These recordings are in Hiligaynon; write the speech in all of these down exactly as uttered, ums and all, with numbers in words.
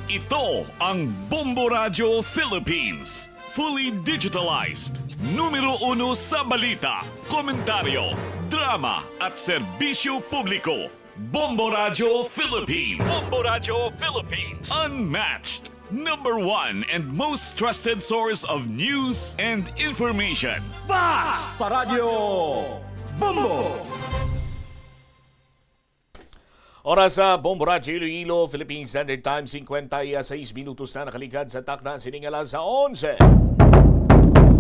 Ito ang Bombo Radyo Philippines. Fully digitalized. Numero uno sa balita, komentaryo, drama, at serbisyo publiko. Bombo Radyo Philippines. Bombo Radyo Philippines. Unmatched. Number one and most trusted source of news and information. Basta Radyo Bombo! Oras sa Bombo Radyo Iloilo, Philippine Standard Time, singkwenta y seis minutos na nakaligad sa takna sining alas onse.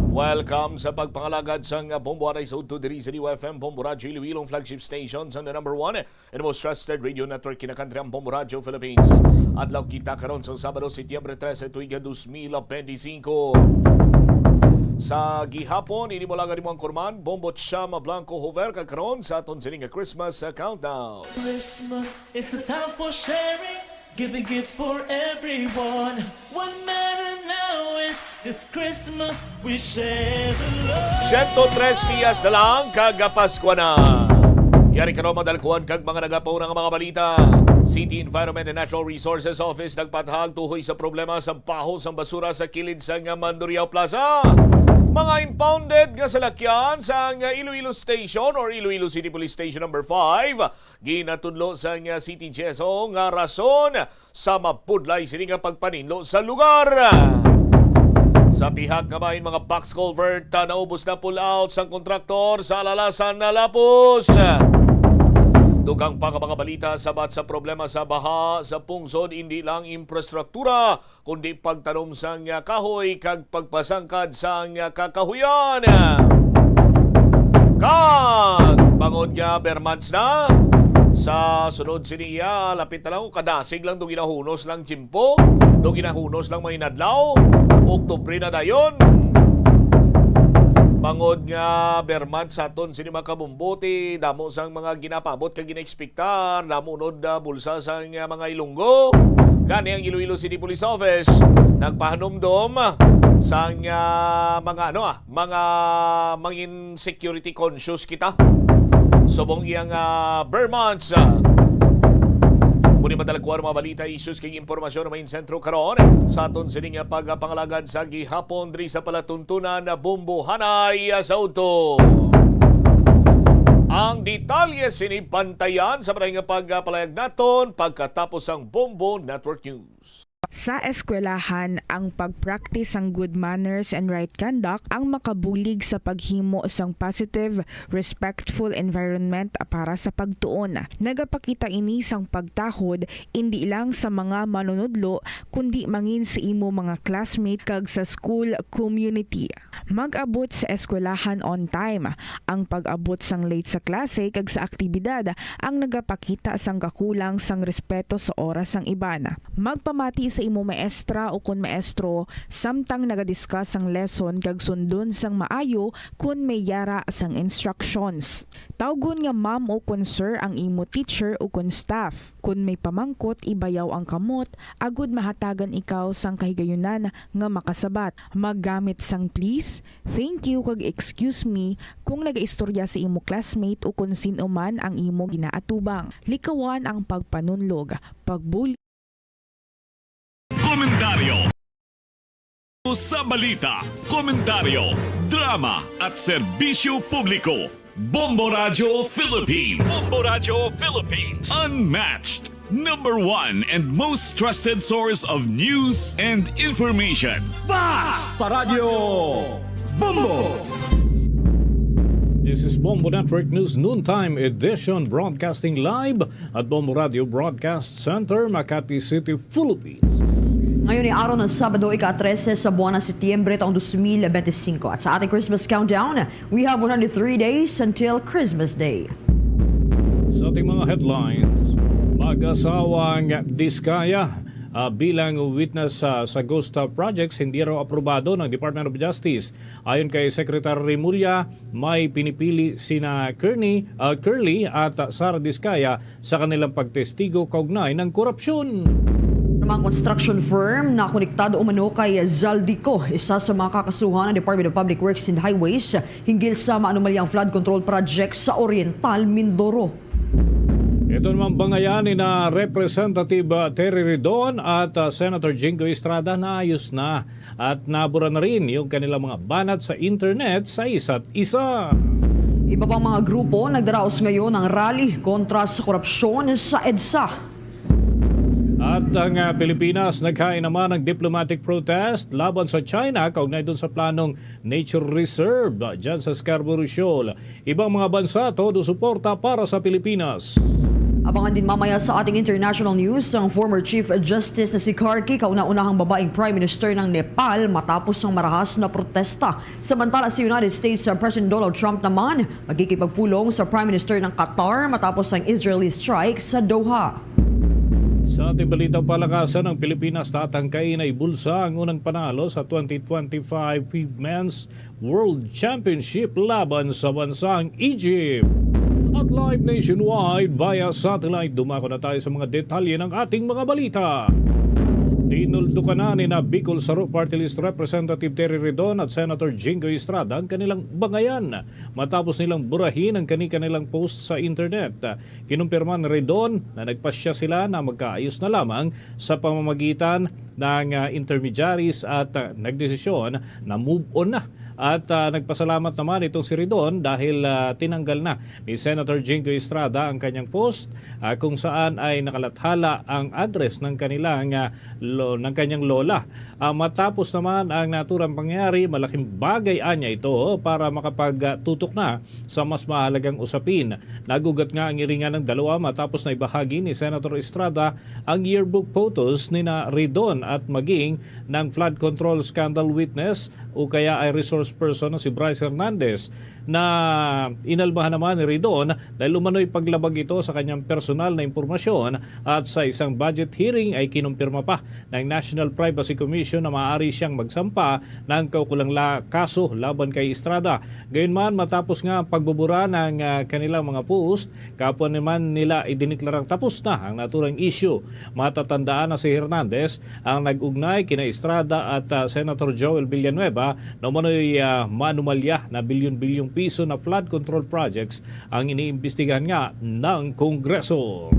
Welcome sa pagpangalagad sang Bombo Aray sa Udto diri sa D Y F M, Bombo Radyo Iloilo, ang flagship station sa the number one and most trusted radio network kinakantri ang Bombo Radyo Philippines. Adlaw kita karon sa Sabado, Setyembre trese, tuig dos mil benti singko. Sa gihapon, ini mo lang ang imong kurman, Bombo Chama Blanco Hover, kag karon sa aton sining nga Christmas, uh, countdown. Christmas is a time for sharing, giving gifts for everyone. What matter now is this Christmas we share the love. Siyento tres dias na lang kag Paskwa na. Yari karon madalkuhan kag mga nagapuna nga mga balita. City Environment and Natural Resources Office nagpatahag tuhoy sa problema sa baho sang basura sa kilid sang Mandurriao Plaza. Mga impounded nga salakyan sang Iloilo Station or Iloilo City Police Station number five, ginatudlo sang City G S O nga rason sa mapudlay sini nga pagpaninlo sa lugar. Sa pihak nga bahin, mga box culvert, ah, naubos na pull out sang kontraktor sa Alalasan na Lapus. Dugang pa nga mga balita sabat sa problema sa baha sa pungsod, indi lang infrastruktura, kundi pagtanom sang, ah, kahoy kag pagpasangkad sang, ah, kakahuyan. Kag bangod nga ber months na, sa sunod sini iya, lapit na lang, kadasig lang do ginahunos lang tiyempo, do ginahunos lang mga inadlaw, Oktubre na dayon. Bangod nga ber months sa aton sini mga kabumbuti, damo sang mga ginapaabot kag gina-expectar, damo unod, ah, bulsa sang, ah, mga Ilonggo. Gani ang Iloilo City Police Office nagpahanumdom sang, ah, mga, ano, ah, mga mangin security conscious kita. Subong iyang, ah, ber months, ah. Muni madalagkuan mga balita, issues kag impormasyon nga main sentro karon sa aton sini nga pagpangalagad sa gihapon diri sa palatuntunan na Bombo Hanay, ah, sa Udto. Ang detalye sini bantayan sa maray nga pagpalayag naton pagkatapos sang Bombo Network News. Sa eskwelahan, ang pag-practice sang good manners and right conduct ang makabulig sa paghimo sang positive, respectful environment para sa pagtuon. Nagapakita ini sang pagtahod indi lang sa mga manunudlo, kundi mangin sa imo mga classmate kag sa school community. Mag-abot sa eskwelahan on time. Ang pag-abot sang late sa klase kag sa aktibidad ang nagapakita sang kakulang sang respeto sa oras sang iban. Magpamati sa imo maestra ukon maestro samtang naga-discuss sang lesson kag sundon sang maayo kon may yara sang instructions. Tawgon nga ma'am ukon sir ang imo teacher ukon staff. Kon may pamangkot, ibayaw ang kamot agud mahatagan ikaw sang kahigayunan nga makasabat. Maggamit sang please, thank you, kag excuse me kung nagaistorya sa imo classmate ukon sin-o man ang imo ginaatubang. Likawan ang pagpanunlog, pagbuli. Komentaryo. Sa balita, komentaryo, drama, at serbisyo publiko. Bombo Radyo Philippines. Bombo Radyo Philippines. Unmatched, number one and most trusted source of news and information. Basta Radyo Bombo! This is Bombo Network News Noontime Edition, broadcasting live at Bombo Radio Broadcast Center, Makati City, Philippines. Ngayon ay araw ng Sabado, ika-trese sa buwan ng Setyembre, taong dos mil benti singko. At sa ating Christmas countdown, we have one hundred three days until Christmas Day. Sa ating mga headlines, mag-asawang Diskaya, ah, bilang witness sa Sagusta Projects, hindi raw aprobado ng Department of Justice. Ayon kay Secretary Remulla, may pinipili sina Kearney, ah, Curly at Sara Diskaya sa kanilang pagtestigo kaugnay ng korupsyon. Namang construction firm na konektado umano kay Zaldico, isa sa mga kakasuhan ng Department of Public Works and Highways hinggil sa maanomalyang flood control project sa Oriental Mindoro. Ito Ito naman bangayan ni na Representative, ah, Terry Ridon at, ah, Senator Jinggoy Estrada, naayos na at nabura na rin yung kanilang mga banat sa internet sa isa't isa. Iba pang mga grupo nagdaraos ngayon ng rally kontra sa korupsyon sa EDSA. At ang, ah, Pilipinas naghain naman ng diplomatic protest laban sa China kaugnay dun sa planong nature reserve dyan sa Scarborough Shoal. Ibang mga bansa, todo suporta para sa Pilipinas. Abangan din mamaya sa ating international news ang former Chief Justice na si Karki, kauna-unahang babaeng Prime Minister ng Nepal, matapos ang marahas na protesta. Samantala, si United States President Donald Trump naman makikipagpulong sa Prime Minister ng Qatar matapos ang Israeli strike sa Doha. Sa ating balitang palakasan, ang Pilipinas tatangkay na ibulsa ang unang panalo sa twenty twenty-five Women's World Championship laban sa bansang Egypt. At live nationwide via satellite, dumako na tayo sa mga detalye ng ating mga balita. Tinuldukan na ni na Bicol Saro Party List Representative Terry Ridon at Senator Jinggoy Estrada ang kanilang bangayan matapos nilang burahin ang kani-kanilang post sa internet. Kinumpirma ni Ridon na nagpasya sila na magkaayos na lamang sa pamamagitan ng, ah, intermediaries at, ah, nagdesisyon na move on na. At, ah, nagpasalamat naman itong si Ridon dahil, ah, tinanggal na ni Senator Jinggoy Estrada ang kanyang post, ah, kung saan ay nakalathala ang address ng kanilang, ah, lo-, ng kanyang lola. Ah, matapos naman ang naturang pangyayari, malaking bagay anya ito para makapagtutok na sa mas mahalagang usapin. Nagugat nga ang iringan ng dalawa matapos na ibahagi ni Senator Estrada ang yearbook photos ni na Ridon at maging ng flood control scandal witness o kaya ay resource person na si Bryce Hernandez, na inalmahan naman ni Ridon dahil umano'y paglabag ito sa kanyang personal na impormasyon at sa isang budget hearing ay kinumpirma pa ng National Privacy Commission na maaari siyang magsampa ng kaukulang la-, kaso laban kay Estrada. Gayunman, matapos nga ang pagbubura ng, ah, kanilang mga post, kapwa naman nila idiniklarang tapos na ang naturang issue. Matatandaan na si Hernandez ang nag-ugnay kina Estrada at, ah, Senator Joel Villanueva na umano'y, ah, maanumalya na bilyon-bilyong piso na flood control projects ang iniimbestigahan nga ng Kongreso.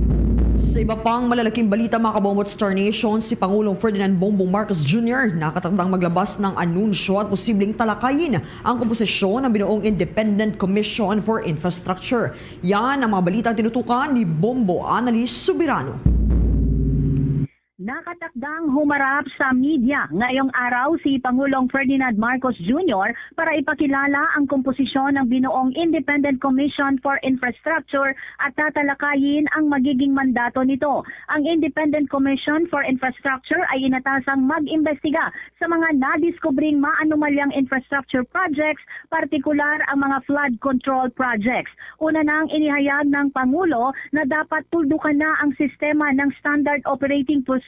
Sa iba pang malalaking balita, mga kabombo at Star Nation, si Pangulong Ferdinand Bongbong Marcos Junior nakatakdang maglabas ng anunsyo at posibleng talakayin ang komposisyon ng binuong Independent Commission for Infrastructure. Yan ang mga balitang tinutukan ni Bombo Annalise Soberano. Nakatakdang humarap sa media ngayong araw si Pangulong Ferdinand Marcos Junior para ipakilala ang komposisyon ng binuong Independent Commission for Infrastructure at tatalakayin ang magiging mandato nito. Ang Independent Commission for Infrastructure ay inatasang mag-imbestiga sa mga nadiskubring maanumalyang infrastructure projects, partikular ang mga flood control projects. Una nang inihayag ng Pangulo na dapat tuldukan na ang sistema ng Standard Operating Procedure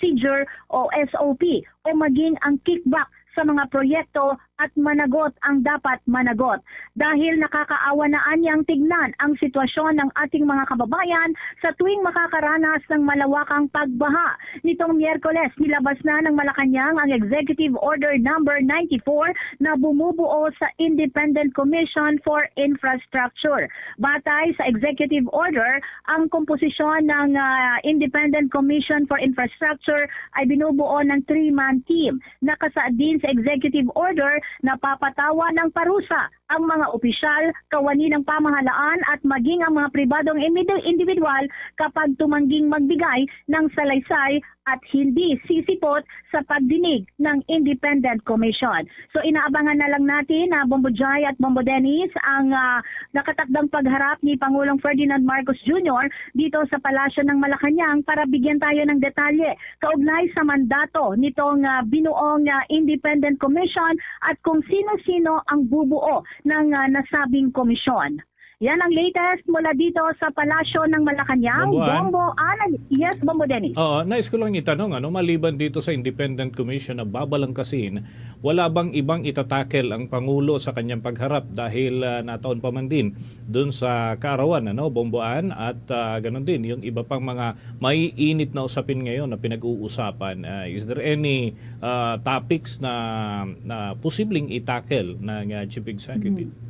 o S O P o maging ang kickback sa mga proyekto at managot ang dapat managot. Dahil nakakaawa na anyang tignan ang sitwasyon ng ating mga kababayan sa tuwing makakaranas ng malawakang pagbaha. Nitong Miyerkules, nilabas na ng Malacañang ang Executive Order Number ninety-four na bumubuo sa Independent Commission for Infrastructure. Batay sa Executive Order, ang komposisyon ng, ah, Independent Commission for Infrastructure ay binubuo ng three-man team. Nakasaad din sa Executive Order na papatawan ng parusa ang mga opisyal, kawani ng pamahalaan at maging ang mga pribadong imidi-, individual kapag tumangging magbigay ng salaysay at hindi sisipot sa pagdinig ng Independent Commission. So, inaabangan na lang natin na Bombo Jai at Bombo Dennis ang, ah, nakatakdang pagharap ni Pangulong Ferdinand Marcos Junior dito sa Palasyo ng Malacañang para bigyan tayo ng detalye kaugnay sa mandato nitong, ah, binuong, ah, Independent Commission at kung sino-sino ang bubuo ng, ah, nasabing komisyon. Yan ang latest mula dito sa Palasyo ng Malacañang. Bombo Ana-, yes, Bombo Dennis. Oo, nais ko lang itanong, ano, maliban dito sa Independent Commission na babalangkasin, wala bang ibang itatakel ang Pangulo sa kanyang pagharap dahil, ah, nataon pa man din dun sa kaarawan, ano, Bombo Ann, at, ah, ganun din yung iba pang mga maiinit na usapin ngayon na pinag-uusapan? Ah, is there any, ah, topics na, na posibleng itakel ng, ah, Chief Executive? Mhm.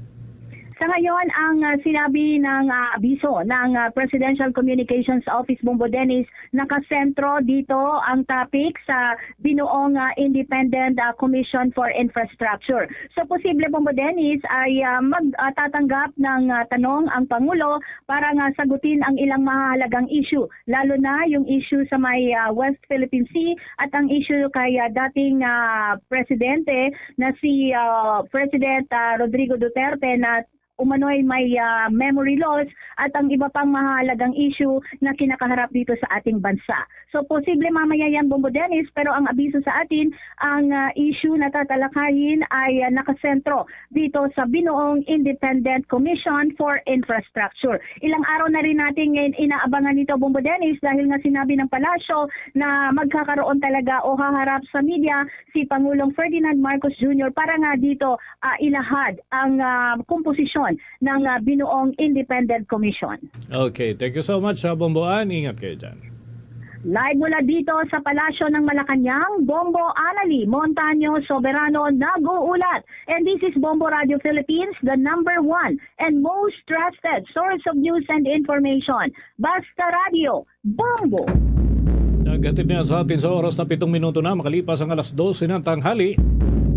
Sa ngayon, ang, ah, sinabi ng, ah, abiso ng, ah, Presidential Communications Office, Bombo Dennis, nakasentro dito ang topic sa binuong, ah, Independent, ah, Commission for Infrastructure. So, posible, Bombo Dennis, ay, ah, mag, ah, tatanggap ng, ah, tanong ang Pangulo para nga sagutin ang ilang mahahalagang issue, lalo na yung issue sa may, ah, West Philippine Sea at ang issue kay, ah, dating, ah, presidente na si, ah, President, ah, Rodrigo Duterte na umano'y may, ah, memory loss at ang iba pang mahalagang issue na kinakaharap dito sa ating bansa. So, posible mamaya yan, Bombo Dennis, pero ang abiso sa atin, ang, ah, issue na tatalakayin ay, ah, nakasentro dito sa binuong Independent Commission for Infrastructure. Ilang araw na rin natin ngayon inaabangan nito, Bombo Dennis, dahil nga sinabi ng palasyo na magkakaroon talaga o haharap sa media si Pangulong Ferdinand Marcos Junior para nga dito, ah, ilahad ang, ah, komposisyon ng, ah, binuong Independent Commission. Okay, thank you so much, ah, Bombo Ann. Ingat kayo dyan. Live mula dito sa Palasyo ng Malacañang, Bombo Anali Montaño Soberano nag-uulat. And this is Bombo Radio Philippines, the number one and most trusted source of news and information. Basta Radio, Bombo! Naghatid niya sa atin sa oras na pitong minuto na makalipas ang alas dose ng tanghali.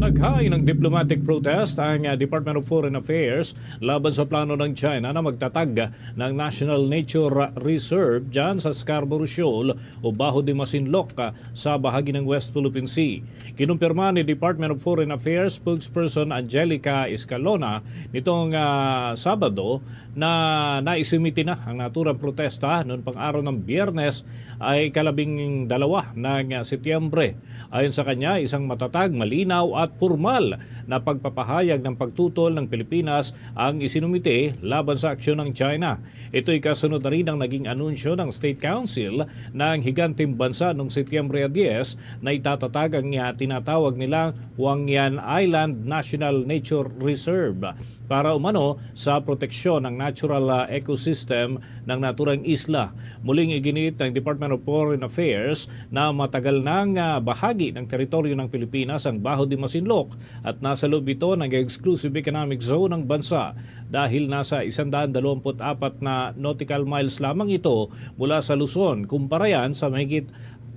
Naghain ng diplomatic protest ang, ah, Department of Foreign Affairs laban sa plano ng China na magtatag ng National Nature Reserve dyan sa Scarborough Shoal o Baho de Masinloc, ah, sa bahagi ng West Philippine Sea. Kinumpirma ni Department of Foreign Affairs spokesperson Angelica Escalona nitong, ah, Sabado na naisimiti na ang naturang protesta noon pang araw ng Biyernes ay ikalabing dalawa ng Setyembre. Ayon sa kanya, isang matatag, malinaw at pormal na pagpapahayag ng pagtutol ng Pilipinas ang isinumite laban sa aksyon ng China. Ito'y kasunod na rin ang naging anunsyo ng State Council ng higanteng bansa noong Setyembre diyes na itatatag ang, ah, tinatawag nilang Huangyan Island National Nature Reserve para umano sa proteksyon ng natural, ah, ecosystem ng naturang isla. Muling iginit ng Department of Foreign Affairs na matagal nang, ah, bahagi ng teritoryo ng Pilipinas ang Baho de Masinloc at nasa loob ito ng exclusive economic zone ng bansa dahil nasa isandaan dalawampu't apat na nautical miles lamang ito mula sa Luzon, kumpara yan sa mahigit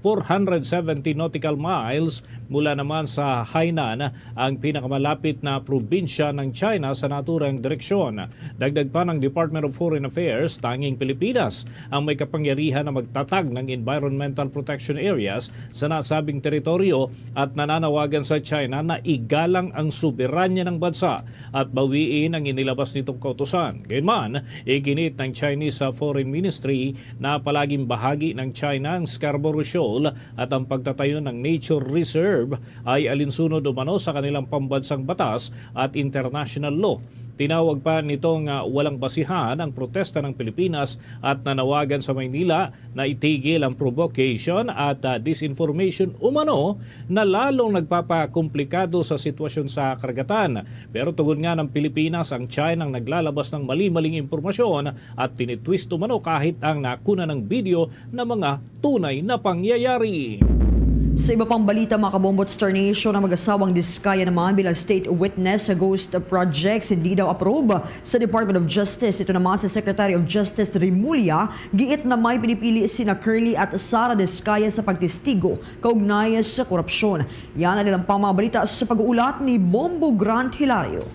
four hundred seventy nautical miles mula naman sa Hainan, ang pinakamalapit na probinsya ng China sa naturang direksyon. Dagdag pa ng Department of Foreign Affairs, tanging Pilipinas ang may kapangyarihan na magtatag ng environmental protection areas sa nasabing teritoryo at nananawagan sa China na igalang ang soberanya ng bansa at bawiin ang inilabas nitong kautusan. Gayunman, iginit ng Chinese Foreign Ministry na palaging bahagi ng China ang Scarborough Shoal at ang pagtatayo ng nature reserve ay alinsunod umano sa kanilang pambansang batas at international law. Tinawag pa nitong, ah, walang basihan ang protesta ng Pilipinas at nanawagan sa Maynila na itigil ang provocation at, ah, disinformation umano na lalong nagpapakomplikado sa sitwasyon sa karagatan. Pero tugon nga ng Pilipinas, ang China ang naglalabas ng mali-maling impormasyon at tinitwist umano kahit ang nakuna ng video na mga tunay na pangyayari. Sa iba pang balita, mga kabombo, Star Nation, ang mag-asawang Diskaya naman bilang state witness sa ghost projects hindi daw approve sa Department of Justice. Ito naman si Secretary of Justice Remulla, giit na may pinipili sina Curly at Sara Diskaya sa pagtestigo kaugnay sa korupsyon. Yan ang ilang pang mga balita sa pag-uulat ni Bombo Grant Hilario.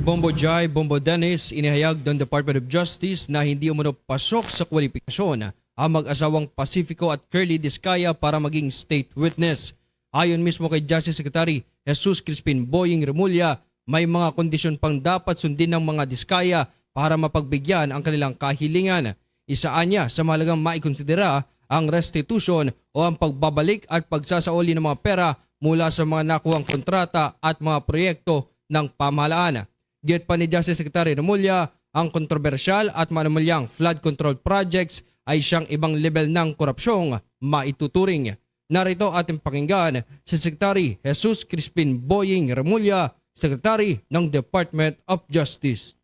Bombo Jai, Bombo Dennis, inihayag ng Department of Justice na hindi umano pasok sa kwalipikasyon ang mag-asawang Pacifico at Curly Discaya para maging state witness. Ayon mismo kay Justice Secretary Jesus Crispin Boying Remulla, may mga kondisyon pang dapat sundin ng mga Discaya para mapagbigyan ang kanilang kahilingan. Isa anya sa mahalagang maikonsidera ang restitution o ang pagbabalik at pagsasauli ng mga pera mula sa mga nakuhang kontrata at mga proyekto ng pamahalaan. Giit pa ni Justice Secretary Remulla, ang kontrobersyal at manumalyang flood control projects ay siyang ibang level ng korupsyong maituturing. Narito ating pakinggan si Secretary Jesus Crispin Boying Remulla, Secretary ng Department of Justice.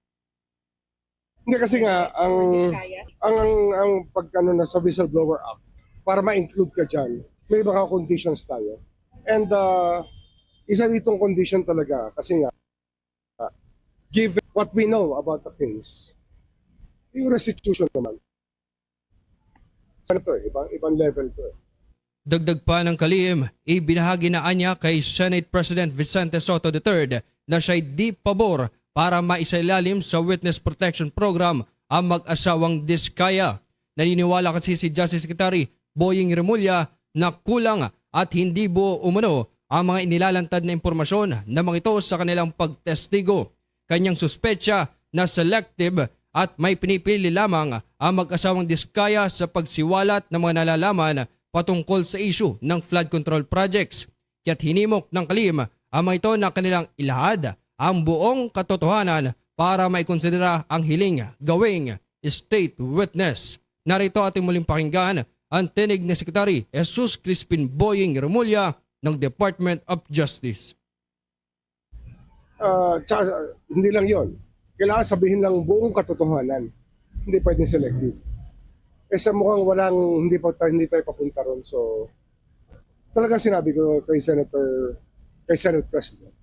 Hindi, kasi nga ang ang ang, ang pagkano na sa Whistleblower Act, para ma-include ka diyan, may mga conditions tayo. And uh, isa ditong condition talaga kasi nga, uh, given What we know about the case, yung restitution naman, ano to eh, ibang, ibang level to eh. Dagdag pa ng kalihim, ibinahagi na anya kay Senate President Vicente Sotto the third na siya'y di pabor para maisailalim sa Witness Protection Program ang mag-asawang Discaya. Naniniwala kasi si Justice Secretary Boying Remulla na kulang at hindi buo umano ang mga inilalantad na impormasyon na mga ito sa kanilang pagtestigo. Kanyang suspetsa na selective at may pinipili lamang ang mag-asawang Discaya sa pagsiwalat ng mga nalalaman patungkol sa isyu ng flood control projects. Kaya't hinimok ng kalihim ang mga ito na kanilang ilahad ang buong katotohanan para maikonsidera ang hiling gawing state witness. Narito ating muling pakinggan ang tinig ni Secretary Jesus Crispin Boying Remulla ng Department of Justice. Ah, tsaka, hindi lang yon. Kailangan sabihin ng buong katotohanan. Hindi pwedeng selective. Eh, sa mukhang walang, hindi pa tayo, hindi tayo papunta ron. So, talagang sinabi ko kay Senator, kay Senate President,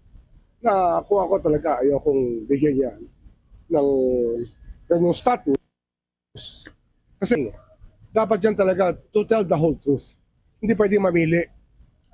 na kung ako talaga, ayokong bigyan niya ng ganyang status. Kasi dapat yan talaga to tell the whole truth. Hindi pwedeng mamili.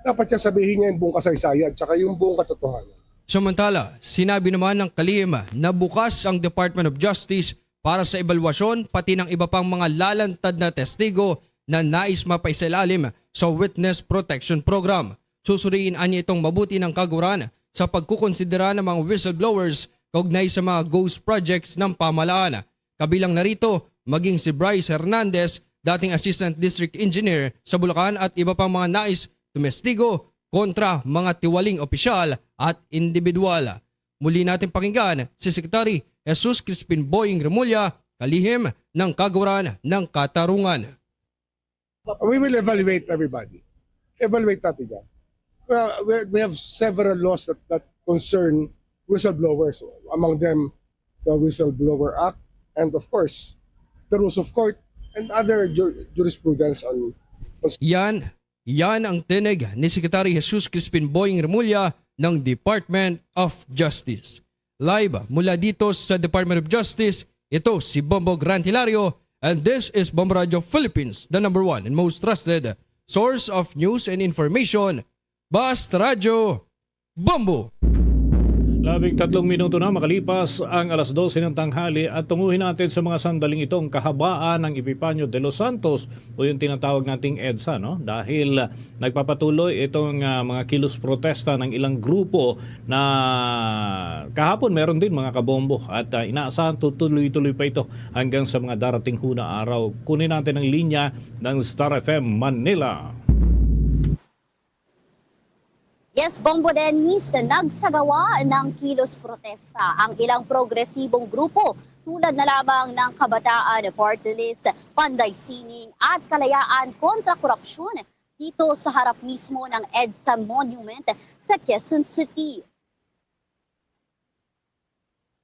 Dapat siya sabihin niya yung buong kasaysayan tsaka yung buong katotohanan. Samantala, sinabi naman ng kalihim na bukas ang Department of Justice para sa ebalwasyon pati ng iba pang mga lalantad na testigo na nais mapaisailalim sa Witness Protection Program. Susuriin anya itong mabuti ng kaguran sa pagkukonsidera ng mga whistleblowers kaugnay sa mga ghost projects ng pamahalaan. Kabilang na rito maging si Bryce Hernandez, dating Assistant District Engineer sa Bulacan, at iba pang mga nais tumestigo kontra mga tiwaling opisyal at individual. Muli natin pakinggan si Secretary Jesus Crispin Boying Remulla, kalihim ng Kaguran ng Katarungan. We will evaluate everybody. Evaluate natin yan. Well, we, we have several laws that, that concern whistleblowers. Among them, the Whistleblower Act, and of course, the rules of court and other ju-, jurisprudence on, on Yan, yan ang tinig ni Secretary Jesus Crispin Boying Remulla ng Department of Justice. Live mula dito sa Department of Justice, ito si Bombo Grant Hilario, and this is Bombo Radio Philippines, the number one and most trusted source of news and information. Basta Radyo Bombo! Labing tatlong minuto na makalipas ang alas dose ng tanghali at tunguhin natin sa mga sandaling ito ang kahabaan ng Epifanio de los Santos o yung tinatawag nating EDSA, no? Dahil nagpapatuloy itong, ah, mga kilos protesta ng ilang grupo na kahapon meron din, mga kabombo, at, ah, inaasahan tutuloy-tuloy pa ito hanggang sa mga darating huna araw. Kunin natin ang linya ng Star F M Manila. Yes, Bombo Dennis, nagsagawa ng kilos protesta ang ilang progresibong grupo tulad na lamang ng Kabataan Party List, Panday Sining at Kalayaan kontra Korupsyon dito sa harap mismo ng EDSA Monument sa Quezon City.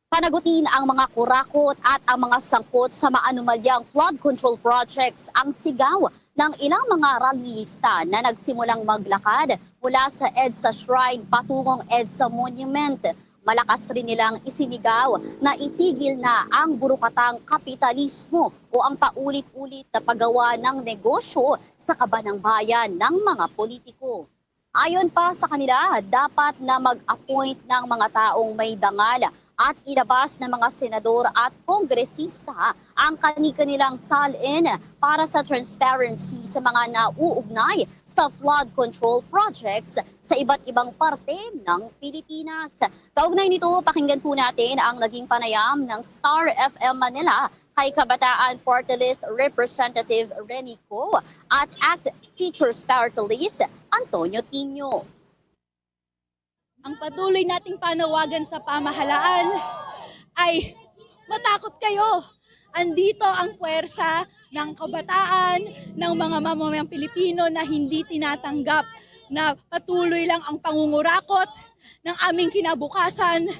Panagutin ang mga kurakot at ang mga sangkot sa maanumalyang flood control projects ang sigaw ng ilang mga rallyista na nagsimulang maglakad mula sa EDSA Shrine patungong EDSA Monument. Malakas rin nilang isinigaw na itigil na ang burukatang kapitalismo o ang paulit-ulit na paggawa ng negosyo sa kaban ng bayan ng mga politiko. Ayon pa sa kanila, dapat na mag-appoint ng mga taong may dangal at ilabas ng mga senador at kongresista ang kani-kanilang salin para sa transparency sa mga nauugnay sa flood control projects sa iba't ibang parte ng Pilipinas. Kaugnay nito, pakinggan po natin ang naging panayam ng Star F M Manila kay Kabataan Party List Representative Renico at ACT Teachers Party List Antonio Tinio. Ang patuloy nating panawagan sa pamahalaan ay matakot kayo. Andito ang puwersa ng kabataan, ng mga mamamayang Pilipino na hindi tinatanggap na patuloy lang ang pangungurakot ng aming kinabukasan,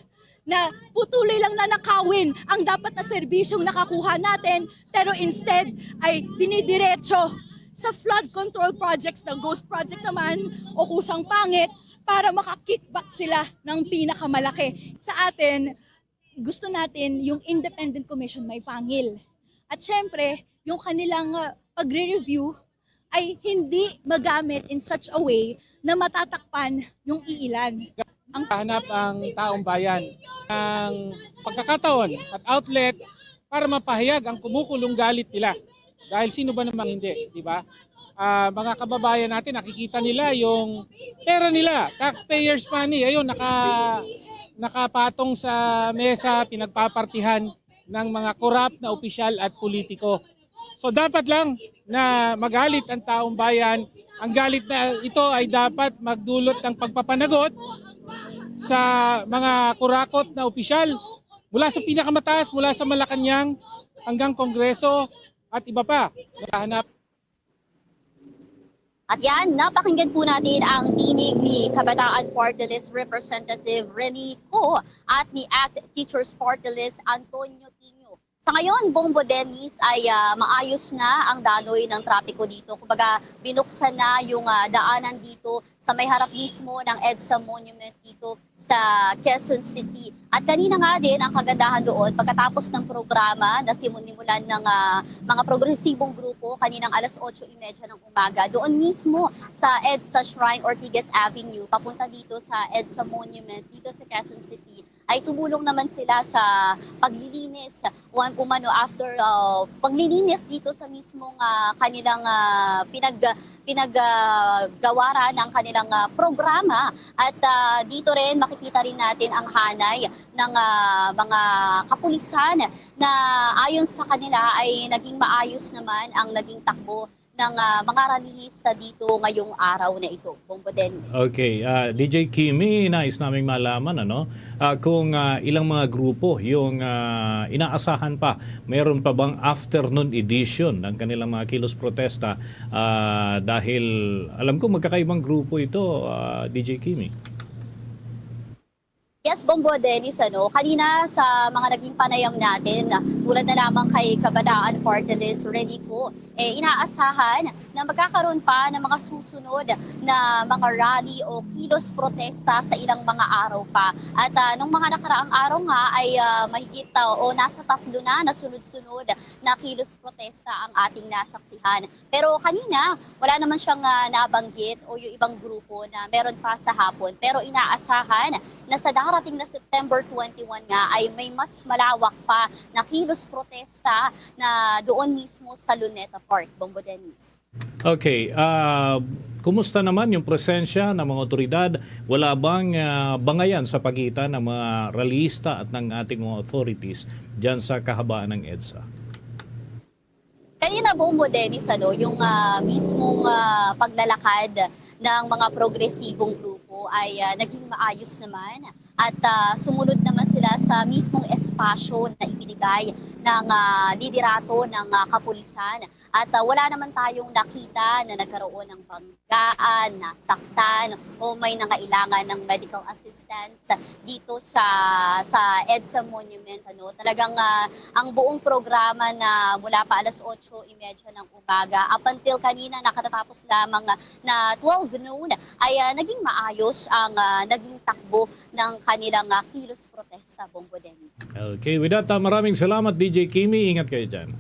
na patuloy lang nanakawin ang dapat na serbisyong nakakuha natin, pero instead ay dinidiretso sa flood control projects na ghost project naman o kusang pangit para makakickback sila ng pinakamalaki. Sa atin, Gusto natin yung independent commission may pangil. At syempre, yung kanilang uh, pagre-review ay hindi magamit in such a way na matatakpan yung iilan. Ang Hanap ang taong bayan ng pagkakataon at outlet para mapahayag ang kumukulong galit nila. Dahil sino ba namang hindi, di ba? Ah, mga kababayan natin, nakikita nila yung pera nila, taxpayers' money, ayun, naka, nakapatong sa mesa, pinagpapartihan ng mga korap na opisyal at politiko. So dapat lang na magalit ang taong bayan. Ang galit na ito ay dapat magdulot ng pagpapanagot sa mga kurakot na opisyal mula sa pinakamataas, mula sa Malacañang hanggang Kongreso at iba pa. Naghahanap At yan, napakinggan po natin ang tinig ni Kabataan Party List Representative Rene Co at ni ACT Teachers Party List Antonio Tinio. Sa ngayon, Bombo Dennis, ay ah, maayos na ang daloy ng trapiko dito. Kumbaga, binuksan na yung ah, daanan dito sa may harap mismo ng EDSA Monument dito sa Quezon City. At kanina nga din ang kagandahan doon, pagkatapos ng programa na sinimulan ng ah, mga progresibong grupo kaninang alas otso y media ng umaga, doon mismo sa EDSA Shrine, Ortigas Avenue, papunta dito sa EDSA Monument dito sa Quezon City, ay tumulong naman sila sa paglilinis, o umano after ah, paglilinis dito sa mismong ah, kanilang ah, pinag pinaggawaran ng kanilang ah, programa. At ah, dito rin makikita rin natin ang hanay ng ah, mga kapulisan na ayon sa kanila ay naging maayos naman ang naging takbo ng ah, mga rallyista dito ngayong araw na ito. Bombo Dennis. Okay, ah, D J Kimi, nais naming malaman ano, ah, kung ah, ilang mga grupo yung ah, inaasahan pa. Meron pa bang afternoon edition ng kanilang mga kilos protesta? Ah, dahil alam ko magkakaibang grupo ito, ah, D J Kimi. Yes, Bombo Dennis, ano, kanina sa mga naging panayam natin, tulad na lamang kay Kabataan Party List Rene Co, eh, inaasahan na magkakaroon pa ng mga susunod na mga rally o kilos protesta sa ilang mga araw pa. At ah, nung mga nakaraang araw nga ay ah, mahigit ah, o nasa tatlo na na sunod-sunod na kilos protesta ang ating nasaksihan. Pero kanina, wala naman siyang ah, nabanggit o yung ibang grupo na meron pa sa hapon. Pero inaasahan na sa darating na September twenty-one nga ay may mas malawak pa na kilos protesta na doon mismo sa Luneta Park, Bombo Dennis. Okay, ah, kumusta naman yung presensya ng mga otoridad? Wala bang ah, bangayan sa pagitan ng mga rallyista at ng ating mga authorities dyan sa kahabaan ng EDSA? Kanina, Bombo Dennis, ano, yung ah, mismong ah, paglalakad ng mga progresibong grupo ay ah, naging maayos naman at ah, sumunod naman sila sa mismong espasyo na ibinigay ng ah, liderato ng ah, kapulisan. At ah, wala naman tayong nakita na nagkaroon ng banggaan, nasaktan o may nangailangan ng medical assistance dito sa sa EDSA Monument. Ano, talagang ah, ang buong programa na mula pa alas otso y media ng umaga up until kanina nakatatapos lamang na twelve noon ay ah, naging maayos ang ah, naging takbo ng kanilang ah, kilos protesta, Bombo Dennis. Okay, with that, ah, maraming salamat D J Kimi. Ingat kayo dyan.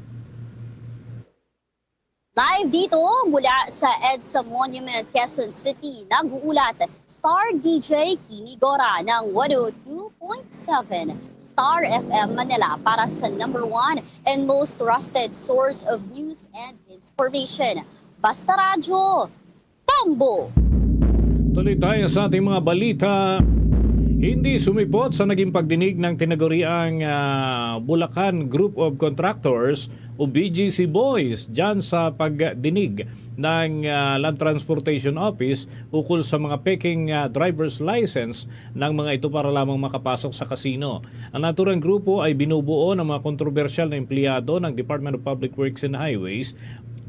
Live dito mula sa EDSA Monument, Quezon City, nag-uulat Star D J Kimi Gora ng one oh two point seven Star F M Manila para sa number one and most trusted source of news and information. Basta Radyo, Bombo! Tuloy tayo sa ating mga balita. Hindi sumipot sa naging pagdinig ng tinaguriang ah, Bulacan Group of Contractors o B G C Boys dyan sa pagdinig ng ah, Land Transportation Office ukol sa mga peking ah, driver's license ng mga ito para lamang makapasok sa casino. Ang naturang grupo ay binubuo ng mga kontrobersyal na empleyado ng Department of Public Works and Highways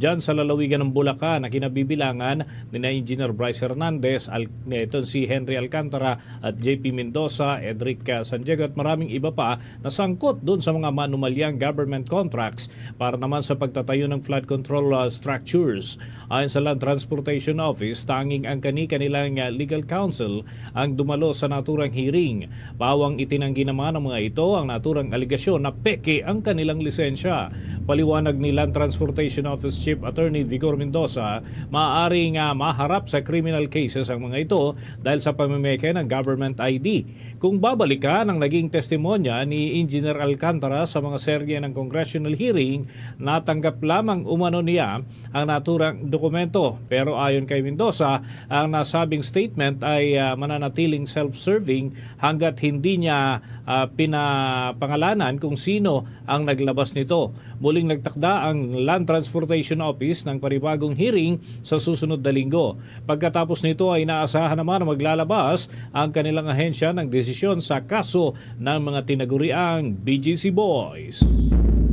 dyan sa lalawigan ng Bulacan na kinabibilangan nina Engineer Bryce Hernandez, Al-, nito si Henry Alcantara at J P Mendoza, Edric, ah, San Diego at maraming iba pa na sangkot dun sa mga manumalyang government contracts para naman sa pagtatayo ng flood control, ah, structures. Ayon sa Land Transportation Office, tanging ang kani-kanilang, ah, legal counsel ang dumalo sa naturang hearing. Bawang itinanggi naman ng mga ito ang naturang alegasyon na peke ang kanilang lisensya. Paliwanag ni Land Transportation Office Chief Attorney Vigor Mendoza, maaari nga maharap sa criminal cases ang mga ito dahil sa pamimeke ng government I D. Kung babalikan ang naging testimonya ni Engineer Alcantara sa mga serye ng congressional hearing, natanggap lamang umano niya ang naturang dokumento. Pero ayon kay Mendoza, ang nasabing statement ay, ah, mananatiling self-serving hanggat hindi niya, ah, pinapangalanan kung sino ang naglabas nito. Muling nagtakda ang Land Transportation Office ng panibagong hearing sa susunod na linggo. Pagkatapos nito ay inaasahan naman na maglalabas ang kanilang ahensya ng desisyon sa kaso ng mga tinaguriang B G C Boys.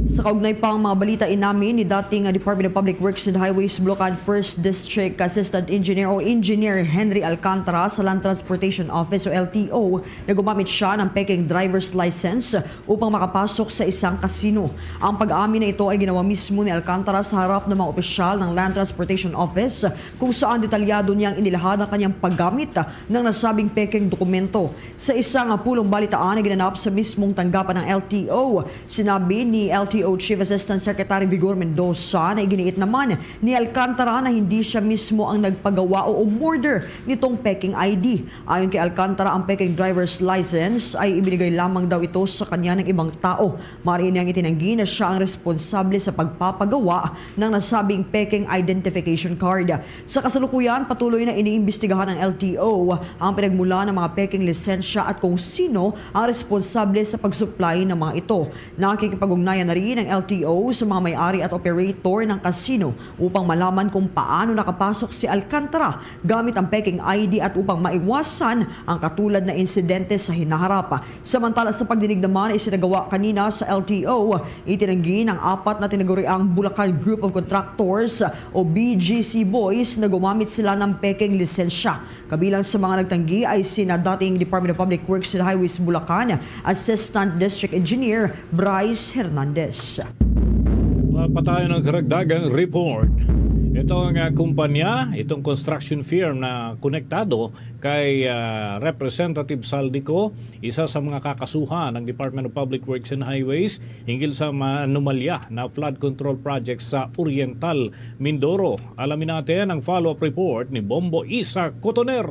Sa kaugnay pang mga balita, inamin ni dating Department of Public Works and Highways Bulacan First District Assistant Engineer o Engineer Henry Alcantara sa Land Transportation Office o L T O na gumamit siya ng peking driver's license upang makapasok sa isang casino. Ang pag-amin na ito ay ginawa mismo ni Alcantara sa harap ng mga opisyal ng Land Transportation Office, kung saan detalyado niyang inilahad ang kanyang paggamit ng nasabing peking dokumento. Sa isang pulong balitaan na ginanap sa mismong tanggapan ng L T O, sinabi ni L T O Chief Assistant Secretary Vigor Mendoza na iginiit naman ni Alcantara na hindi siya mismo ang nagpagawa o umorder nitong peking I D. Ayon kay Alcantara, ang peking driver's license ay ibinigay lamang daw ito sa kanya ng ibang tao. Maaari niyang itinanggi na siya ang responsable sa pagpapagawa ng nasabing peking identification card. Sa kasalukuyan, patuloy na iniimbestigahan ng L T O ang pinagmula ng mga peking lisensya at kung sino ang responsable sa pag-supply ng mga ito. Nakikipag-ugnayan na rin ang L T O sa mga may-ari at operator ng casino upang malaman kung paano nakapasok si Alcantara gamit ang peking I D at upang maiwasan ang katulad na insidente sa hinaharap. Samantala, sa pagdinig naman na isinagawa kanina sa L T O, itinanggi ng apat na tinaguriang Bulacan Group of Contractors o B G C Boys na gumamit sila ng peking lisensya. Kabilang sa mga nagtanggi ay sina dating Department of Public Works and Highways Bulacan Assistant District Engineer Bryce Hernandez. Wala pa tayo ng karagdagang report. Ito ang, ah, kumpanya, itong construction firm na konektado kay, ah, Representative Zaldy Co, isa sa mga kakasuhan ng Department of Public Works and Highways hinggil sa anomalya na flood control project sa Oriental Mindoro. Alamin natin ang follow-up report ni Bombo Isa Cotoner.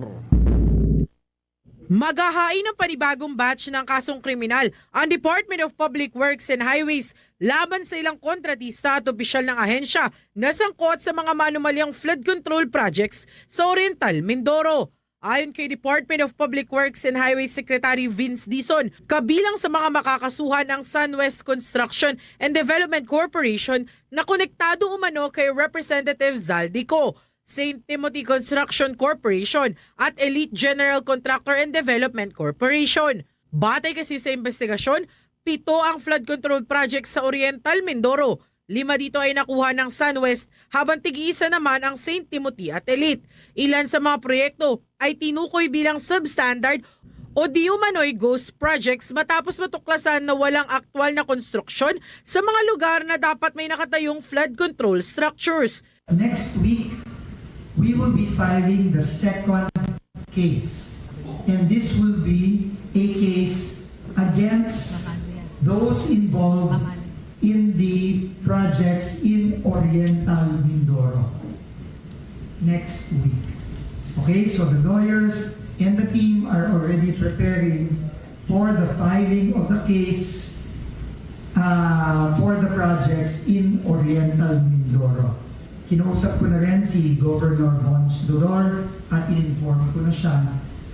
Maghahain ng panibagong batch ng kasong kriminal ang Department of Public Works and Highways laban sa ilang kontratista at opisyal ng ahensya na sangkot sa mga manumalyang flood control projects sa Oriental Mindoro. Ayon kay Department of Public Works and Highways Secretary Vince Dizon, kabilang sa mga makakasuhan ang Sunwest Construction and Development Corporation na konektado umano kay Representative Zaldy Co, Saint Timothy Construction Corporation at Elite General Contractor and Development Corporation. Batay kasi sa investigasyon, pito ang flood control project sa Oriental Mindoro. Lima dito ay nakuha ng Sunwest, habang tig-isa naman ang Saint Timothy at Elite. Ilan sa mga proyekto ay tinukoy bilang substandard o di umano'y ghost projects matapos matuklasan na walang aktual na konstruksyon sa mga lugar na dapat may nakatayong flood control structures. Next week, we will be filing the second case. And this will be a case against those involved in the projects in Oriental Mindoro. Next week. Okay, so the lawyers and the team are already preparing for the filing of the case, uh, for the projects in Oriental Mindoro. Kinausap ko na rin si Governor Bons Dolor at in-inform ko na siya.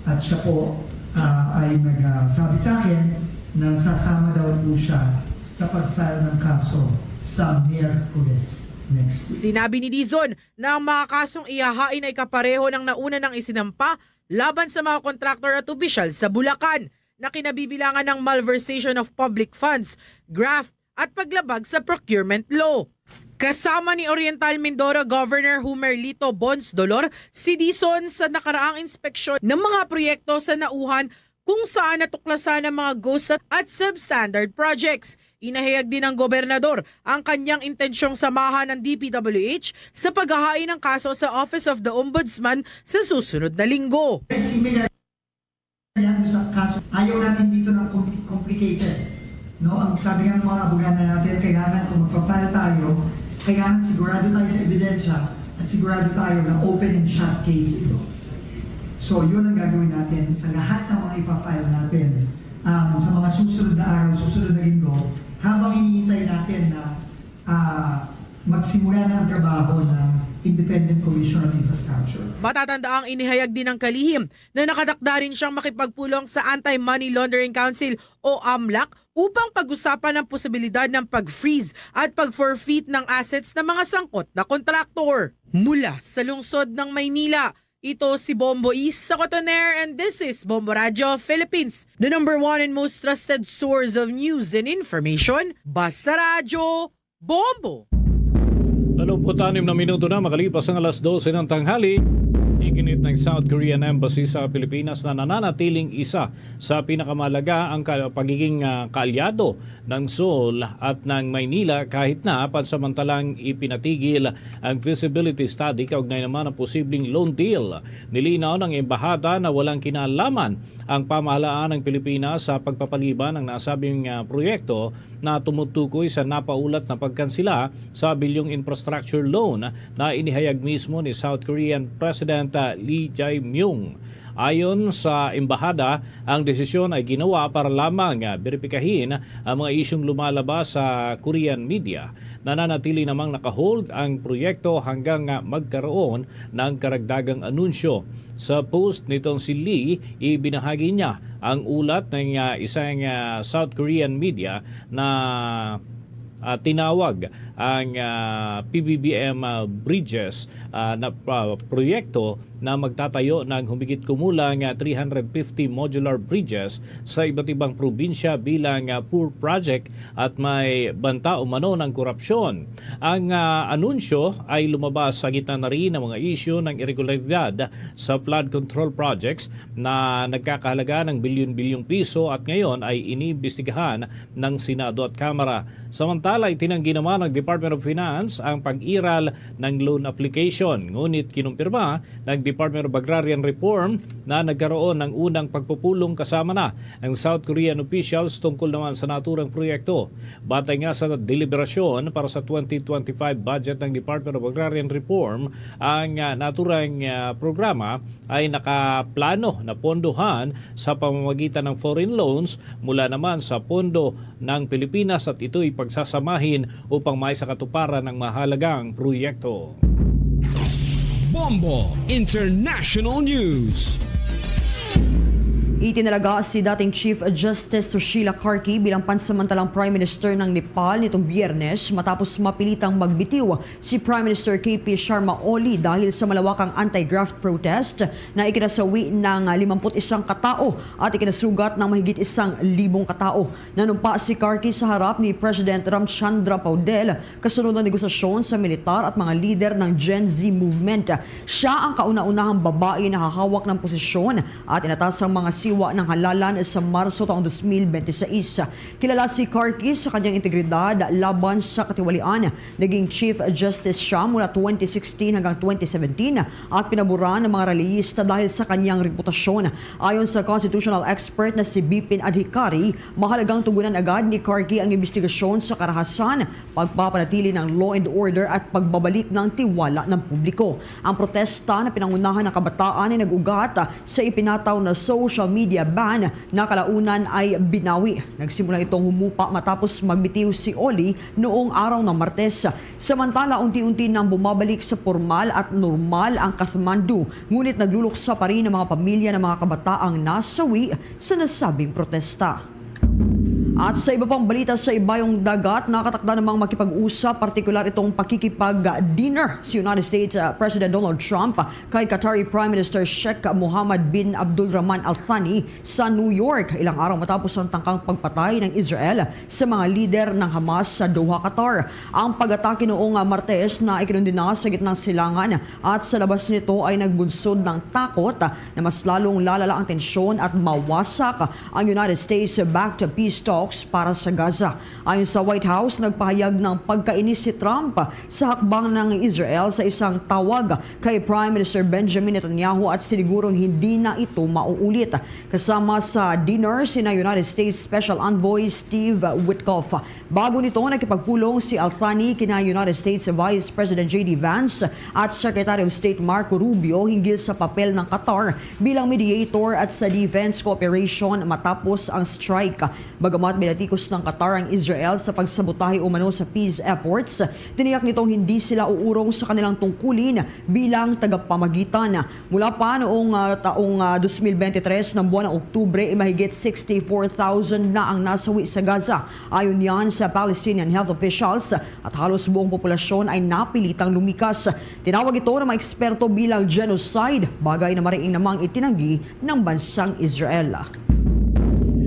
At siya po, ah, ay nagsabi sa akin na sasama daw po siya sa pag-file ng kaso sa Miyerkules next week. Sinabi ni Dizon na ang mga kasong ihahain ay kapareho ng nauna nang isinampa laban sa mga kontraktor at opisyal sa Bulacan na kinabibilangan ng malversation of public funds, graft, at paglabag sa procurement law. Kasama ni Oriental Mindoro Governor Homer Lito Bons Dolor si Dizon sa nakaraang inspeksyon ng mga proyekto sa Nauhan, kung saan natuklasan ang mga ghost at substandard projects. Inahayag din ng gobernador ang kanyang intensyong samahan ng D P W H sa paghahain ng kaso sa Office of the Ombudsman sa susunod na linggo. Similar yan sa kaso. Ayaw natin dito ng compli- complicated. No? Ang sabi nga ng mga abogado natin, kailangan kung magpa-file tayo, kailangan sigurado tayo sa ebidensya at sigurado tayo na open and shut case ito. So, yun ang gagawin natin sa lahat ng mga ipa-file natin um, sa mga susunod na araw, susunod na linggo, habang hinihintay natin na ah, magsimula na ang trabaho ng Independent Commission on Infrastructure. Matatandaang inihayag din ng kalihim na nakatakda rin siyang makipagpulong sa Anti-Money Laundering Council o amlac upang pag-usapan ang posibilidad ng pag-freeze at pag-forfeit ng assets ng mga sangkot na kontraktor. Mula sa lungsod ng Maynila, ito si Bombo Is sa Cotoner, and this is Bombo Radyo Philippines, the number one and most trusted source of news and information. Basta Radyo, Bombo! Twenty-six na minuto na makalipas ang alas dose ng tanghali. Iginit ng South Korean Embassy sa Pilipinas na nananatiling isa sa pinakamahalaga ang ka- pagiging ah, kaalyado ng Seoul at ng Maynila, kahit na pansamantalang ipinatigil ang feasibility study kaugnay naman ng posibleng loan deal. Nilinaw ng embahada na walang kinalaman ang pamahalaan ng Pilipinas sa pagpapaliban ng nasabing ah, proyekto na tumutukoy sa napaulat na pagkansela sa bilyong infrastructure loan na inihayag mismo ni South Korean President ah, Lee Jae-myung. Ayon sa embahada, ang desisyon ay ginawa para lamang ah, beripikahin ang mga isyung lumalabas sa Korean media. Nananatili namang nakahold ang proyekto hanggang ah, magkaroon ng karagdagang anunsyo. Sa post nitong si Lee, ibinahagi niya ang ulat ng ah, isang ah, South Korean media na ah, tinawag ang ah, P B B M ah, Bridges ah, na ah, proyekto na magtatayo ng humigit kumulang ah, three hundred fifty modular bridges sa iba't ibang probinsya bilang ah, poor project at may banta umano ng korupsyon. Ang ah, anunsyo ay lumabas sa gitna na rin ng mga isyu ng irregularidad sa flood control projects na nagkakahalaga ng bilyon-bilyong piso at ngayon ay iniimbestigahan ng Senado at Kamara. Samantala, itinanggi naman ng Department of Finance ang pag-iral ng loan application. Ngunit kinumpirma ng Department of Agrarian Reform na nagkaroon ng unang pagpupulong kasama na ang South Korean officials tungkol naman sa naturang proyekto. Batay nga sa deliberasyon para sa twenty twenty-five budget ng Department of Agrarian Reform, ang ah, naturang ah, programa ay nakaplano na pondohan sa pamamagitan ng foreign loans mula naman sa pondo ng Pilipinas at ito'y pagsasamahin upang maisakatuparan ang mahalagang proyekto. Bombo International News. Itinalaga si dating Chief Justice Sushila Karki bilang pansamantalang Prime Minister ng Nepal nitong Biyernes matapos mapilitang magbitiw si Prime Minister K P Sharma Oli dahil sa malawakang anti-graft protest na ikinasawi ng limampu't isang katao at ikinasugat ng mahigit isang libong katao. Nanumpa si Karki sa harap ni President Ramchandra Paudel kasunod ng negosasyon sa militar at mga lider ng Gen Z movement. Siya ang kauna-unahang babae na hahawak ng posisyon at inatasang mga siwa ng halalan sa Marso taong dos mil bente seis. Kilala si Karki sa kanyang integridad laban sa katiwalian. Naging Chief Justice siya mula twenty sixteen hanggang twenty seventeen at pinaboran ng mga relihista dahil sa kanyang reputasyon. Ayon sa constitutional expert na si Bipin Adhikari, mahalagang tugunan agad ni Karki ang imbestigasyon sa karahasan, pagpapanatili ng law and order at pagbabalik ng tiwala ng publiko. Ang protesta na pinangunahan ng kabataan ay nag-ugat sa ipinataw na social media ban na kalaunan ay binawi. Nagsimula itong humupa matapos magbitiw si Oli noong araw ng Martes. Samantala, unti-unti nang bumabalik sa pormal at normal ang Kathmandu, ngunit nagluluksa pa rin ang mga pamilya ng mga kabataang nasawi sa nasabing protesta. At sa iba pang balita sa ibayong dagat, nakatakda namang makipag-usap, partikular itong pakikipag-dinner si United States, uh, President Donald Trump kay Qatari Prime Minister Sheikh Mohammed bin Abdulrahman Al Thani sa New York, ilang araw matapos ang tangkang pagpatay ng Israel sa mga lider ng Hamas sa Doha, Qatar. Ang pag-atake noong, uh, Martes na ikinundina sa gitnang silangan at sa labas nito ay nagbunsod ng takot na mas lalong lalala ang tensyon at mawasak ang United States-backed peace talks para sa Gaza. Ayon sa White House, nagpahayag ng pagkainis si Trump sa hakbang ng Israel sa isang tawag kay Prime Minister Benjamin Netanyahu at sinigurong hindi na ito mauulit. Kasama sa dinner sina United States Special Envoy Steve Witkoff. Bago nito, nakipagpulong si Al Thani kina United States Vice President J D Vance at Secretary of State Marco Rubio hinggil sa papel ng Qatar bilang mediator at sa defense cooperation matapos ang strike. Bagamat binatikos ng Qatar ang Israel sa pagsabotahe umano sa peace efforts, tiniyak nitong hindi sila uurong sa kanilang tungkulin bilang tagapamagitan. Mula pa noong, ah, taong, ah, dos mil bente tres ng buwan ng Oktubre, ay mahigit sixty-four thousand na ang nasawi sa Gaza, ayon yan sa Palestinian health officials, at halos buong populasyon ay napilitang lumikas. Tinawag ito ng mga eksperto bilang genocide, bagay na mariing namang itinanggi ng bansang Israel.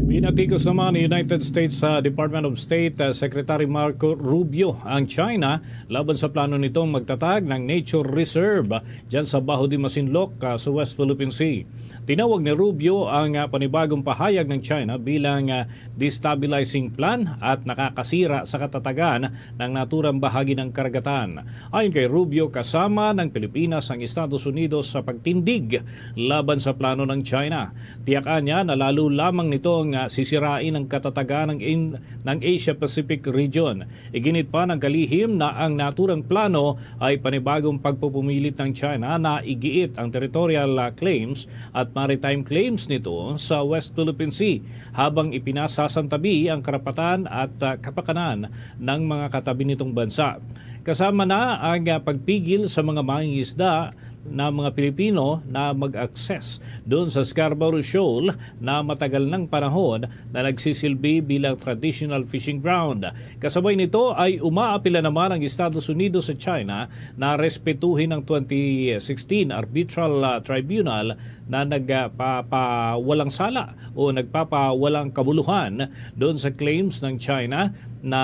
Binatikos naman ni United States, ah, Department of State, ah, Secretary Marco Rubio ang China laban sa plano nitong magtatag ng nature reserve dyan sa Baho de Masinloc, ah, sa West Philippine Sea. Tinawag ni Rubio ang, ah, panibagong pahayag ng China bilang, ah, destabilizing plan at nakakasira sa katatagan ng naturang bahagi ng karagatan. Ayon kay Rubio, kasama ng Pilipinas ang Estados Unidos sa pagtindig laban sa plano ng China. Tiyak-an niya na lalo lamang nitong, ah, sisirain ang katatagan ng in-, ng Asia-Pacific region. Iginit pa ng kalihim na ang naturang plano ay panibagong pagpupumilit ng China na igiit ang territorial, ah, claims at maritime claims nito sa West Philippine Sea, habang ipinasasantabi ang karapatan at, ah, kapakanan ng mga katabi nitong bansa. Kasama na ang, ah, pagpigil sa mga mangingisda na mga Pilipino na mag-access doon sa Scarborough Shoal na matagal ng panahon na nagsisilbi bilang traditional fishing ground. Kasabay nito ay umaapila naman ang Estados Unidos sa China na respetuhin ang twenty sixteen Arbitral, ah, Tribunal na nagpapawalang sala o nagpapawalang kabuluhan doon sa claims ng China na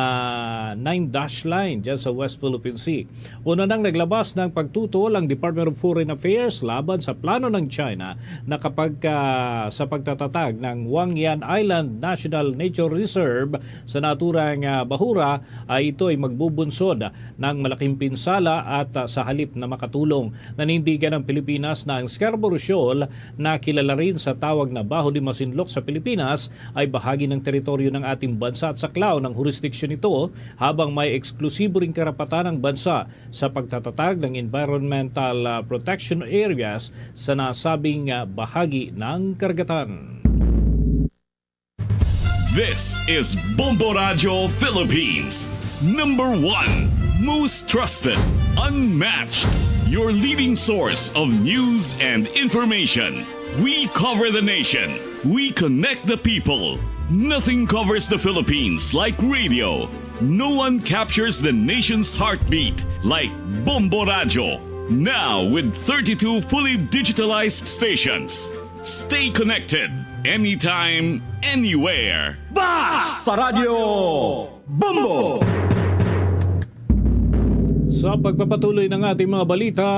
Nine Dash Line dyan sa West Philippine Sea. Una nang naglabas ng pagtutol ang Department of Foreign Affairs laban sa plano ng China na kapag, ah, sa pagtatatag ng Wangyan Island National Nature Reserve sa naturang, ah, bahura, ay ito ay magbubunsod ng malaking pinsala at, ah, sa halip na makatulong. Nanindigan ang Pilipinas na ang Scarborough Shoal, na kilala rin sa tawag na Baho de Masinloc sa Pilipinas, ay bahagi ng teritoryo ng ating bansa at saklaw ng hurisdiksyon nito, habang may eksklusibo ring karapatan ang bansa sa pagtatatag ng environmental, ah, protection areas sa nasabing, ah, bahagi ng karagatan. This is Bombo Radyo Philippines, number one, most trusted, unmatched, your leading source of news and information. We cover the nation. We connect the people. Nothing covers the Philippines like radio. No one captures the nation's heartbeat like Bombo Radyo. Now with thirty-two fully digitalized stations. Stay connected anytime, anywhere. Basta Radyo Bombo! Sa pagpapatuloy ng ating mga balita,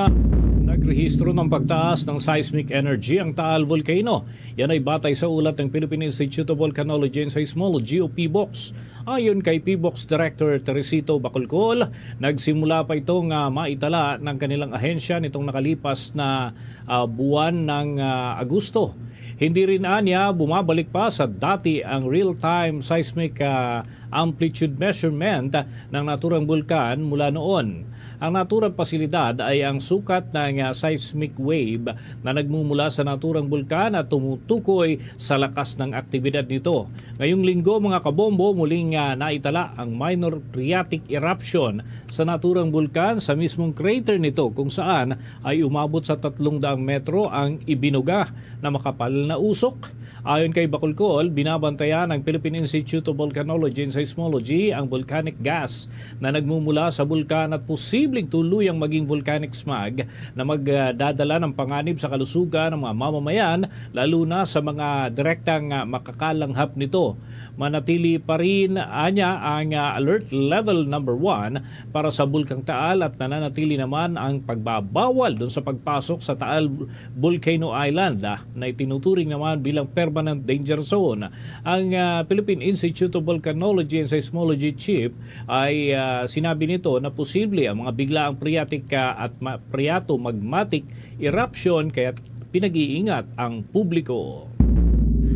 nagrehistro ng pagtaas ng seismic energy ang Taal Volcano. Yan ay batay sa ulat ng Philippine Institute of Volcanology and Seismology o PHIVOLCS. Ayon kay PHIVOLCS Director Teresito Bacolcol, nagsimula pa itong, ah, maitala ng kanilang ahensya nitong nakalipas na, ah, buwan ng, ah, Agosto. Hindi rin anya bumabalik pa sa dati ang real-time seismic, ah, amplitude measurement ng naturang bulkan mula noon. Ang naturang pasilidad ay ang sukat ng, ah, seismic wave na nagmumula sa naturang bulkan at tumutukoy sa lakas ng aktibidad nito. Ngayong linggo, mga kabombo, muling, ah, naitala ang minor phreatic eruption sa naturang bulkan sa mismong crater nito, kung saan ay umabot sa tatlong daang metro ang ibinuga na makapal na usok. Ayon kay Bacolcol, binabantayan ng Philippine Institute of Volcanology and Seismology ang volcanic gas na nagmumula sa bulkan at posibleng tuluyang maging volcanic smog na magdadala ng panganib sa kalusugan ng mga mamamayan, lalo na sa mga direktang, ah, makakalanghap nito. Manatili pa rin, anya, ang, ah, alert level number one para sa Bulkang Taal at nananatili naman ang pagbabawal dun sa pagpasok sa Taal Volcano Island, ah, na itinuturing naman bilang permanent danger zone. Ang, ah, Philippine Institute of Volcanology and Seismology chief ay, ah, sinabi nito na posible ang mga biglaang phreatic, ah, at ma-, phreatomagmatic eruption, kaya pinag-iingat ang publiko.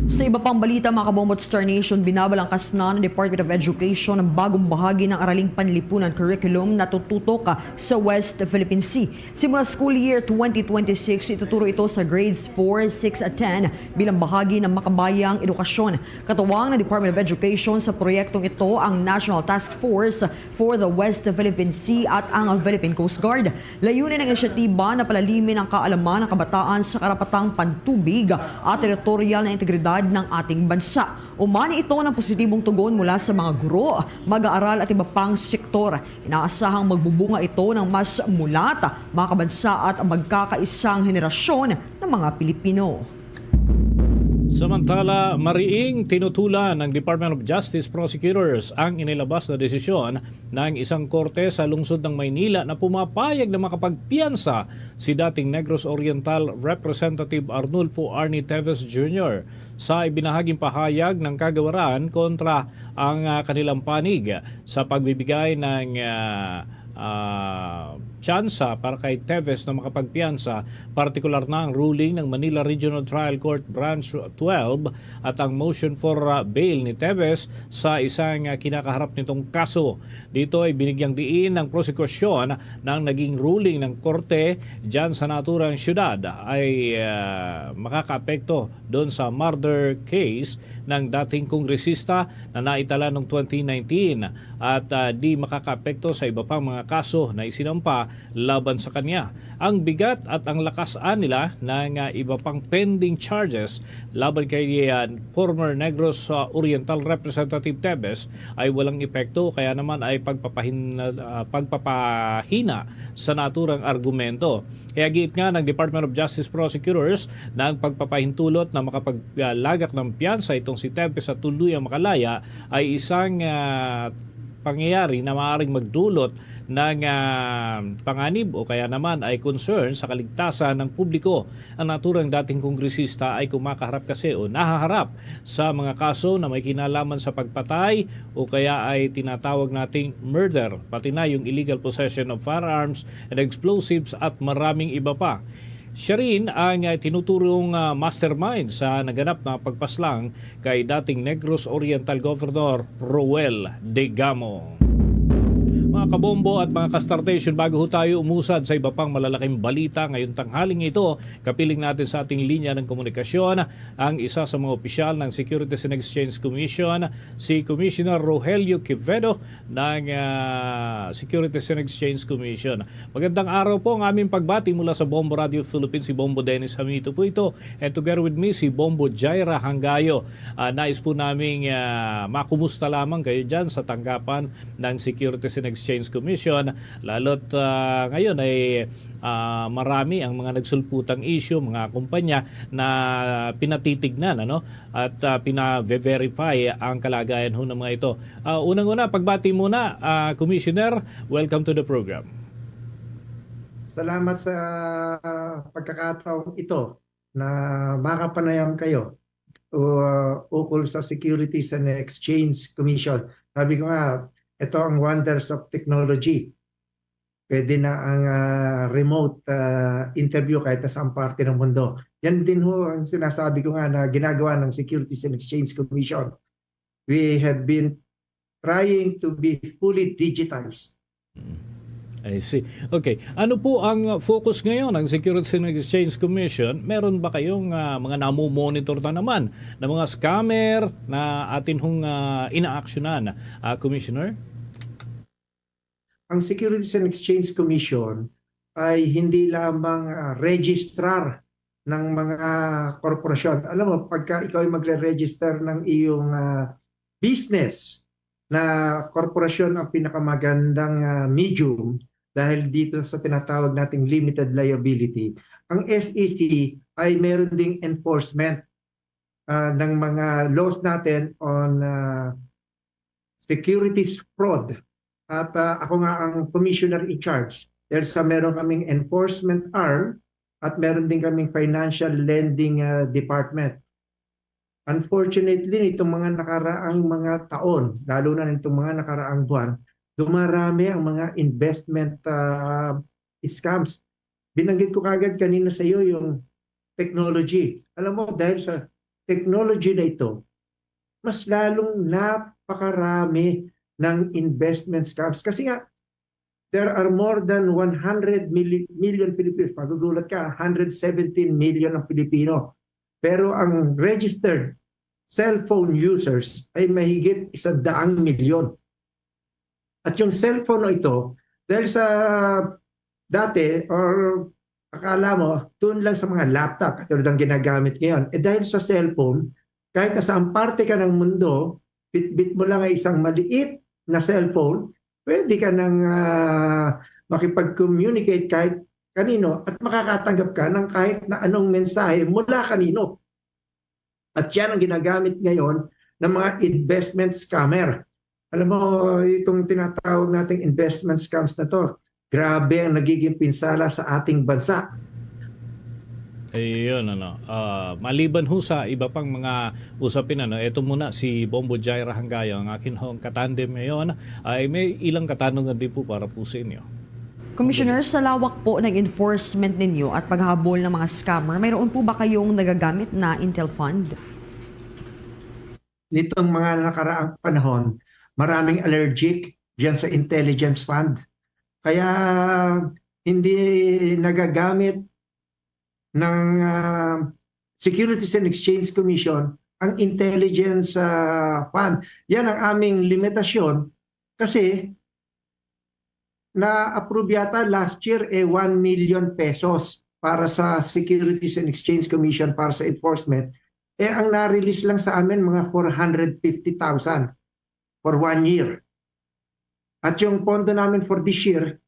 Sa iba pang balita, mga Kabombo at Star Nation, binabalangkas na ng Department of Education ang bagong bahagi ng Araling Panlipunan Curriculum na tututok, ah, sa West Philippine Sea. Simula school year twenty twenty-six, ituturo ito sa grades four, six at ten bilang bahagi ng makabayang edukasyon. Katuwang ng Department of Education sa proyektong ito ang National Task Force for the West Philippine Sea at ang Philippine Coast Guard. Layunin ng inisyatiba na palalimin ang kaalaman ng kabataan sa karapatang pantubig at teritorial na integridad ng ating bansa. Umani ito ng positibong tugon mula sa mga guro, mag-aaral at iba pang sektor. Inaasahang magbubunga ito ng mas mulat, makabansa at magkakaisang henerasyon ng mga Pilipino. Samantala, mariing tinutulan ng Department of Justice prosecutors ang inilabas na desisyon ng isang korte sa lungsod ng Maynila na pumapayag na makapagpiyansa si dating Negros Oriental Representative Arnulfo Arnie Teves Junior sa ibinahaging pahayag ng kagawaran kontra ang, ah, kanilang panig sa pagbibigay ng, ah, ah, tsansa para kay Teves na makapagpiyansa, partikular na ang ruling ng Manila Regional Trial Court Branch twelve at ang motion for, ah, bail ni Teves sa isang, ah, kinakaharap nitong kaso. Dito ay binigyang diin ng prosekusyon na ang naging ruling ng korte dyan sa naturang syudad ay, ah, makakaapekto doon sa murder case ng dating kongresista na naitala noong twenty nineteen at, ah, di makakaapekto sa iba pang mga kaso na isinampa laban sa kanya. Ang bigat at ang lakas, anila, ng, ah, iba pang pending charges laban kay, ah, former Negros, ah, Oriental Representative Teves ay walang epekto, kaya naman ay pagpapahin-, ah, pagpapahina sa naturang argumento. Kaya giit nga ng Department of Justice prosecutors na ang pagpapahintulot na makapaglagak ng piyansa itong si Teves sa tuluyang makalaya ay isang, ah, pangyayari na maaaring magdulot ng, ah, panganib o kaya naman ay concern sa kaligtasan ng publiko. Ang naturang dating kongresista ay kumakaharap kasi o nahaharap sa mga kaso na may kinalaman sa pagpatay o kaya ay tinatawag nating murder, pati na yung illegal possession of firearms and explosives at maraming iba pa. Siya rin ang, ah, tinuturong, ah, mastermind sa naganap na pagpaslang kay dating Negros Oriental Governor Roel Degamo. Mga kabombo at mga ka-Star Station, bago ho tayo umusad sa iba pang malalaking balita ngayong tanghaling ito, kapiling natin sa ating linya ng komunikasyon ang isa sa mga opisyal ng Securities and Exchange Commission, si Commissioner Rogelio Quevedo ng, ah, Securities and Exchange Commission. Magandang araw po ang aming pagbati mula sa Bombo Radio Philippines, si Bombo Dennis Hamito po ito. And together with me, si Bombo Jaira Hangayo. Ah, nais po naming, ah, makumusta lamang kayo dyan sa tanggapan ng Securities and Exchange Commission. Lalo't, ah, ngayon ay, ah, marami ang mga nagsulputang issue, mga kumpanya na pinatitignan, ano, at, ah, pina-verify ang kalagayan ho ng mga ito. Ah, unang-una, pagbati muna, ah, Commissioner, welcome to the program. Salamat sa pagkakataong ito na makapanayam kayo, uh, ukol sa Securities and Exchange Commission. Sabi ko nga, ito ang wonders of technology. Pwede na ang, ah, remote, ah, interview kahit na saang parte ng mundo. Yan din ho ang sinasabi ko nga na ginagawa ng Securities and Exchange Commission. We have been trying to be fully digitized. Mm. I see. Okay. Ano po ang focus ngayon ng Securities and Exchange Commission? Meron ba kayong, ah, mga namo-monitor na naman na mga scammer na atin hong, ah, inaaksyonan, ah, Commissioner? Ang Securities and Exchange Commission ay hindi lamang, ah, registrar ng mga korporasyon. Alam mo, pagka ikaw ay magre-register ng iyong, ah, business, na korporasyon ang pinakamagandang, ah, medium dahil dito sa tinatawag nating limited liability. Ang S E C ay meron ding enforcement, ah, ng mga laws natin on, ah, securities fraud. At, ah, ako nga ang commissioner in charge. Dahil sa meron kaming enforcement arm at meron din kaming financial lending, ah, department. Unfortunately, nitong mga nakaraang mga taon, lalo na nitong mga nakaraang buwan, dumarami ang mga investment, ah, scams. Binanggit ko kagad kanina sa iyo yung technology. Alam mo, dahil sa technology na ito, mas lalong napakarami ng investment scams. Kasi nga, there are more than one hundred mil-, million Filipinos. Magugulat ka, hundred seventeen million ang Pilipino. Pero ang registered cellphone users ay mahigit isang daang milyon. At yung cellphone na ito, dahil sa dati, or akala mo, doon lang sa mga laptop, katulad ang ginagamit ngayon. Eh, dahil sa cellphone, kahit na saan parte ka ng mundo, bitbit mo lang ay isang maliit na cellphone, pwede ka nang, ah, makipag-communicate kahit kanino at makakatanggap ka ng kahit na anong mensahe mula kanino. At yan ang ginagamit ngayon ng mga investment scammer. Alam mo, itong tinatawag nating investment scams na to, grabe ang nagiging pinsala sa ating bansa. Ayun, ano. Ah, maliban ho sa iba pang mga usapin, ano, eto muna, si Bombo Jaira Hangayo, ang akin hong katandem ngayon, ay may ilang katanungan din po para po sa inyo. Commissioner, sa lawak po ng enforcement ninyo at paghabol ng mga scammer, mayroon po ba kayong nagagamit na Intel Fund? Nitong mga nakaraang panahon, maraming allergic diyan sa intelligence fund. Kaya hindi nagagamit ng, ah, Securities and Exchange Commission ang intelligence, ah, fund. Yan ang aming limitasyon kasi na-approve yata last year, eh, one million pesos para sa Securities and Exchange Commission para sa enforcement. Eh, ang na-release lang sa amin mga four hundred fifty thousand for one year. At yung pondo namin for this year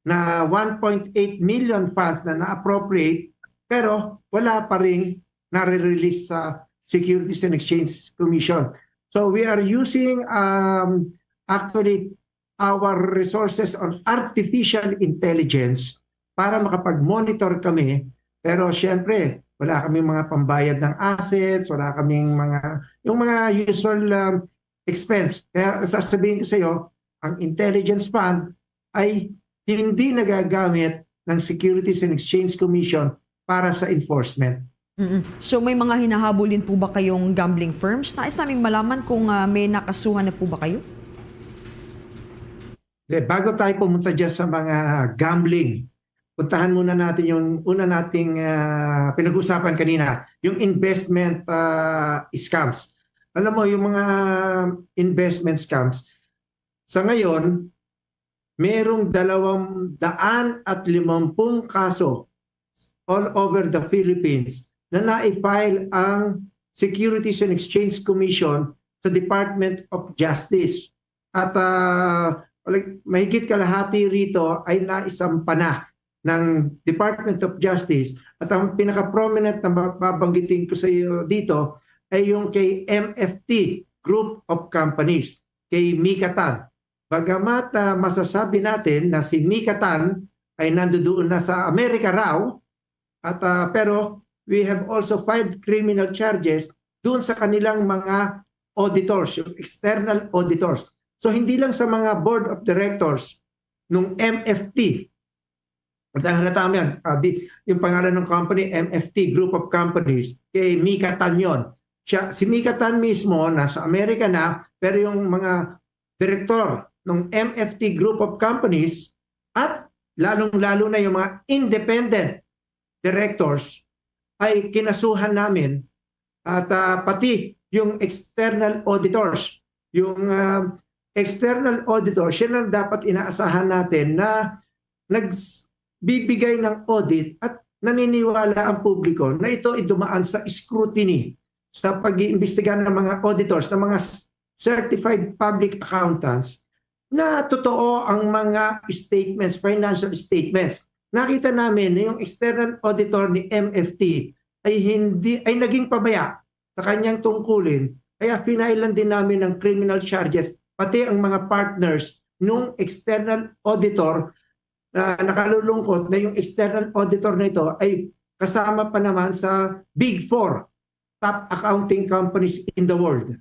na one point eight million funds na na-appropriate, pero wala pa ring nare-release sa Securities and Exchange Commission. So we are using, um, actually our resources on artificial intelligence para makapag-monitor kami. Pero siyempre, wala kaming mga pambayad ng assets, wala kaming mga, yung mga usual, um, expense. Kaya sasabihin ko sa iyo, ang intelligence fund ay hindi nagagamit ng Securities and Exchange Commission para sa enforcement. Mm-mm. So may mga hinahabol din po ba kayong gambling firms? Nais naming malaman kung, ah, may nakasuhan na po ba kayo? Eh, bago tayo pumunta dyan sa mga gambling, puntahan muna natin yung una nating, ah, pinag-usapan kanina, yung investment, ah, scams. Alam mo, yung mga investment scams, sa ngayon, merong dalawang daan at limampung kaso all over the Philippines na na-file ang Securities and Exchange Commission sa Department of Justice. At, ah, like, mahigit kalahati rito ay naisampa na ng Department of Justice. At ang pinaka-prominent na ba-, babanggitin ko sa iyo dito ay yung kay M F T Group of Companies, kay Mika Tan. Bagamat, ah, masasabi natin na si Mika Tan ay nandoon na sa Amerika raw, at, ah, pero we have also filed criminal charges doon sa kanilang mga auditors, yung external auditors. So hindi lang sa mga board of directors nung M F T, at ang halata mo yan, ah, di, yung pangalan ng company, M F T Group of Companies, kay Mika Tan yun. Siya, si Mika Tan mismo, nasa Amerika na, pero yung mga direktor ng M F T Group of Companies at lalong-lalo na yung mga independent directors ay kinasuhan namin at, ah, pati yung external auditors. Yung, ah, external auditor, siya lang dapat inaasahan natin na nagbibigay ng audit at naniniwala ang publiko na ito ay dumaan sa scrutiny, sa pag-iimbestiga ng mga auditors, ng mga s-, certified public accountants, na totoo ang mga statements, financial statements. Nakita namin na yung external auditor ni M F T ay hindi, ay naging pabaya sa kanyang tungkulin, kaya finailan din namin ng criminal charges, pati ang mga partners nung external auditor. Na nakalulungkot na yung external auditor na ito ay kasama pa naman sa Big Four top accounting companies in the world.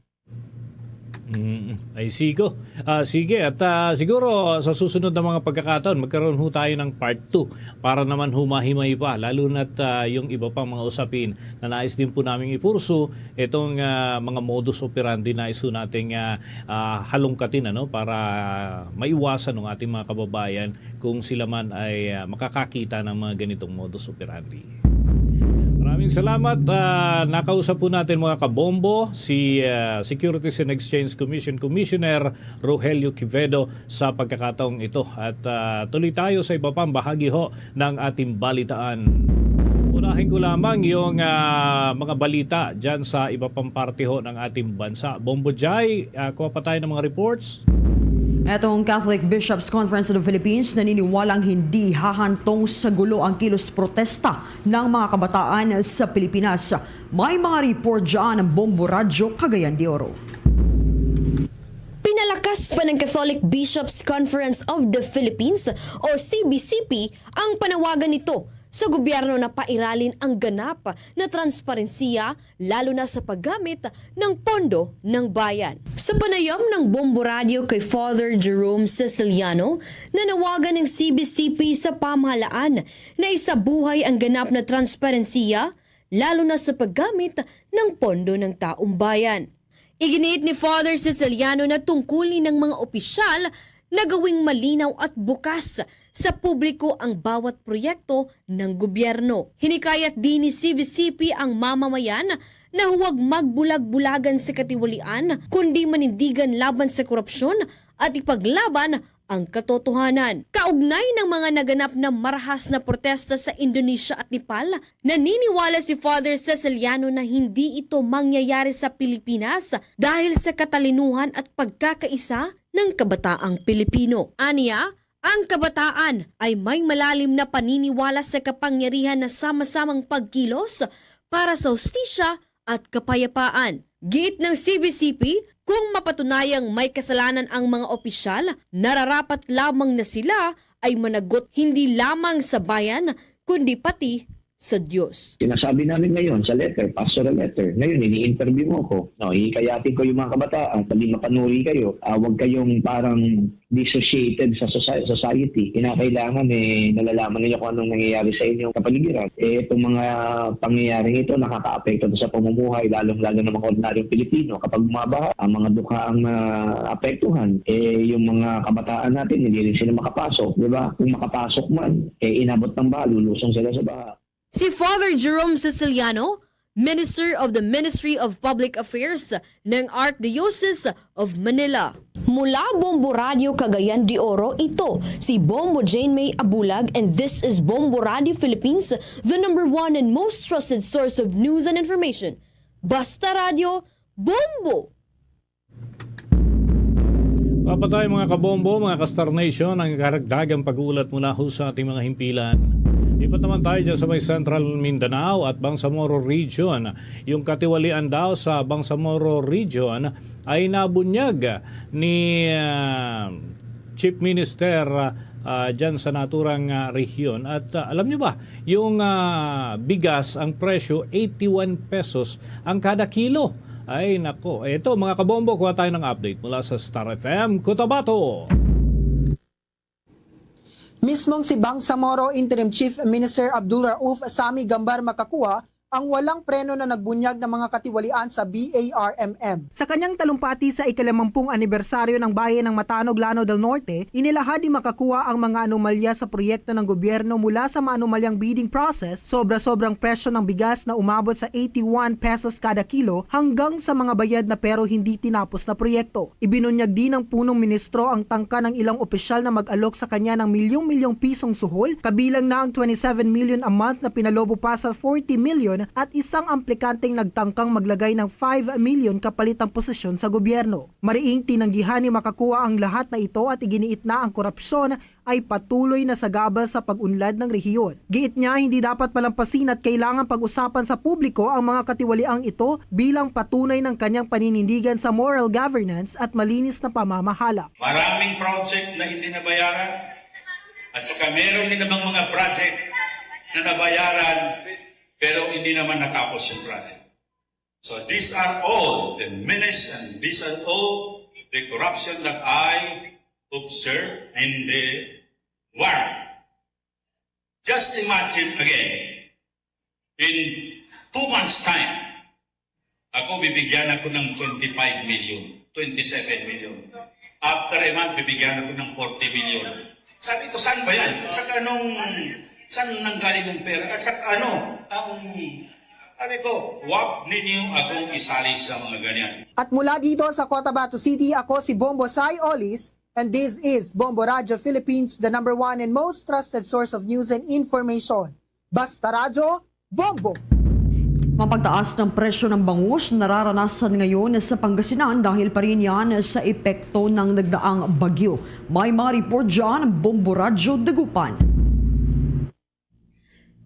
Mm, ay sigo. Ah, sige, at ah, siguro sa susunod na mga pagkakataon, magkaroon ho tayo ng part two para naman humahimay pa, lalo na't ah, yung iba pang mga usapin na nais din po naming ipursu, itong ah, mga modus operandi nais ho nating ah, ah, halungkatin, ano, para maiwasan ng ating mga kababayan kung sila man ay ah, makakakita ng mga ganitong modus operandi. Maraming salamat. Ah, nakausap po natin, mga kabombo, si ah, Securities and Exchange Commission Commissioner Rogelio Quevedo sa pagkakataong ito. At ah, tuloy tayo sa iba pang bahagi ho ng ating balitaan. Unahin ko lamang yung ah, mga balita dyan sa iba pang parte ho ng ating bansa. Bombo Jai, ah, kuha pa tayo ng mga reports. Etong Catholic Bishops Conference of the Philippines naniniwalang hindi hahantong sa gulo ang kilos protesta ng mga kabataan sa Pilipinas. May mga report dyan ang Bombo Radyo Cagayan de Oro. Pinalakas pa ng Catholic Bishops Conference of the Philippines o C B C P ang panawagan nito sa gobyerno na pairalin ang ganap na transparensiya, lalo na sa paggamit ng pondo ng bayan. Sa panayam ng Bombo Radio kay Father Jerome Siciliano, nanawagan ang C B C P sa pamahalaan na isabuhay ang ganap na transparensiya, lalo na sa paggamit ng pondo ng taong bayan. Iginiit ni Father Siciliano na tungkulin ng mga opisyal na gawing malinaw at bukas sa publiko ang bawat proyekto ng gobyerno. Hinikayat din ni C B C P ang mamamayan na huwag magbulag-bulagan sa katiwalian, kundi manindigan laban sa korupsyon at ipaglaban ang katotohanan. Kaugnay ng mga naganap na marahas na protesta sa Indonesia at Nepal, naniniwala si Father Ceciliano na hindi ito mangyayari sa Pilipinas dahil sa katalinuhan at pagkakaisa ng kabataang Pilipino. Aniya, ang kabataan ay may malalim na paniniwala sa kapangyarihan na sama-samang pagkilos para sa hustisya at kapayapaan. Giit ng C B C P, kung mapatunayang may kasalanan ang mga opisyal, nararapat lamang na sila ay managot hindi lamang sa bayan, kundi pati sa Diyos. Sinasabi namin ngayon sa letter, pastoral letter, ngayon ini-interview mo ko. No, hikayatin ko yung mga kabataan, pag mapanuri kayo, ah, huwag kayong parang dissociated sa soci- society. Kinakailangan eh, nalalaman ninyo kung anong nangyayari sa inyong kapaligiran. Eh, itong mga pangyayaring ito nakakaapekto sa pamumuhay, lalong-lalo ng mga ordinaryong Pilipino. Kapag bumabaha, ang mga dukha ang naapektuhan, eh, yung mga kabataan natin, hindi rin sila makapasok, di ba? Kung makapasok man, eh, inabot ng baha, lulusong sila sa baha. Si Father Jerome Siciliano, Minister of the Ministry of Public Affairs ng Archdiocese of Manila. Mula Bombo Radio Cagayan de Oro, ito si Bombo Jane May Abulag, and this is Bombo Radio Philippines, the number one and most trusted source of news and information. Basta Radio, Bombo! Papatay, mga kabombo, mga ka-Star Nation, ang karagdagang pag-uulat mula ho sa ating mga himpilan. Lipat naman tayo dyan sa may Central Mindanao at Bangsamoro Region. Yung katiwalian daw sa Bangsamoro Region ay nabunyag ni ah, Chief Minister ah, dyan sa naturang ah, rehiyon. At ah, alam nyo ba, yung ah, bigas, ang presyo, eighty-one pesos ang kada kilo. Ay, nako. Ito, mga kabombo, kuha tayo ng update mula sa Star F M Cotabato. Mismong si Bangsamoro Interim Chief Minister Abdul Rauf Sami Gambar Makakua ang walang preno na nagbunyag ng mga katiwalian sa B A R M M. Sa kanyang talumpati sa ikalimampung anibersaryo ng Bayan ng Matanog, Lanao del Norte, inilahad ni Macacua ang mga anomalya sa proyekto ng gobyerno, mula sa maanumalyang bidding process, sobra-sobrang presyo ng bigas na umabot sa eighty-one pesos kada kilo, hanggang sa mga bayad na pero hindi tinapos na proyekto. Ibinunyag din ng punong ministro ang tangka ng ilang opisyal na mag-alok sa kanya ng milyong-milyong pisong suhol, kabilang na ang twenty-seven million a month na pinalobo pa sa forty million, at isang aplikanteng nagtangkang maglagay ng five million kapalit ang posisyon sa gobyerno. Mariing tinanggihan ni Macacua ang lahat na ito at iginiit na ang korupsyon ay patuloy na sagabal sa pag-unlad ng rehiyon. Giit niya, hindi dapat palampasin at kailangan pag-usapan sa publiko ang mga katiwaliang ito bilang patunay ng kanyang paninindigan sa moral governance at malinis na pamamahala. Maraming project na hindi nabayaran at saka meron din namang mga project na nabayaran pero hindi naman natapos yung project. So these are all the menace and these are all the corruption that I observe in the war. Just imagine again, in two months' time, ako bibigyan ako ng twenty-five million, twenty-seven million. After a month, bibigyan ako ng forty million. Sabi ko, saan ba yan? At saka anong, saan nanggaling ang pera? At saka ano, ang, sabi ko, wag ninyo akong isali sa mga ganyan. At mula dito sa Cotabato City, ako si Bombo Sai Olis, and this is Bombo Radyo Philippines, the number one and most trusted source of news and information. Basta Radyo, Bombo! Mapagtaas ng presyo ng bangus nararanasan ngayon sa Pangasinan dahil pa rin yan sa epekto ng nagdaang bagyo. May mga report dyan, Bombo Radyo Dagupan.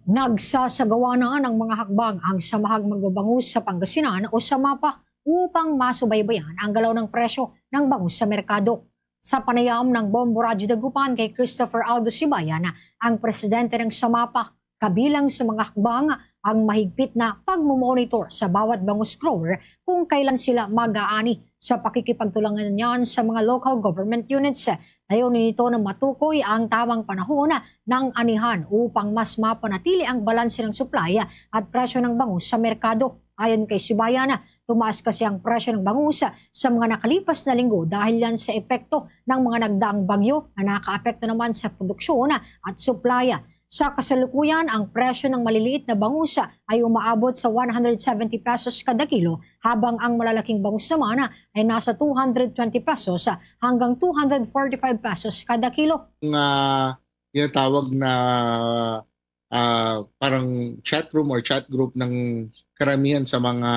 Nagsasagawa na ng mga hakbang ang Samahang Magbabangus sa Pangasinan o SAMAPA upang masubaybayan ang galaw ng presyo ng bangus sa merkado. Sa panayam ng Bombo Radyo Dagupan kay Christopher Aldo Sibayan, ang presidente ng SAMAPA, kabilang sa mga hakbang ang mahigpit na pagmomonitor sa bawat bangus grower kung kailan sila mag-aani sa pakikipagtulungan niyan sa mga local government units. Layunin nito na matukoy ang tamang panahon ng anihan upang mas mapanatili ang balanse ng supply at presyo ng bangus sa merkado. Ayon kay Sibayan, tumaas kasi ang presyo ng bangus sa mga nakalipas na linggo dahil yan sa epekto ng mga nagdaang bagyo na nakaapekto naman sa produksyon at supply. Sa kasalukuyan, ang presyo ng maliliit na bangus ay umaabot sa one hundred seventy pesos kada kilo, habang ang malalaking bangus naman ay nasa two hundred twenty pesos hanggang two hundred forty-five pesos kada kilo. Ang ah, tinatawag na ah, parang chat room or chat group ng karamihan sa mga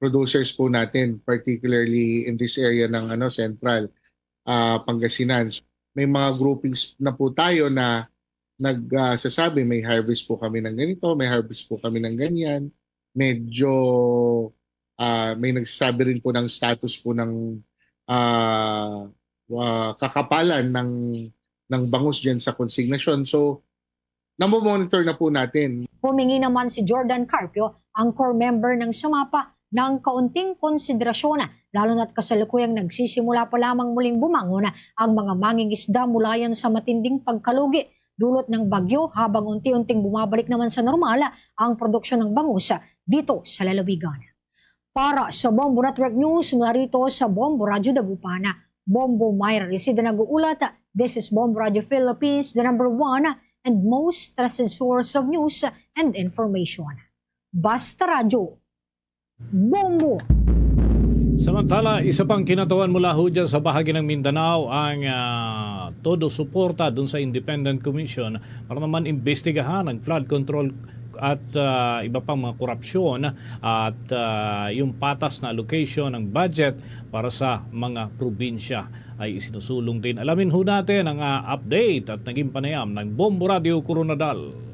producers po natin, particularly in this area ng ano, Central ah, Pangasinan. So, may mga groupings na po tayo na nagsasabi, may harvest po kami ng ganito, may harvest po kami ng ganyan. Medyo ah, may nagsasabi rin po ng status po ng ah, ah, kakapalan ng ng bangus diyan sa konsignasyon. So, namo-monitor na po natin. Humingi naman si Jordan Carpio, ang core member ng SAMAPA, ng kaunting konsiderasyon, lalo na't kasalukuyang nagsisimula pa lamang muling bumangon ang mga mangingisda mula yan sa matinding pagkalugi dulot ng bagyo, habang unti-unting bumabalik naman sa normal ang produksyon ng bangus dito sa lalawigan. Para sa Bombo Network News, mula rito sa Bombo Radyo Dagupan, Bombo Myra Resida nag-uulat. This is Bombo Radyo Philippines, the number one and most trusted source of news and information. Basta Radyo, Bombo! Samantala, isa pang kinatawan mula ho dyan sa bahagi ng Mindanao ang ah, todo suporta dun sa Independent Commission para naman imbestigahan ang flood control at ah, iba pang mga korupsyon at ah, yung patas na allocation ng budget para sa mga probinsya ay isinusulong din. Alamin ho natin ang ah, update at naging panayam ng Bombo Radio Coronadal.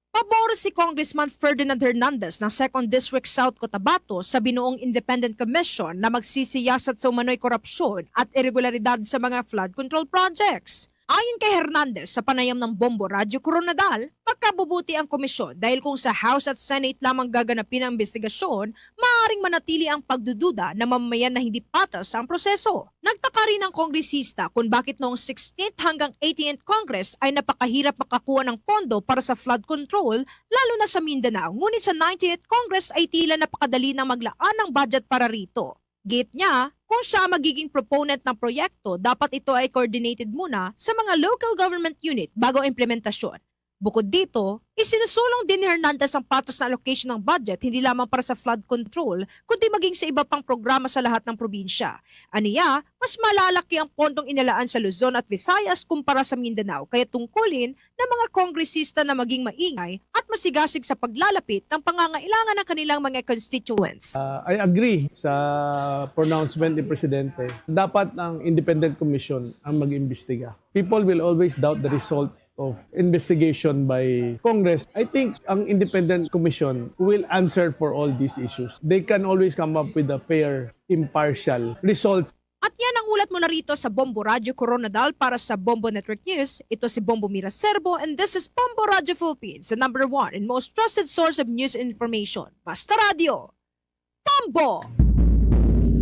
Pabor si Congressman Ferdinand Hernandez ng Second District South Cotabato sa binuong Independent Commission na magsisiyasat sa umano'y korupsyon at iregularidad sa mga flood control projects. Ayon kay Hernandez, sa panayam ng Bombo Radyo Coronadal, pagkabubuti ang komisyon dahil kung sa House at Senate lamang gaganapin ang investigasyon, maaari siyempre manatili ang pagdududa na mamamayan na hindi patas ang proseso. Nagtaka rin ang kongresista kung bakit noong sixteenth hanggang eighteenth Congress ay napakahirap makakuha ng pondo para sa flood control, lalo na sa Mindanao, ngunit sa ninetieth Congress ay tila napakadali nang maglaan ng budget para rito. Giit niya, kung siya ang magiging proponent ng proyekto, dapat ito ay coordinated muna sa mga local government unit bago ang implementasyon. Bukod dito, isinusulong din ni Hernandez ang patas na allocation ng budget hindi lamang para sa flood control, kundi maging sa iba pang programa sa lahat ng probinsya. Aniya, mas malalaki ang pondong inalaan sa Luzon at Visayas kumpara sa Mindanao, kaya tungkulin ng mga kongresista na maging maingay at masigasig sa paglalapit ng pangangailangan ng kanilang mga constituents. Uh, I agree sa pronouncement ni Presidente. Dapat ang independent commission ang mag-imbestiga. People will always doubt the result of investigation by Congress. I think ang independent commission will answer for all these issues. They can always come up with a fair, impartial results. At yan ang ulat mula rito sa Bombo Radyo Koronadal. Para sa Bombo Network News, ito si Bombo Mira Serbo, and this is Bombo Radyo Philippines, the number one and most trusted source of news and information. Basta Radyo, Bombo!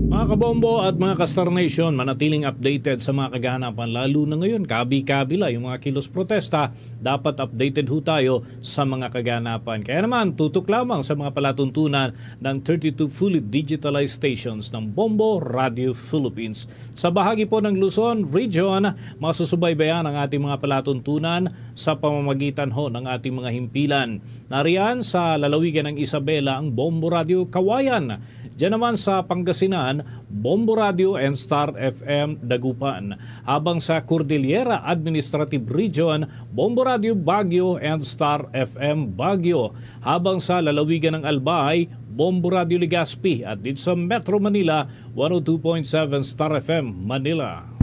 Mga kabombo at mga ka-Star Nation, manatiling updated sa mga kaganapan, lalo na ngayon, kabi-kabi la yung mga kilos protesta. Dapat updated ho tayo sa mga kaganapan. Kaya naman, tutok lamang sa mga palatuntunan ng thirty-two fully digitalized stations ng Bombo Radio Philippines. Sa bahagi po ng Luzon Region, masusubaybayan ang ating mga palatuntunan sa pamamagitan ho ng ating mga himpilan. Nariyan sa lalawigan ng Isabela ang Bombo Radio Kawayan. Diyan naman sa Pangasinan, Bombo Radio and Star F M Dagupan. Habang sa Cordillera Administrative Region, Bombo Radio Baguio and Star F M Baguio. Habang sa lalawigan ng Albay, Bombo Radio Legazpi, at dito sa Metro Manila, one oh two point seven Star F M Manila.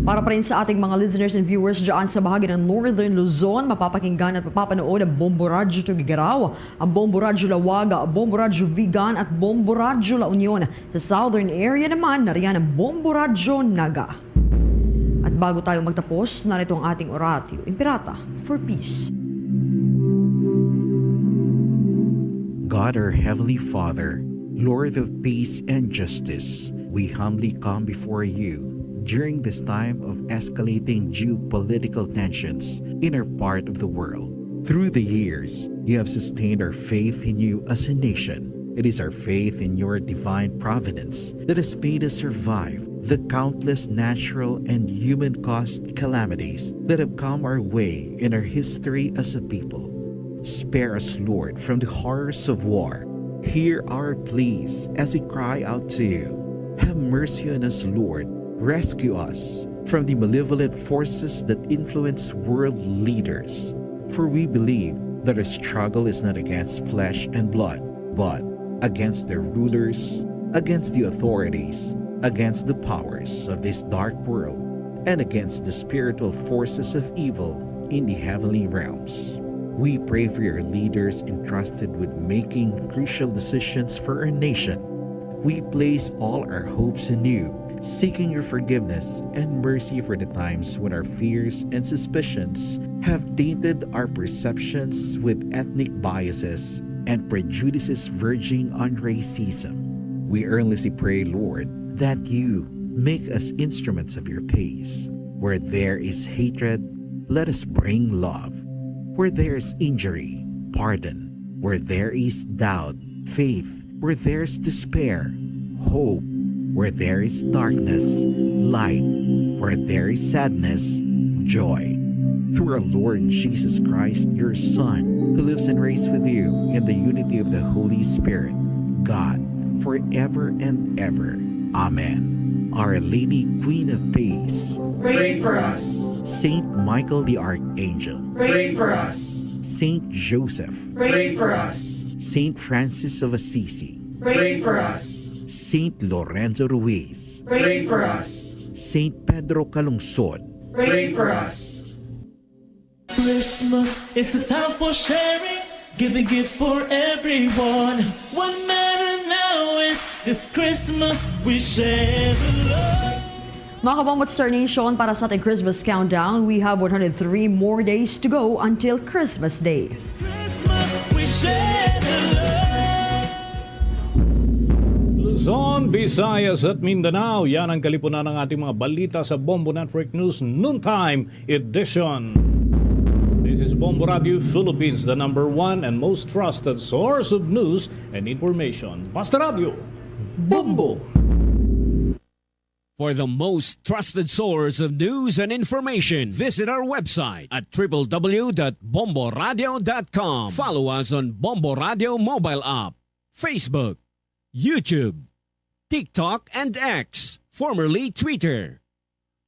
Para pa rin sa ating mga listeners and viewers dyan sa bahagi ng Northern Luzon, mapapakinggan at mapapanood ang Bombo Radyo Tugigarao, ang Bombo Radyo Lawag, Bombo Radyo Vigan at Bombo Radyo La Union. Sa Southern area naman, nariyan ang Bombo Radyo Naga. At bago tayo magtapos, narito ang ating oratio, Imperata for Peace. God, our Heavenly Father, Lord of peace and justice, we humbly come before you during this time of escalating geopolitical tensions in our part of the world. Through the years, you have sustained our faith in you as a nation. It is our faith in your divine providence that has made us survive the countless natural and human-caused calamities that have come our way in our history as a people. Spare us, Lord, from the horrors of war. Hear our pleas as we cry out to you. Have mercy on us, Lord. Rescue us from the malevolent forces that influence world leaders. For we believe that our struggle is not against flesh and blood, but against their rulers, against the authorities, against the powers of this dark world, and against the spiritual forces of evil in the heavenly realms. We pray for your leaders entrusted with making crucial decisions for our nation. We place all our hopes in you, seeking your forgiveness and mercy for the times when our fears and suspicions have tainted our perceptions with ethnic biases and prejudices verging on racism. We earnestly pray, Lord, that you make us instruments of your peace. Where there is hatred, let us bring love. Where there is injury, pardon. Where there is doubt, faith. Where there is despair, hope. Where there is darkness, light. Where there is sadness, joy. Through our Lord Jesus Christ, your Son, who lives and reigns with you in the unity of the Holy Spirit, God, forever and ever. Amen. Our Lady, Queen of Peace, Pray for us. Saint Michael the Archangel, Pray for us. Saint Joseph, Pray for us. Saint Francis of Assisi, Pray for us. Saint Lorenzo Ruiz, Pray for us. Saint Pedro Calungsod, Pray for us. Christmas is a time for sharing, giving gifts for everyone. What matter now is this Christmas we share the love. Mga kabombo, Star Nation, para sa ating Christmas countdown, we have one hundred three more days to go until Christmas Day. This Christmas we share the love. Luzon, Visayas at Mindanao. Yan ang kalipunan ng ating mga balita sa Bombo Network News Noontime Edition. This is Bombo Radio Philippines, the number one and most trusted source of news and information. Basta Radio, Bombo! For the most trusted source of news and information, visit our website at triple w dot bombo radio dot com. Follow us on Bombo Radio mobile app, Facebook, YouTube, TikTok, and X, formerly Twitter.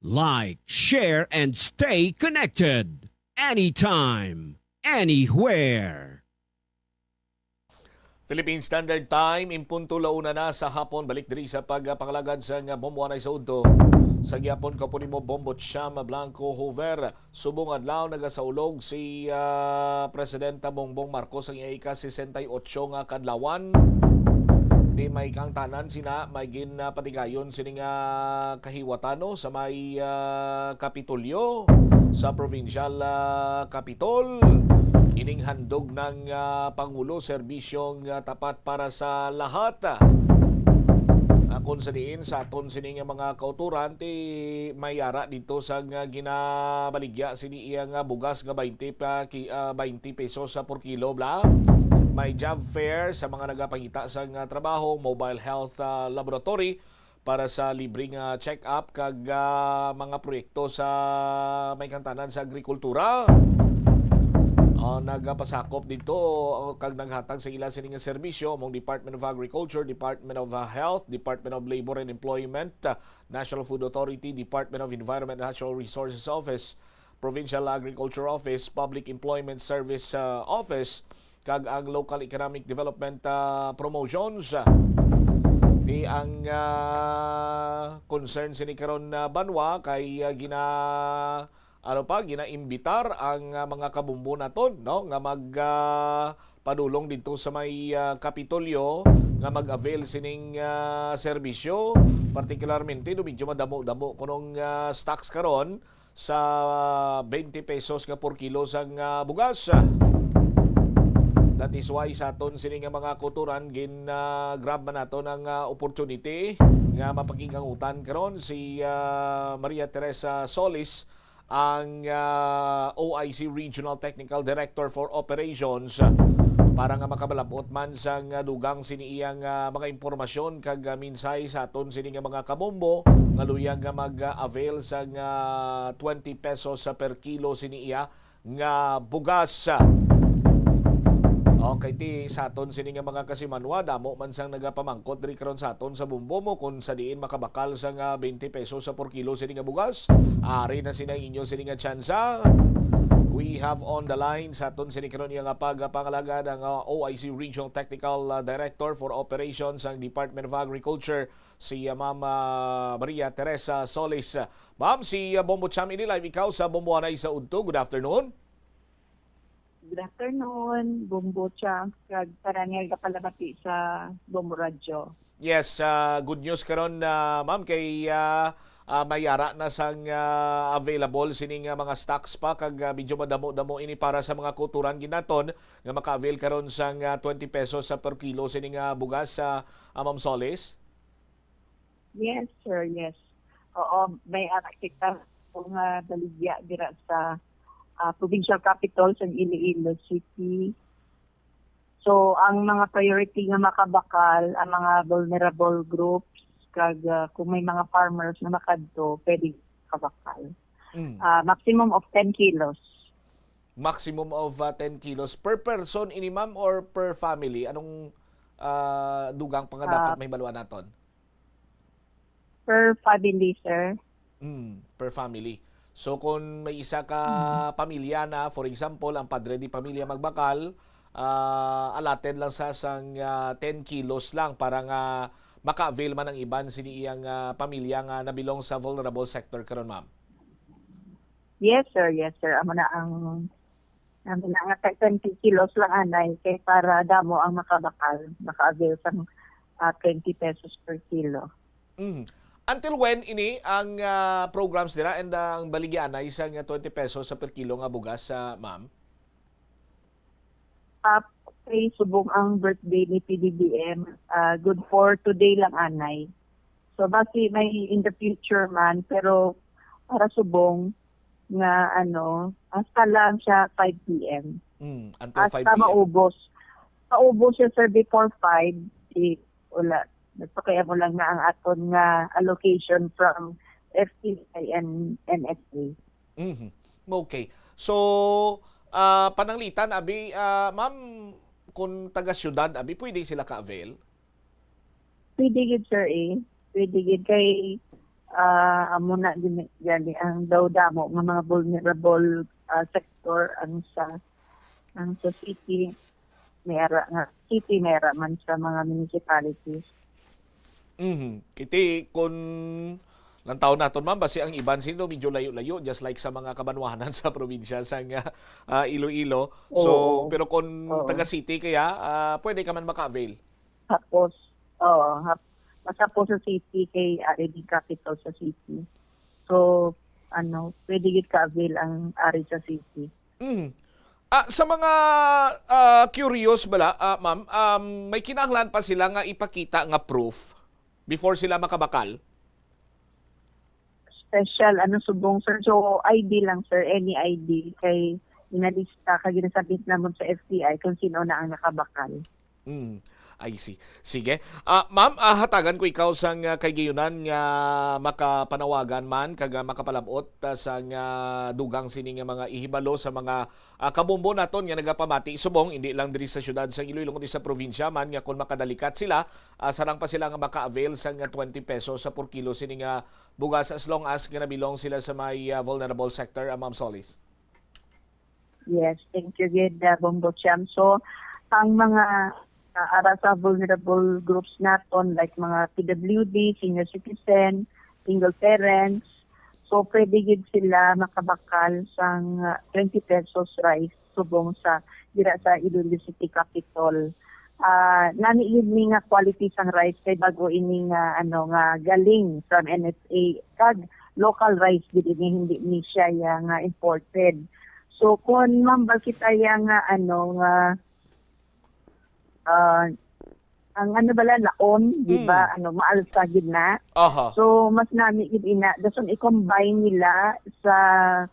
Like, share, and stay connected anytime, anywhere. Philippine Standard Time, in punto la una na sa hapon. Balik diri sa pagpangalagad sang Bombo Anay sa Udto. Sa gihapon, kaupod nimo, Bombo Cham Blanco Hoover. Subong adlaw, nagasaulog si, ah, Presidenta Bongbong Marcos ang iya ika-sesenta y ocho nga kadlawan. Ti may kaangtanan sina may ginapatigayon sini nga kahiwatano sa may, ah, Kapitolyo, sa provincial, ah, Capitol. Ining handog ng, ah, Pangulo, serbisyong, ah, tapat para sa lahat. Ah, kung sa diin sa aton sini nga mga kauturan, ti may ara dito sa nga ginabaligya sini iya nga bugas nga twenty pa ki-, ah, twenty pesos sa por kilo, bla. May job fair sa mga nagapangita sa nga trabaho, mobile health, ah, laboratory para sa libre nga check-up kag, ah, mga proyekto sa may kaangtanan sa agrikultura. Ah, nagapasakop dito, ah, kag naghatag sa ila sini nga serbisyo among Department of Agriculture, Department of, ah, Health, Department of Labor and Employment, ah, National Food Authority, Department of Environment and Natural Resources Office, Provincial Agriculture Office, Public Employment Service, ah, Office, kag ang Local Economic Development, ah, Promotions. Di ang, ah, concern sini karon na banwa kay, ah, gina-, ano pa, ginaimbitar ang, ah, mga kabombo naton, no, nga mag, ah, padulong didto sa may, ah, Kapitolyo nga mag-avail sining, ah, serbisyo, partikularmente do medyo madamo-damo kunong, ah, stocks karon sa twenty pesos nga por kilo sang, ah, bugas. That is why sa aton sini nga mga kauturan, gin, ah, grab man naton ang, ah, opportunity nga mapakighangutan karon si, ah, Maria Teresa Solis, ang, ah, O I C Regional Technical Director for Operations, para nga makabalabot man sang, ah, dugang sini iyang, ah, mga impormasyon kag, ah, mensahe sa aton sini nga mga kabombo nga luyag nga mag-avail sang, ah, twenty pesos sa per kilo sini iya nga bugas. Okay, ti sa aton sini nga mga kasimanwa, damo man sang nagapamangkot diri karon sa aton sa Bombo mo kung sa diin makabakal sang, ah, twenty pesos sa por kilo sini nga bugas. Ari na sina inyo sini nga tsansa. We have on the line sa aton sini karon iya nga pagpangalagad ang, ah, O I C Regional Technical, ah, Director for Operations sang Department of Agriculture, si, ah, Ma'am, ah, Maria Teresa Solis. Ma'am, si, ah, Bombo Cham ini live ikaw sa Bombo Anay sa Udto. Good afternoon. Good afternoon, Bombo Cham, kag tanan nga nagapalamati sa Bombo Radyo. Yes, ah, good news karon, ah, ma'am, kay, ah, ah, may ara na sang, ah, available sining, ah, mga stocks pa, kag, ah, medyo madamo-damo ini para sa mga kauturan ginaton nga maka-avail karon sang, ah, twenty pesos sa per kilo sining, ah, bugas, ah, ah, Ma'am Solis. Yes, sir, yes. Oo, may ara kita nga baligya dira sa, ah, provincial capital sa Iloilo City. So, ang mga priority nga makabakal, ang mga vulnerable groups, kag, ah, kung may mga farmers na makadto, pwede kabakal. Mm. Ah, maximum of ten kilos. Maximum of, ah, ten kilos per person ini, ma'am, or per family? Anong, ah, dugang pa nga dapat Ah, mahibaluan naton? Per family, sir. Mm, per family. So, kung may isa ka Mm. pamilya na, for example, ang padre di pamilya magbakal, ah, allotted lang sa sang, ah, ten kilos lang para nga maka-avail man ang iban sini iyang, ah, pamilya nga nabilong sa vulnerable sector karon, ma'am. Yes, sir. Yes, sir. Amo na ang, amo na nga, twenty kilos lang anay kay para damo ang makabakal, maka-avail sang, ah, twenty pesos per kilo. Mm. Until when ini ang, ah, programs dira and, ah, ang baligya anay sang twenty pesos sa per kilo nga bugas, ah, ma'am? Ah, kay subong ang birthday ni P B B M, ah, good for today lang anay. So, basi may in the future man, pero para subong nga, ano, hasta lang siya five P M. Mm, until Hasta five P M. maubos. Maubos siya, sir, before five, di, wala. Nagpakiamo lang na ang aton nga allocation from F T I and N S A. Mhm. Okay. So, ah, pananglitan, abi, ah, ma'am, kung taga-syudad, abi, pwede sila ka-avail? Pwede gid, sir, eh. Pwede gid kay, ah, amo na gini, gani ang daw damo nga mga vulnerable, ah, sector ang sa, ang sa city. May ara nga city, may ara man sa mga municipalities. Mhm. Kiti, kun lang taon naton, ma'am, basi ang iban sino medyo layo-layo, just like sa mga kabanwahanan sa probinsya sang, ah, Iloilo. So, Oo. pero kun Oo. taga city kaya, ah, pwede ka man maka-avail. Hapos, oo, hap-, mas hapos sa city kay ari di capital sa city. So, ano, pwede gid ka-avail ang ari sa city. Mm. Ah, sa mga, ah, curious bala, ah, ma'am, um, may kinahanglan pa sila nga ipakita nga proof before sila makabakal? Special, ano, subong, sir. So, I D lang, sir. Any I D kay ginalista ka, ginasabit namon sa F T I kung sino na ang nakabakal. Mm, I see. Sige. Ah, ma'am, ah, hatagan ko ikaw sang, ah, kahigayonan nga makapanawagan man kag, ah, makapalab-ot, ah, sang, ah, dugang sini nga mga ihibalo sa mga, ah, kabombo naton nga nagapamati subong, hindi lang diri sa siyudad sang Iloilo, kundi sa probinsya man, nga kon makadalikat sila, ah, sarang pa sila nga maka-avail sang, ah, twenty pesos sa per kilo sini nga bugas as long as nga nabilong sila sa may, ah, vulnerable sector, ah, Ma'am Solis. Yes, thank you gid, uh, Bombo Cham. So, ang mga, uh, ara sa vulnerable groups naton, like mga P W D, senior citizen, single parents, so pwede gid sila makabakal sang, uh, twenty pesos rice subong sa dira sa Iloilo City Capitol. Ah, nami gid ni nga quality sang rice kay bag-o ini nga, ano, nga galing from N F A kag local rice gid ini, hindi ni siya ya nga imported. So, kung ma'am, bakit aya nga, ano, nga, ah, ang ano bala, laon, di ba? Mm. Ano, maalsa gid na. Aha. So, mas nami gid ina, dason i-combine nila sa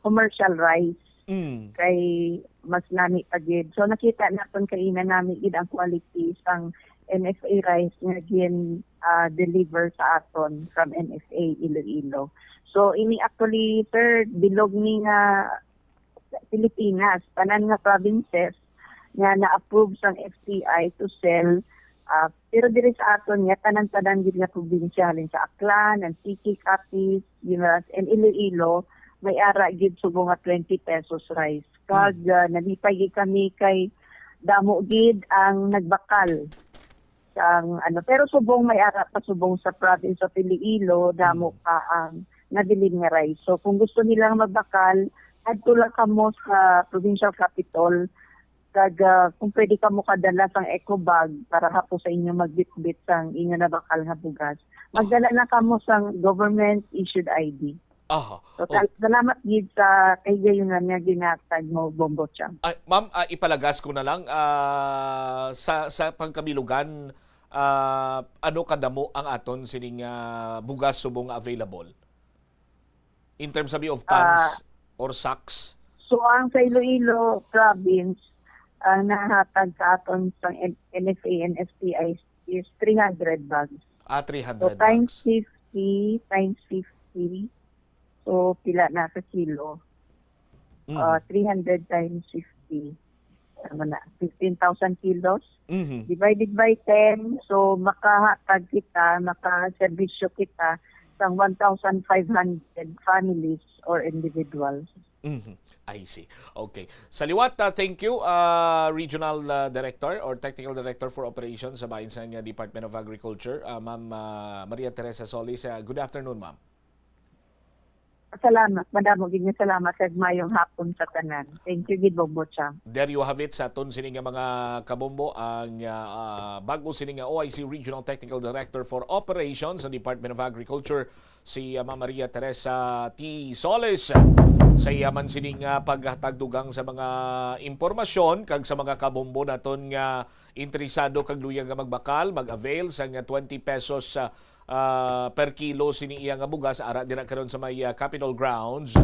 commercial rice. Mm. Kay mas nami pa gid. So, nakita naton kaina nami gid ang quality sang N F A rice nga gin, ah, deliver sa aton from N F A Iloilo. So, ini actually, sir, bilog ni nga Pilipinas, tanan nga provinces nga na-approve sang F T I to sell, ah, pero diri sa aton nga tanan-tanan gid nga probinsya, halin sa Aklan, Antique, Capiz, Guimaras, and Iloilo, may ara gid subong nga twenty pesos rice. Kag, Mm. ah, nalipay gid kami kay damo gid ang nagbakal sang, ano, pero subong may ara pa subong sa province of Iloilo, damo Mm. pa ang nabilin nga rice. So, kung gusto nila magbakal, adto lang kamo sa provincial capitol. Kag, ah, kung pwede kamo kadala sang eco bag para hapos sa inyo magbitbit sang inyo nabakal nga bugas, Ah. magdala na kamo sang government issued I D. Aha. So, Oh. sal-, salamat gid sa kahigayunan nga ginatag mo, Bombo Cham. Ay, ma'am, ah, ipalagas ko na lang, ah, sa, sa pangkabilugan, ah, ano kadamo ang aton sining, ah, bugas subong nga available? In terms of, of tons Ah. or sacks? So, ang sa Iloilo province, ang nahatag sa aton sa N-, N F A and F T I is three hundred bags. Ah, So, three hundred times bags. fifty, times fifty. So, pila na sa kilo? Mm. Ah, three hundred times fifty. Ano na, fifteen thousand kilos. Mhm. Divided by ten, so makahatag kita, makaserbisyo kita sang one thousand five hundred families or individuals. Mhm. I see. Okay. Sa liwat, ah, thank you, ah, Regional, ah, Director or Technical Director for Operations sa bahin sang, ah, Department of Agriculture, ah, Ma'am, ah, Maria Teresa Solis. Ah, good afternoon, ma'am. Salamat, madamo gid nga salamat, kag mayong hapon sa tanan. Thank you gid, Bombo Chang. There you have it, sa aton sini nga mga kabombo, ang, ah, ah, bago sini nga O I C Regional Technical Director for Operations sa Department of Agriculture, si, ah, Ma'am Maria Teresa T Soles. Sa iya man sini nga paghatag dugang sa mga impormasyon kag sa mga kabombo naton nga interesado kag luyag nga magbakal, mag-avail sang twenty pesos, ah, ah, per kilo sini iya nga bugas, ara dira karon sa may, ah, Capitol grounds,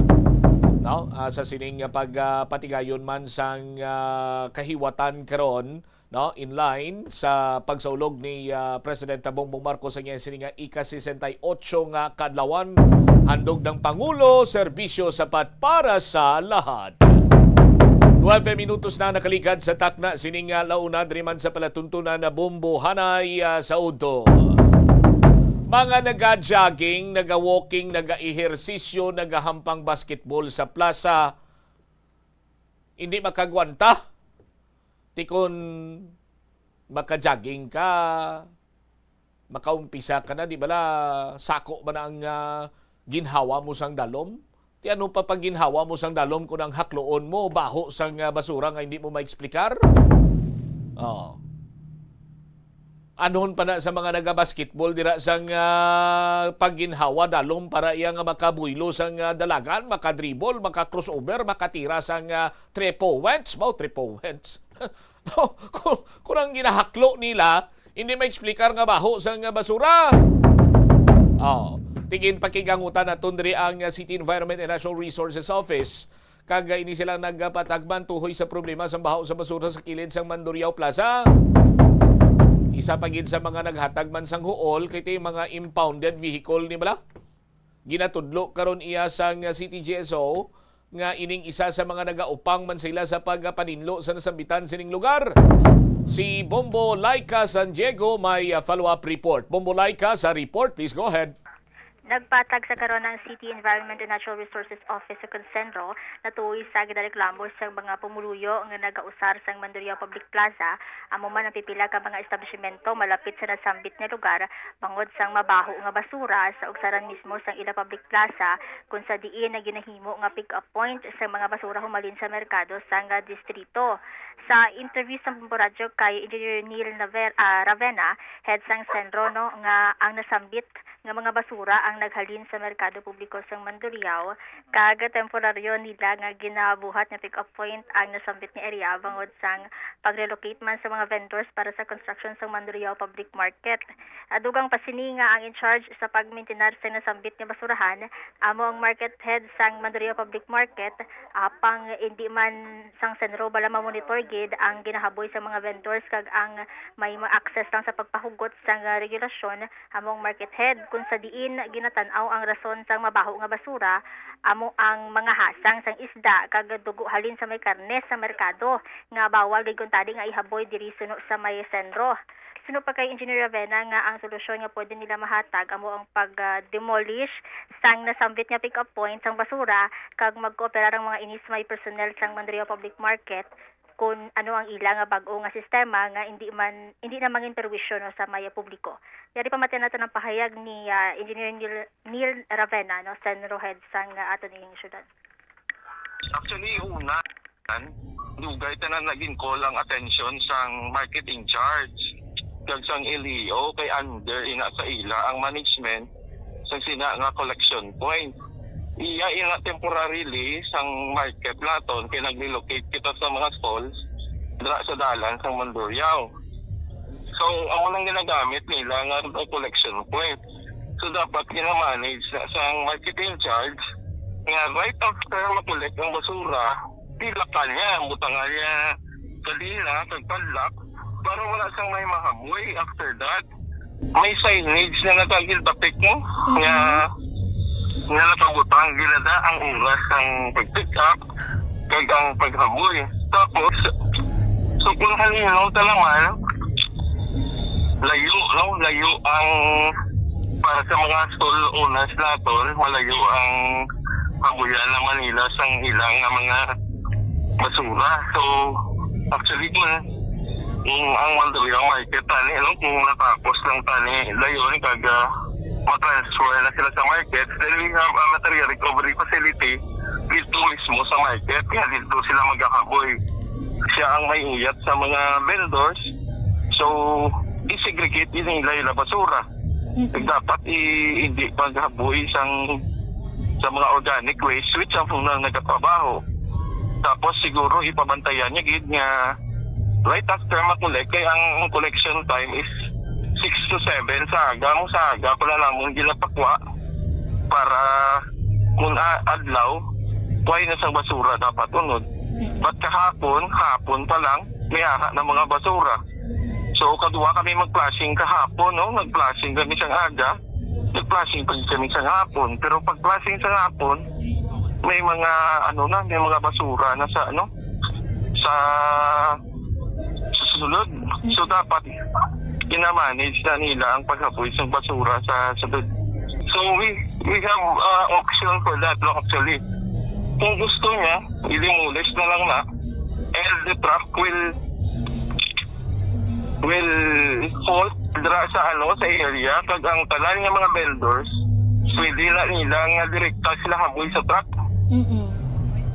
no? Ah, sa sining, ah, pag, ah, patigayon man sang, ah, kahiwatan karon, no? In line sa pagsaulog ni, ah, President Bongbong Marcos ang iya sini nga ika-sesenta y ocho nga kadlawan, handog ng Pangulo, serbisyo sapat para sa lahat. Nuwebe minutos na nakaligad sa takna sining, ah, launa diri man sa palatuntunan na Bombo Hanay, ah, sa udto. Mga naga-jogging, naga-walking, naga-ehersisyo, nagahampang basketball sa plaza, hindi makagwanta. Ti kon maka-jogging ka, makaumpisa ka na, di bala, sako man ang, ah, ginhawa mo sang dalom? Ti ano pa pag ginhawa mo sang dalom kung ang hakloon mo baho sang, ah, basura nga hindi mo maeksplikar? Oh. Anhon pa na sa mga nagabasketball dira sang, ah, pagginhawa dalom para iya nga makabuylo sang, ah, dalagan, makadribble, maka-crossover, makatira sang, ah, three points, ba, three points. No, kung, kung ang ginahaklo nila, hindi maeksplikar nga baho sang basura. Oh, tigin pakigangutan naton diri ang, uh, City Environment and Natural Resources Office. Kag, uh, ini sila nagpatagman tuhoy sa problema sang baho sa basura sa kilid sang Mandurriao Plaza. Isa pa gid sa mga naghatag man sang huol kay ti mga impounded vehicle ni bala. Ginatudlo karon iya sang C T G S O nga ining isa sa mga nagaupang man sila sa pagpaninlo sa nasambitan sining lugar. Si Bombo Laika San Diego may, ah, follow-up report. Bombo Laika sa report, please go ahead. Nagpatag sa karon ang City Environment and Natural Resources Office o CENRO natuoy sa ginareklamo sang mga pumuluyo nga nagausar sang Mandurriao Public Plaza, amo man ang pipila ka mga establishmento malapit sa nasambit nga lugar, bangod sang mabaho nga basura sa ugsaran mismo sang ila public plaza, kun sa diin nga ginahimo nga pick-up point sang mga basura humalin sa merkado sang distrito. Sa interview sa Bombo Radyo kay Engineer Neil Naver-, ah, Ravena, head sang CENRO, no, nga ang nasambit nga mga basura ang naghalin sa merkado publiko sang Mandurriao, kag temporaryo nila nga ginabuhat nga pick-up point ang nasambit nga area bangod sang pag-relocate man sa mga vendors para sa construction sang Mandurriao Public Market. Ah, dugang pa sini nga ang in charge sa pag-maintain sa nasambit nga basurahan amo ang market head sang Mandurriao Public Market, apang indi man sang CENRO bala ma-monitor gid ang ginahaboy sa mga vendors kag ang may ma-access lang sa pagpahugot sang, ah, regulasyon amo ang market head, kun sa diin ginatan-aw ang rason sang mabaho nga basura amo ang mga hasang sang isda kag dugo halin sa may karne sa merkado nga bawal gid kuntani nga ihaboy diri suno sa may CENRO. Suno pa kay Engineer Ravena nga ang solusyon nga pwede nila mahatag amo ang pag-demolish sang nasambit nga pick-up point sang basura kag magkooperar ang mga ini sa may personnel sang Mandurriao Public Market kun ano ang ila nga bag-o nga sistema nga hindi man, hindi na mangin perwisyo, no, sa may publiko. Yari pamatian nato ang pahayag ni, ah, Engineer Neil, Neil Ravena, no, CENRO head sang, ah, aton ining syudad. Actually, una, dugay tanan naging call ang attention sang market in charge kag sang L E O kay under ina sa ila ang management sang sina nga collection point. Iya ina temporarily sang market naton kay nag-relocate kita sa mga stalls dira sa dalan sang Mandurriao. So, amo nang ginagamit nila nga collection point. So, dapat gina-manage na sang market in charge nga right after ma-collect ang basura, tilaka niya, butangan niya kadena kag padlock para wala sang may mahaboy after that. May signage na nagagil tapik mo nga, nga nakabutang gila na ang oras sang pag-pick up kag ang paghaboy. Tapos, so kung halinaw ta naman, layo, no? Layo ang, para sa mga stall owners naton, malayo ang habuyan naman nila sang ilang nga mga basura. So, actually, kung, kung ang Mandaluyong Market tani, no? Kung natapos lang tani, layo ni kag, ah, ma-transfer na sila sa market, then we have a material recovery facility dito mismo sa market, kaya dito sila magkakaboy. Siya ang may uyat sa mga vendors. So, i-segregate yun nila yung basura. Mm-mm. Dapat i-, hindi paghaboy sang, sa mga organic waste, which ang unang nagatrabaho. Tapos siguro ipabantayan niya gid nga right after ma-collect, kay ang collection time is six to seven sa aga. Mo sa aga pala namon ginapakwa para kung a-, adlaw, kuhay na sang basura dapat unod. Mm. But kahapon, hapon pa lang, may aha na mga basura. So, kadwa kami mag-flushing kahapon, no? Nag-flushing kami sang aga, nag-flushing pa kami sang hapon. Pero pag-flushing sang hapon, may mga, ano na, may mga basura na sa, ano, sa susunod. So, dapat ginamanage na nila ang paghaboy sang basura sa sulod. So, we, we have, uh, option for that, no, actually. Kung gusto niya, i-demolish na lang na, and the truck will, will halt dira sa, ano, sa area, kag ang tanan nga mga vendors, pwede na nila nga direkta sila haboy sa truck. Mm-mm.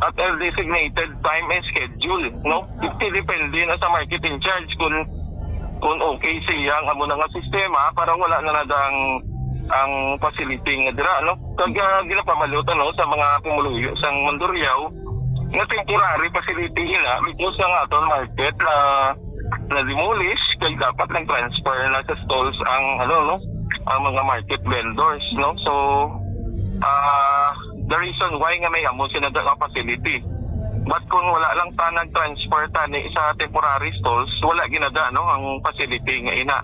At a designated time and schedule, no? It depende na sa market in charge kung, kung okay siya ang amo na nga sistema para wala na nadang ang facility nga dira, no? Kag, ah, ginapamalutan, no, sa mga pumuluyo sang Mandurriao nga temporary facility ina, because ang aton market na na-demolish, kay dapat nag-transfer na sa stalls ang, ano, no, ang mga market vendors, no? So, ah, the reason why nga may amo sila nga facility. But kung wala lang ta nag-transfer tani sa temporary stalls, wala ginada, no, ang facility nga ina.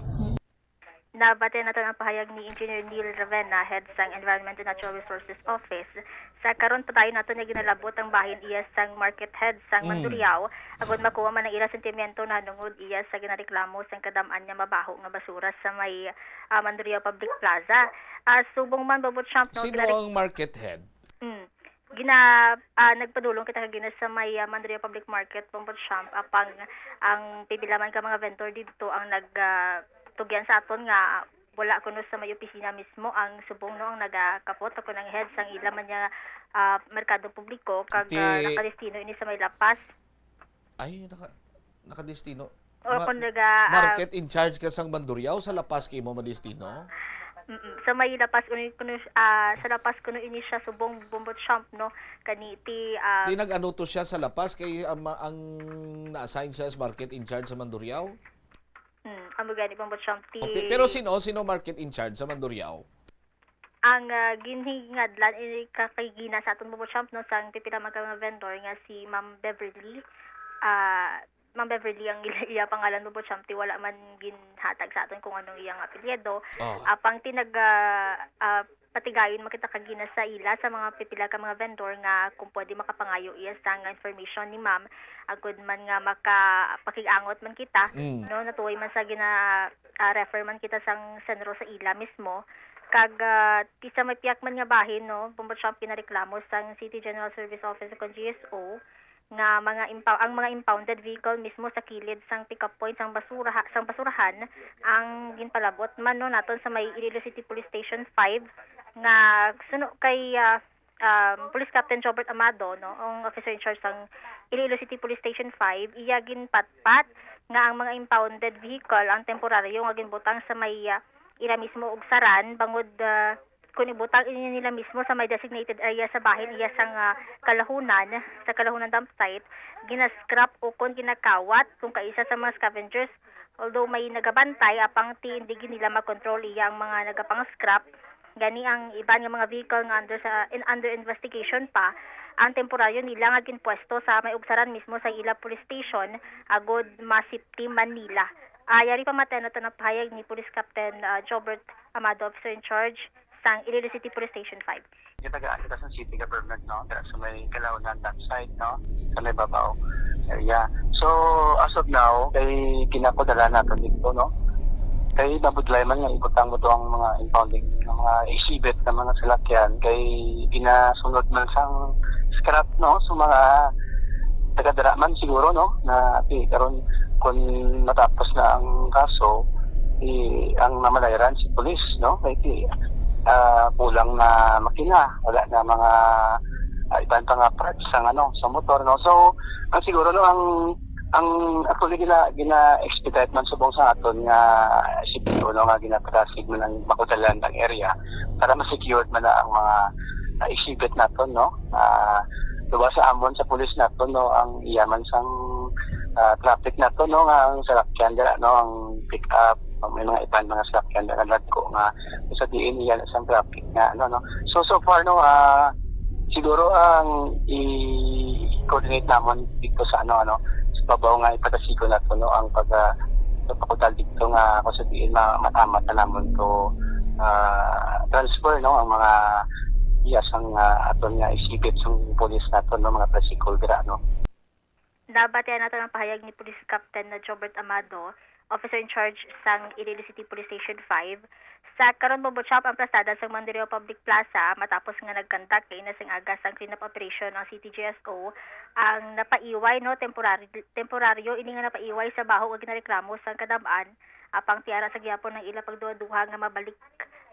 Nabatian naton ang pahayag ni Engineer Neil Ravenna, head sang Environment and Natural Resources Office. Sa karon, padayon naton nga ginalabot ang bahin iya sang market head sang Mm. Mandurriao, agod makuha man ang ila sentimiento nahanungod iya sa ginareklamo sang kadam-an nga mabaho nga basura sa may, ah, Mandurriao Public Plaza. Ah, subong man, Bobo Champ, no, Sino ginare- ang market head? Mm. Gina-, ah, nagpadulong kita kagina sa may, ah, Mandurriao Public Market, Bobo Champ, apang ang pipila man ka mga vendor didto ang nag, ah, tugyan sa aton nga wala kuno sa may opisina mismo ang subong, no, ang nagakapot ako ng head sang ila man nga, ah, merkado publiko kag, Ti- ah, nakadestino ini sa may La Paz. Ay, naka-, nakadestino. O Ma-, kung naga, ah, market in charge ka sang Mandurriao, sa La Paz ka imo madestino? Mm-mm. Sa may La Paz kuno, kuno, ah, sa La Paz kuno ini siya subong, Bobo Champ, no? Kani ti, ah, Ti nag-ano to siya sa La Paz kay, ah, ma-, ang na-assign siya as market in charge sa Mandurriao? Mm, amo gani, Bobo Champ, ti Okay, pero sino, sino market in charge sa Mandurriao? Ang, ah, ginhingadlan, eh, kakigina sa aton, Bobo Champ, no, sang pipila man ka mga vendor nga si Ma'am Beverly. Ah, Ma'am Beverly ang iya, iya pangalan, Bobo Champ, ti wala man ginhatag sa aton kung anong iyang apelyido. Oh. Apang ti nag, ah, ah, patigayon man kita kagina sa ila, sa mga pipila ka mga vendor nga kung pwede makapangayo iya sang information ni Ma'am, agud man nga makapakig-angot man kita, Mm. no, natuoy man sa gina-, ah, refer man kita sang senro sa ila mismo. Kag, ah, ti sa may piyak man nga bahin, no, Bobo Champ, ginareklamo sang City General Service Office o kon G S O nga mga impound, ang mga impounded vehicle mismo sa kilid sang pick-up point sang basura, sang basurahan ang ginpalabot man, no, naton sa may Iloilo City Police Station five nga suno kay, ah, um, Police Captain Jobert Amado, no, ang officer in charge sang Iloilo City Police Station five, iya ginpatpat nga ang mga impounded vehicle ang temporaryo nga ginbutang sa may, ah, ira mismo ugsaran bangod, ah, kun ibutang ini nila mismo sa may designated area sa bahin iya sang, ah, kalahunan, sa kalahunan dump site, gina-scrap o kon ginakawat kung kaisa sa mga scavengers, although may nagabantay, apang ti indi gid nila makontrol iya ang mga nagapang-scrap. Gani ang iban nga mga vehicle nga under sa, in, under investigation pa, ang temporaryo nila nga ginpwesto sa may ugsaran mismo sa ila police station, agod ma-safety man nila. Ah, yari pa, matayon naton ang pahayag ni Police Captain, ah, Jobert Amado, officer in charge sang Iloilo City Police Station five. Gitagaan kita sa city government, no? Dira sa may Calaunan dump site, no? Sa may babaw area. So, as of now, kay ginapadala naton dito, no? Kay mabudlay man nga ibutang mo to ang mga impounding, ang mga exhibit na mga salakyan, kay ginasunod man sang scrap, no? Sa mga taga-dira man siguro, no? Na, ti, karon, kung matapos na ang kaso, i-, ang namalayran si pulis, no? Kay ti, ah, kulang na makina, wala na mga, ah, iban pa nga parts sang, ano, sa motor, no? So, ang siguro, no, ang, ang actually gina-, gina-expedite man subong sa aton nga C P O, no, nga ginapadasig man ang Makudalan ang area para ma-secured man na ang mga, ah, exhibit naton, no? Ah, luwas sa amon sa pulis naton, no, ang iya man sang, ah, traffic naton, no, nga ang salakyan dira, no, ang pick up, may mga iban mga salakyan dira nga dagko nga sa diin iya na sang traffic nga, ano, no. So, so far, no, ah, siguro ang i-coordinate namon dito sa, ano, ano, sa babaw nga ipatasigon nato, no, ang pag, ah, sa pakudal dito nga kung sa diin ma-, matamat na namon to, ah, transfer, no, ang mga iya sang, ah, aton nga exhibit sang pulis nato, no, mga tricycle dira, no. Nabatian nato ang pahayag ni Police Captain na Jobert Amado, officer in charge sang Iloilo City Police Station five. Sa karon, Bombo Chop, ang plasada sang Mandurriao Public Plaza matapos nga nagkandak kaina sing aga sang cleanup operation ang C T G S O, ang napaiway, no, temporary, temporaryo ini nga napaiway sa baho nga ginareklamo sang kadam-an, apang tiara sa gihapon ang ila pagduha-duha nga mabalik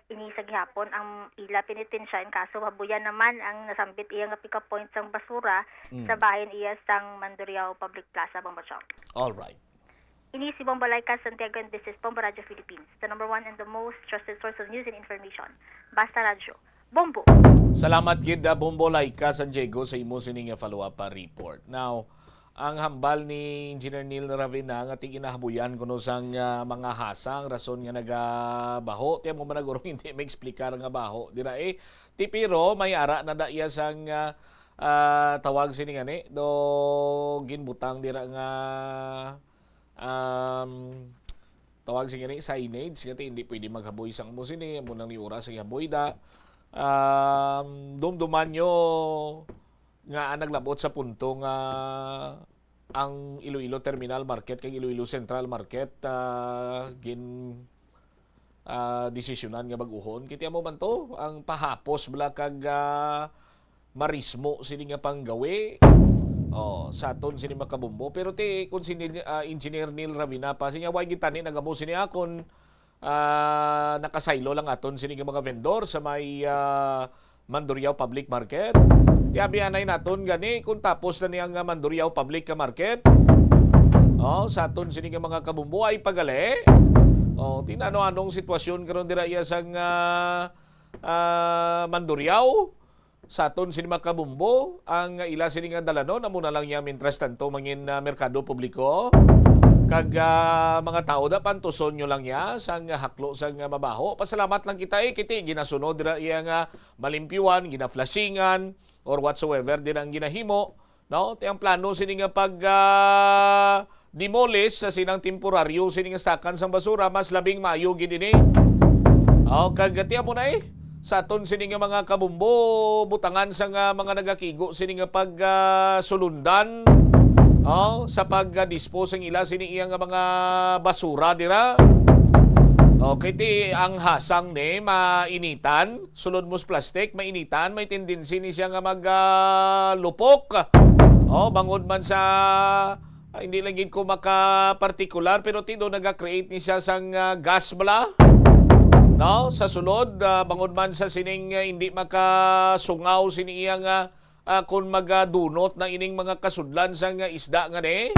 ini sa gihapon ang ila penitensya. In kaso, habuyan naman ang nasambit iya nga pick-up point sang basura Mm. sa bahin iya sang Mandurriao Public Plaza, Bombo Chop. All right. Ini si Bombo Laika, Santiago, and this is Bombo Radio Philippines, the number one and the most trusted source of news and information. Basta Radyo. Bombo! Salamat gid, ah, Bombo Laika San Diego, sa imo sini nga follow-up, ah, report. Now, ang hambal ni Engineer Neil Ravina nga tiginahabuyan kuno sang, ah, mga hasang, rason nga nagabaho. Tiyan mo man nagurong hindi maexplikar nga baho. Dira, eh, ti pero may ara na da iya sang, ah, ah, tawag sini gani, do ginbutang dira nga, um, tawag sini gani, signage. Kati hindi pwede maghaboy sang amo sini, amo nang ni oras sa haboy da. Um, dumduman nyo nga ang naglabot sa punto nga ang Iloilo Terminal Market kag Iloilo Central Market, ah, gin, ah, desisyonan nga bag-uhon. Kiti amo man to, ang pahapos bala kag, ah, marismo sini nga panggawi. Oh, sa aton sini makabumbo. Pero ti, kung si Nil-, ah, Engineer Neil Ravina pa, siya, "Why gitani nagamo sini akon?" Ah, nakasaylo lang aton sini nga mga vendor sa may, ah, Mandurriao Public Market. Tiabi anay naton gani kung tapos na niya nga Mandurriao Public nga Market. Oh, sa aton sini nga mga kabumbo ay pagali. Oh, tinano anong sitwasyon karon dira iya sang, ah, ah, Mandurriao. Sa aton sini mga kabumbo, ang ila sini nga dalanon, amo na lang niya, mientras tanto, mangin, ah, merkado publiko. Kag, ah, mga tao, da, pantuson nyo lang niya sang haklo sang, ah, mabaho. Pasalamat lang kita, eh, kiti ginasunod dira iya nga malimpyuan, ginaflashingan, or whatsoever din ang ginahimo, no? Ti ang plano sini nga pag, ah, demolish sa sinang temporaryo sini nga stakan sang basura, mas labing maayo gid ini. Oh, kag tiyan mo na, eh, sa aton sini nga mga kabumbo, butangan sa nga mga nagakigo sini nga pag, ah, sulundan, oh, sa pag, ah, dispose ang ila sini iya nga mga basura dira. Okay, ti ang hasang ni mainitan, sulod mo sa plastic, mainitan, may tendency ni siya nga mag, ah, lupok. Oh, bangod man sa, ah, hindi lang gid ko makapartikular, pero ti do naga-create ni siya sang, ah, gas bala. No, sa sulod, ah, bangod man sa sining, ah, hindi makasungaw sini iya nga, ah, kung magadunot na ining mga kasudlan sang isda nga ni.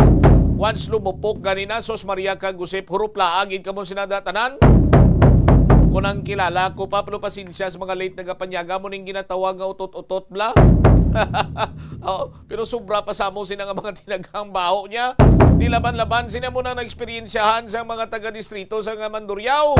Once lumupok gani na, sus Maria kag Josep, huruplaa gid kamo sina da tanan. Kung ang kilala ko pa, pero pasensya sa mga late nagapanyaga mo ning ginatawag nga utot-utot bla. Oh, pero sobra pa sa mo sina nga mga tinagang baho niya. Di laban-laban sina mo na naeksperyensyahan sa mga taga-distrito sa nga Mandurriao.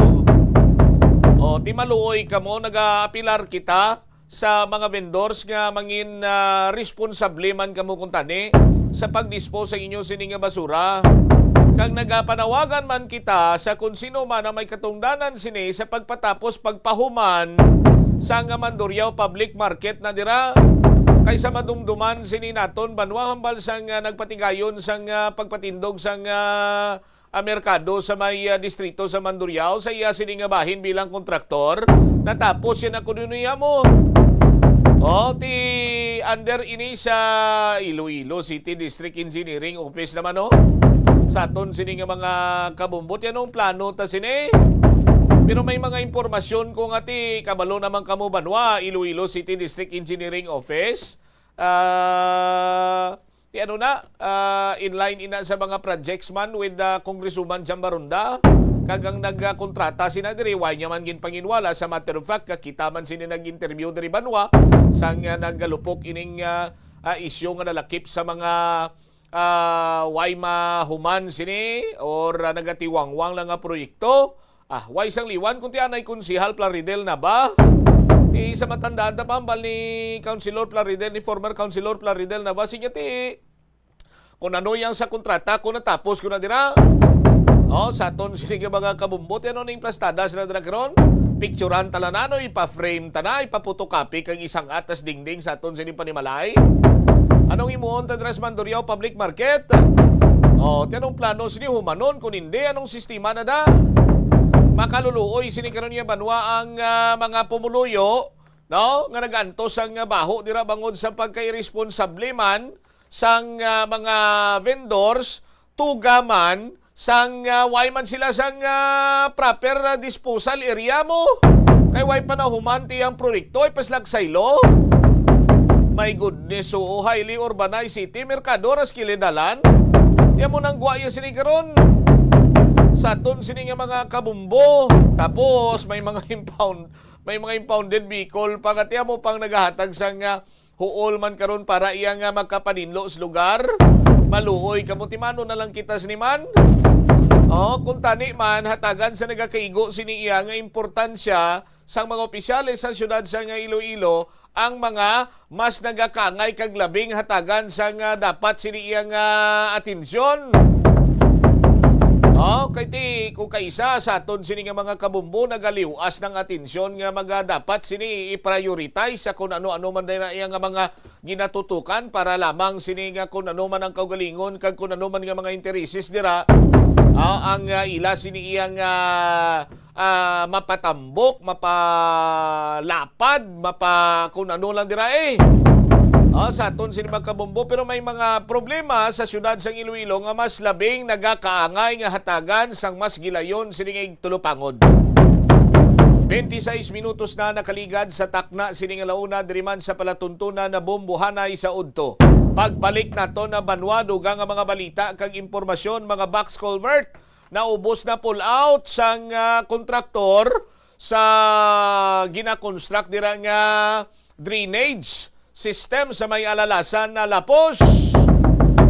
Oh, ti maluoy kamo, nagaapilar kita sa mga vendors nga mangin, ah, responsable man kamo kuntani sa pag-dispose sa inyo sini nga basura. Kag nagapanawagan man kita sa kung sino man ang may katungdanan sini sa pagpatapos pagpahuman sa nga Mandurriao Public Market na dira, kaysa madumduman sini naton banwa hambal sang, ah, nagpatigayon sang, ah, pagpatindog sang, ah, ah, merkado sa may, ah, distrito sa Mandurriao sa iya sini nga bahin bilang kontraktor. Natapos yan ako dun niya mo. Oh, ti under ini sa Iloilo City District Engineering Office naman, oh. Sa aton sini nga mga kabumbot, yan ang plano ta sini. Pero may mga impormasyon ko nga ti kabalo naman kamo, Banwa, Iloilo City District Engineering Office. Ah, ti ano na, ah, in line ina sa mga projects man with, ah, Congresswoman Jam Baronda. Kag ang nagkontrata sina diri, wa niya man ginpanginwala. Sa matter of fact, kakita man sini nag-interview diri, Banwa, sang, ah, nagalupok ining, ah, ah, isyu nga nalakip sa mga, ah, way mahuman sini or, ah, nagatiwangwang lang nga proyekto. Ah, way sang liwan kung ti anay Konsehal Plaridel na ba? Ti sa matandaan ta pa, hambal ni Councilor Plaridel, ni former Councilor Plaridel na ba? Sige ti, kung ano yang sa kontrata, kung natapos ko na dira. Oh, sa aton sini nga mga kabumbo, ti ano ning plastada sila dira karon? Picturan ta lang nano, ipa-frame ta na, ipa-photocopy kag isang atas dingding sa aton sini panimalay. Anong imuon ta dira sa Mandurriao Public Market? Oh, ti anong plano sini humanon? Kung hindi, anong sistema na da? Makaluluoy sini karon nga banwa ang, ah, mga pumuluyo, no? Nga nag-antos ang, ah, baho dira bangod sa pagka-irresponsable man sang, ah, mga vendors, tuga man sang, ah, way man sila sang, ah, proper, ah, disposal area mo. Kay way pa nahuman ti ang proyekto, ay paslag saylo. My goodness, oo, highly urbanized city, merkado, ras kilid dalan. Ti amo nang gwa iya sini karon. Sa aton sini nga mga kabumbo, tapos may mga impound, may mga impounded vehicle pa nga ti amo pang nagahatag sang, ah, huol man karon para iya nga magkapaninlo sa lugar. Maluoy kamo, timano na lang kita sini man. Oh, kung tani man, hatagan sa nagakaigo sini iya nga importansya sang mga opisyales sa siyudad sa nga Iloilo ang mga mas nagakangay kag labing hatagan sang, ah, dapat sini iya nga atensyon. Oh, kay ti, kung kaisa sa aton sini nga mga kabumbo nagaliw-as ng atensyon nga mga dapat sini i-prioritize sa kung ano-ano man dira iya nga mga ginatutukan para lamang sini nga kung ano man ang kaugalingon kag kung ano man nga mga intereses dira, ah, ang, ah, ila sini iya nga, ah, mapatambok, mapalapad, mapa kung ano lang dira eh. Ah, sa aton sini mga kabumbo, pero may mga problema sa siyudad sang Iloilo nga mas labing nagakaangay nga hatagan sang mas gilayon sini nga igtulupangod. Twenty-six minutos na nakaligad sa takna sini nga launa diri man sa palatuntunan na Bombohanay sa udto. Pagbalik nato na banwa, dugang nga mga balita kag impormasyon, mga box culvert naubos na, pull out sang, ah, kontraktor sa gina-construct dira nga drainage system sa may Alalasan na Lapos.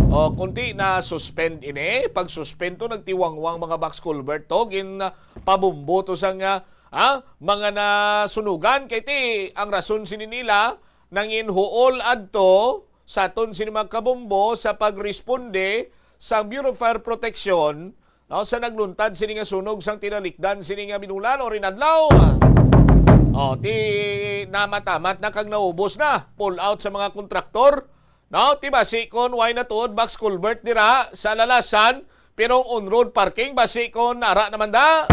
O, kunti na suspend ini. Pag suspend to, nagtiwangwang mga box culvert to, gin, ah, pabumbo to sang, ah, ah, mga nasunugan. Kay ti, ang rason sini nila, nangin huol adto sa aton sini mga kabumbo sa pagresponde sa Bureau of Fire Protection, no, sa nagluntad sini nga sunog sang tinalikdan sini nga binulan o rin adlaw. O, ti namatamat na kag naubos na. Pull out sa mga kontraktor. No, ti basi kon way natuod box culvert dira sa Lalasan, pero ang on-road parking basi kon ara naman da.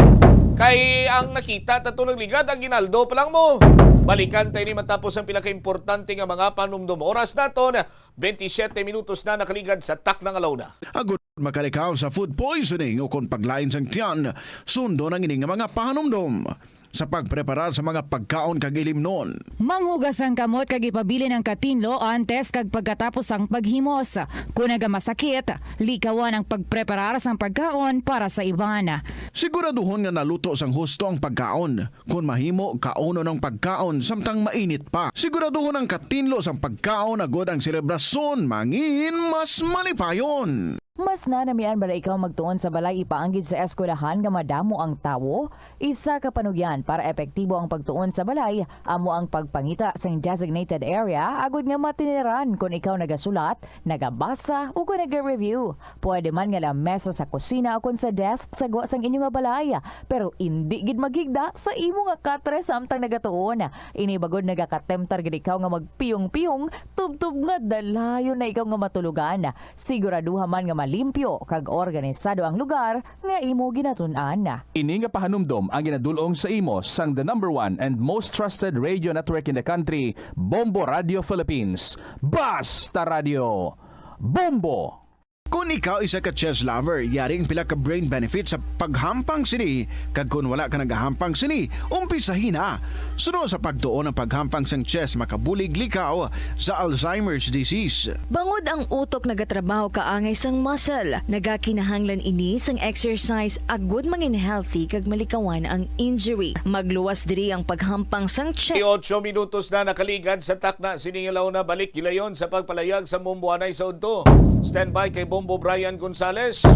Kay ang nakita tato nagligad, aguinaldo pa lang mo. Balikan tayo ni matapos ang pila ka importante nga mga panumdom. Oras naton, twenty-seven minutos na nakaligad sa takna nga launa. Agud makalikaw sa food poisoning o kon paglain sang tiyan, sundon ang ini nga mga panumdom sa pagpreparar sa mga pagkaon kag ilimnon. Manghugas ang kamot kag ipabilin ang katinlo antes kag pagkatapos sang paghimos. Kon nagamasakit, likawan ang pagpreparar sang pagkaon para sa iban. Siguraduhon nga naluto sang husto ang pagkaon. Kon mahimo, kaunon ang pagkaon samtang mainit pa. Siguraduhon ang katinlo sang pagkaon agud ang selebrasyon mangin mas malipayon. Mas nanamian bala ikaw magtuon sa balay ipaanggid sa eskwelahan nga madamo ang tawo? Isa ka panugyan para epektibo ang pagtuon sa balay amo ang pagpangita sing designated area agud nga matiniran kon ikaw nagasulat, nagabasa, o kon naga-review. Pwede man nga lamesa sa kusina o kon sa desk sa gwa sang inyo nga balay, pero indi gid maghigda sa imo nga katre samtang nagatuon. Ini bagod nagakatemtar gid ikaw nga magpiyong-piyong tubtob nga dalayon na ikaw nga matulogan. Siguraduha man nga malimpyo kag organisado ang lugar nga imo ginatun-an. Ini nga pahanumdom ang ginadul-ong sa imo sang the number one and most trusted radio network in the country, Bombo Radio Philippines. Basta Radio Bombo! Kon ikaw isa ka chess lover, yari ang pila ka brain benefits sa paghampang sini, kag kon wala ka nagahampang sini, umpisahi na. Suno sa pagtuon, ang paghampang sang chess makabulig likaw sa Alzheimer's disease. Bangod ang utok nagatrabaho kaangay sang muscle, nagakinahanglan ini sang exercise agud mangin healthy kag malikawan ang injury. Magluwas diri ang paghampang sang chess. Otso minutos na nakaligad sa takna sining alauna. Balik gilayon sa pagpalayag sa Bombo anay sa udto. Standby kay Bombo Brian Gonzales.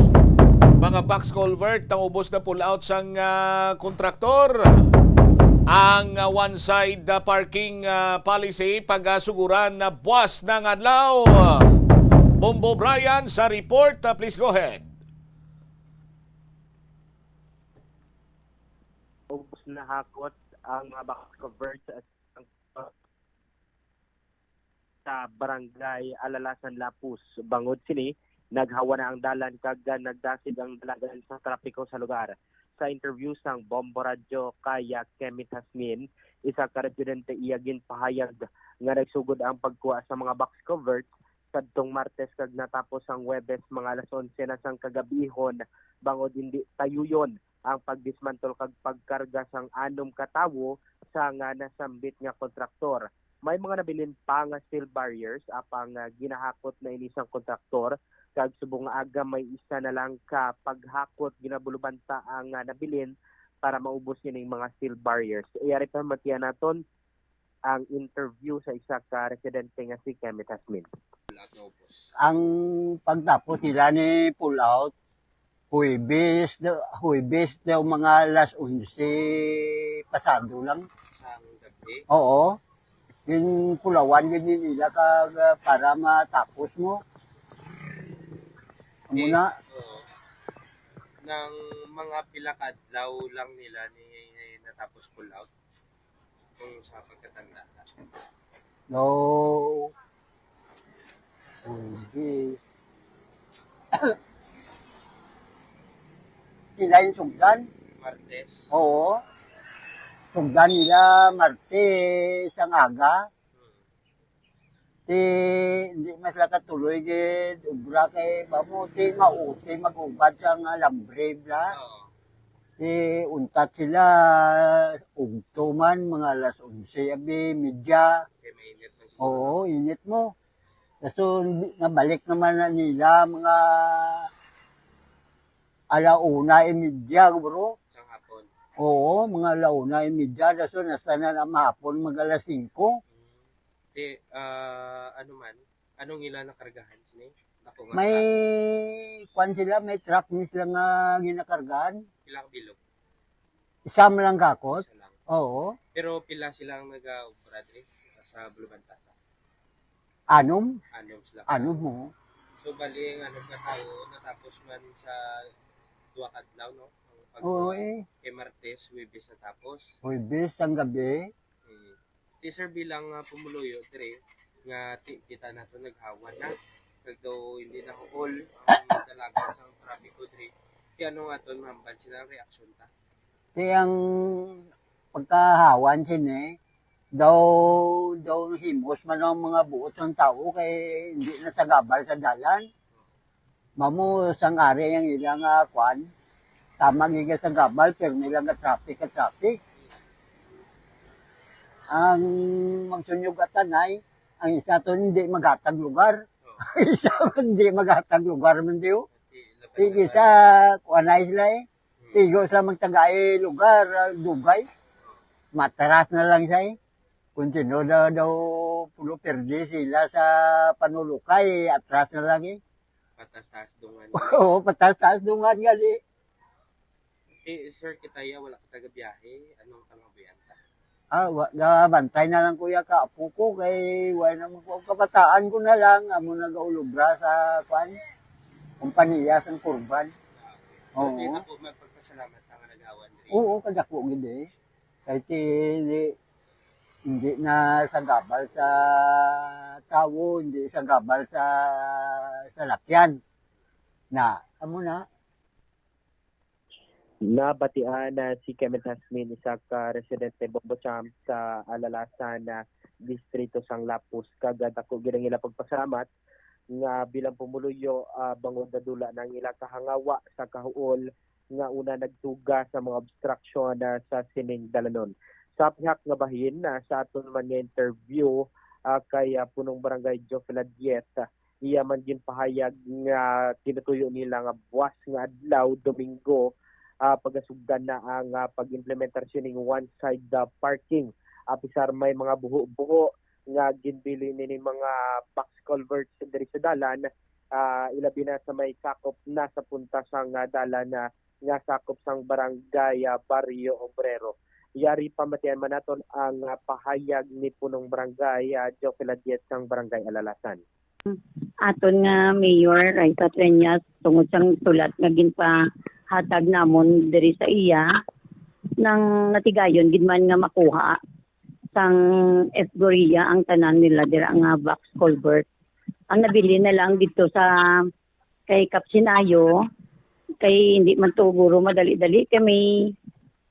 Mga box culvert ang ubos na pull out sang, ah, kontraktor. Ang, ah, one side, ah, parking, ah, policy pagasuguran na buwas ng adlaw. Bombo Brian sa report, ah, please go ahead. Ubos na hakot ang mga box culvert sa sa Barangay Alalasan, Lapuz. Bangod sini, naghawa na ang dalan kag nagdasig ang dalagan sa trapiko sa lugar. Sa interview sang Bombo Radyo kay Kemi Tasmin, isa ka residente, iya ginpahayag nga nagsugod ang pagkuha sa mga box covert sadtong Martes kag natapos sang Huwebes mga alas onse na sang kagabihon, bangod hindi tayuyon ang pagdismantle kag pagkarga sang anom ka tawo sa nga nasambit nga kontraktor. May mga nabilin pa nga steel barriers, apang, ah, ginahakot na ini sang kontraktor, kag subong nga aga may isa na lang ka paghakot, ginabulubanta ang, ah, nabilin para maubos ining mga steel barriers. Yari pa, matian naton ang interview sa isa ka residente nga si Kemi Tasmin. Ang pagtapos nila ni pull out, Huwebes daw, Huwebes daw, mga alas onse pasado lang. Sa gabi? Oo. Yung pulawan yun nila kag, ah, para matapos mo. Amo Eh, na. Oo. Nang mga pila ka adlaw lang nila ni natapos pull out. Kung sa pagkatanda na. No. Hindi. Sila yung sugdan? Martes? Oo. Sugdan nila Martes ang aga. Hmm. Ti, hindi man sila katuloy gid obra kay bamo ti mauti mag-ubad sa nga alambre bla. Oo. Ti untat sila ugto man, mga alas onse abi, media. Kay mainit man siguro. Oo, init mo. Kaso nabalik naman na nila mga ala una y media, bro. Sang hapon. Oo, mga ala una y media. Kaso nasa na, na mahapon, mag alas singko. Mm. Ti, ah, ano man, anong ila nakargahan sini? Dako nga May, truck. Kwan sila, may truck ni sila nga ginakargahan. Pila ka bilog? Isa man lang gakos. Isa lang. Oo. Pero pila sila ang nagaobra diri sa Bulubantata? Anom. Anom sila. Anom, oo. So, bali, ang anom ka tawo natapos man sa duha ka adlaw, no? Ang pagkuha. Oo, eh. Kay Martes, Huwebes natapos. Huwebes ang gabi. Mm. Ti, sir, bilang, ah, pumuluyo diri nga ti-, kita nato naghawan na, kag daw hindi na huol ang dalagan sang trapiko diri. Ti ano nga aton mahambal sila ang reaksyon ta? Ti ang pagkahawan sini, daw, daw himos man ang mga buot sang tawo kay hindi na sagabal sa dalan. Mamo sang ari ang ila nga kwan, tama gid ka sa gabal, pirmi lang ka traffic, ka traffic. Ang magsunyog atanay, ang isa to hindi maghatag lugar. Isa hindi maghatag lugar man diyo. Tig isa, kuanay sila eh. Tigo sa magtagay lugar, ah, dugay. Matras na lang siya eh. Kung sino daw, daw pulo perdi sila sa panulukay, atras na lang eh. Patas-taas dungan. Oo, patas-taas dungan gali. Eh, sir, kita ya, wala kita gabiyahe. Anong pangabuhian ta? Ah, wa, gabantay na lang, kuya, ka apo ko, kay wa naman ko, kabataan ko na lang, amo nagaulubra sa, kwan, kompanya sa Kurban. Ah, okay. Oo. Pero di na po magpagpasalamat ang nagawan diri. Oo, kadako gid eh. Kay ti-, hindi, hindi na sagabal sa tawo, hindi sagabal sa salakyan. Na, amo na. Nabatian na si Kenneth Hasmin, isa ka residente Bombo Champ sa Alalasan na distrito sang Lapuz, kag dako gid ang ila pagpasalamat nga bilang pumuluyo, ah, bangod nadula na ang ilang kahangawa sa kahuol nga una nagtuga sa mga obstruction, ah, sa sining dalanon. Sa pihak nga bahin, ah, sa aton man nga interview, ah, kay, ah, Punong Barangay Joe Filadiet, ah, iya man ginpahayag nga ginatuyo nila nga buwas nga adlaw, Domingo, ah, pagasugdan na ang, ah, pag-implementar sining one-side, ah, parking. Apisar may mga buho-buho nga ginbili nini mga box culverts diri sa dalan, ah, ilabi na sa may sakop na sa punta sang, ah, dalan na nga sakop sang barangay, ah, Barrio Obrero. Yari pamatian man naton ang, ah, pahayag ni Punong Barangay, ah, Joe Filadiet sang Barangay Alalasan. Aton nga Mayor Raisa Treñas, tungod sang sulat nga ginpahatag namon diri sa iya, nang natigayon gid man nga makuha sang F Goria ang tanan nila dira nga box culvert. Ang nabilin na lang didto sa kay Kap Sinayo, kay hindi man to guro madali-dali, kay may,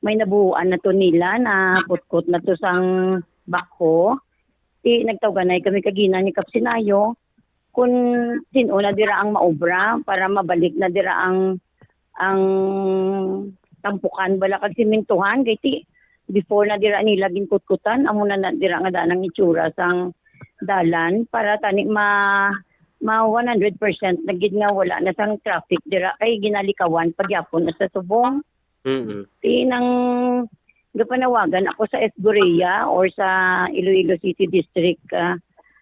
may nabuhuan na to nila, na kutkot na to sang backhoe. Ti nagtawganay kami kagina ni Kap Sinayo kung sin-o na dira ang maobra para mabalik na dira ang, ang tampukan bala kag simintuhan, kay ti before na dira nila ginkutkutan, amo na, na dira nga daan ang itsura sang dalan para tani ma, ma one hundred percent na gid nga wala na sang traffic dira, kay ginalikawan pa gyapon sa subong. Mm. Ti nang gapanawagan ako sa F Goria or sa Iloilo City District, ah,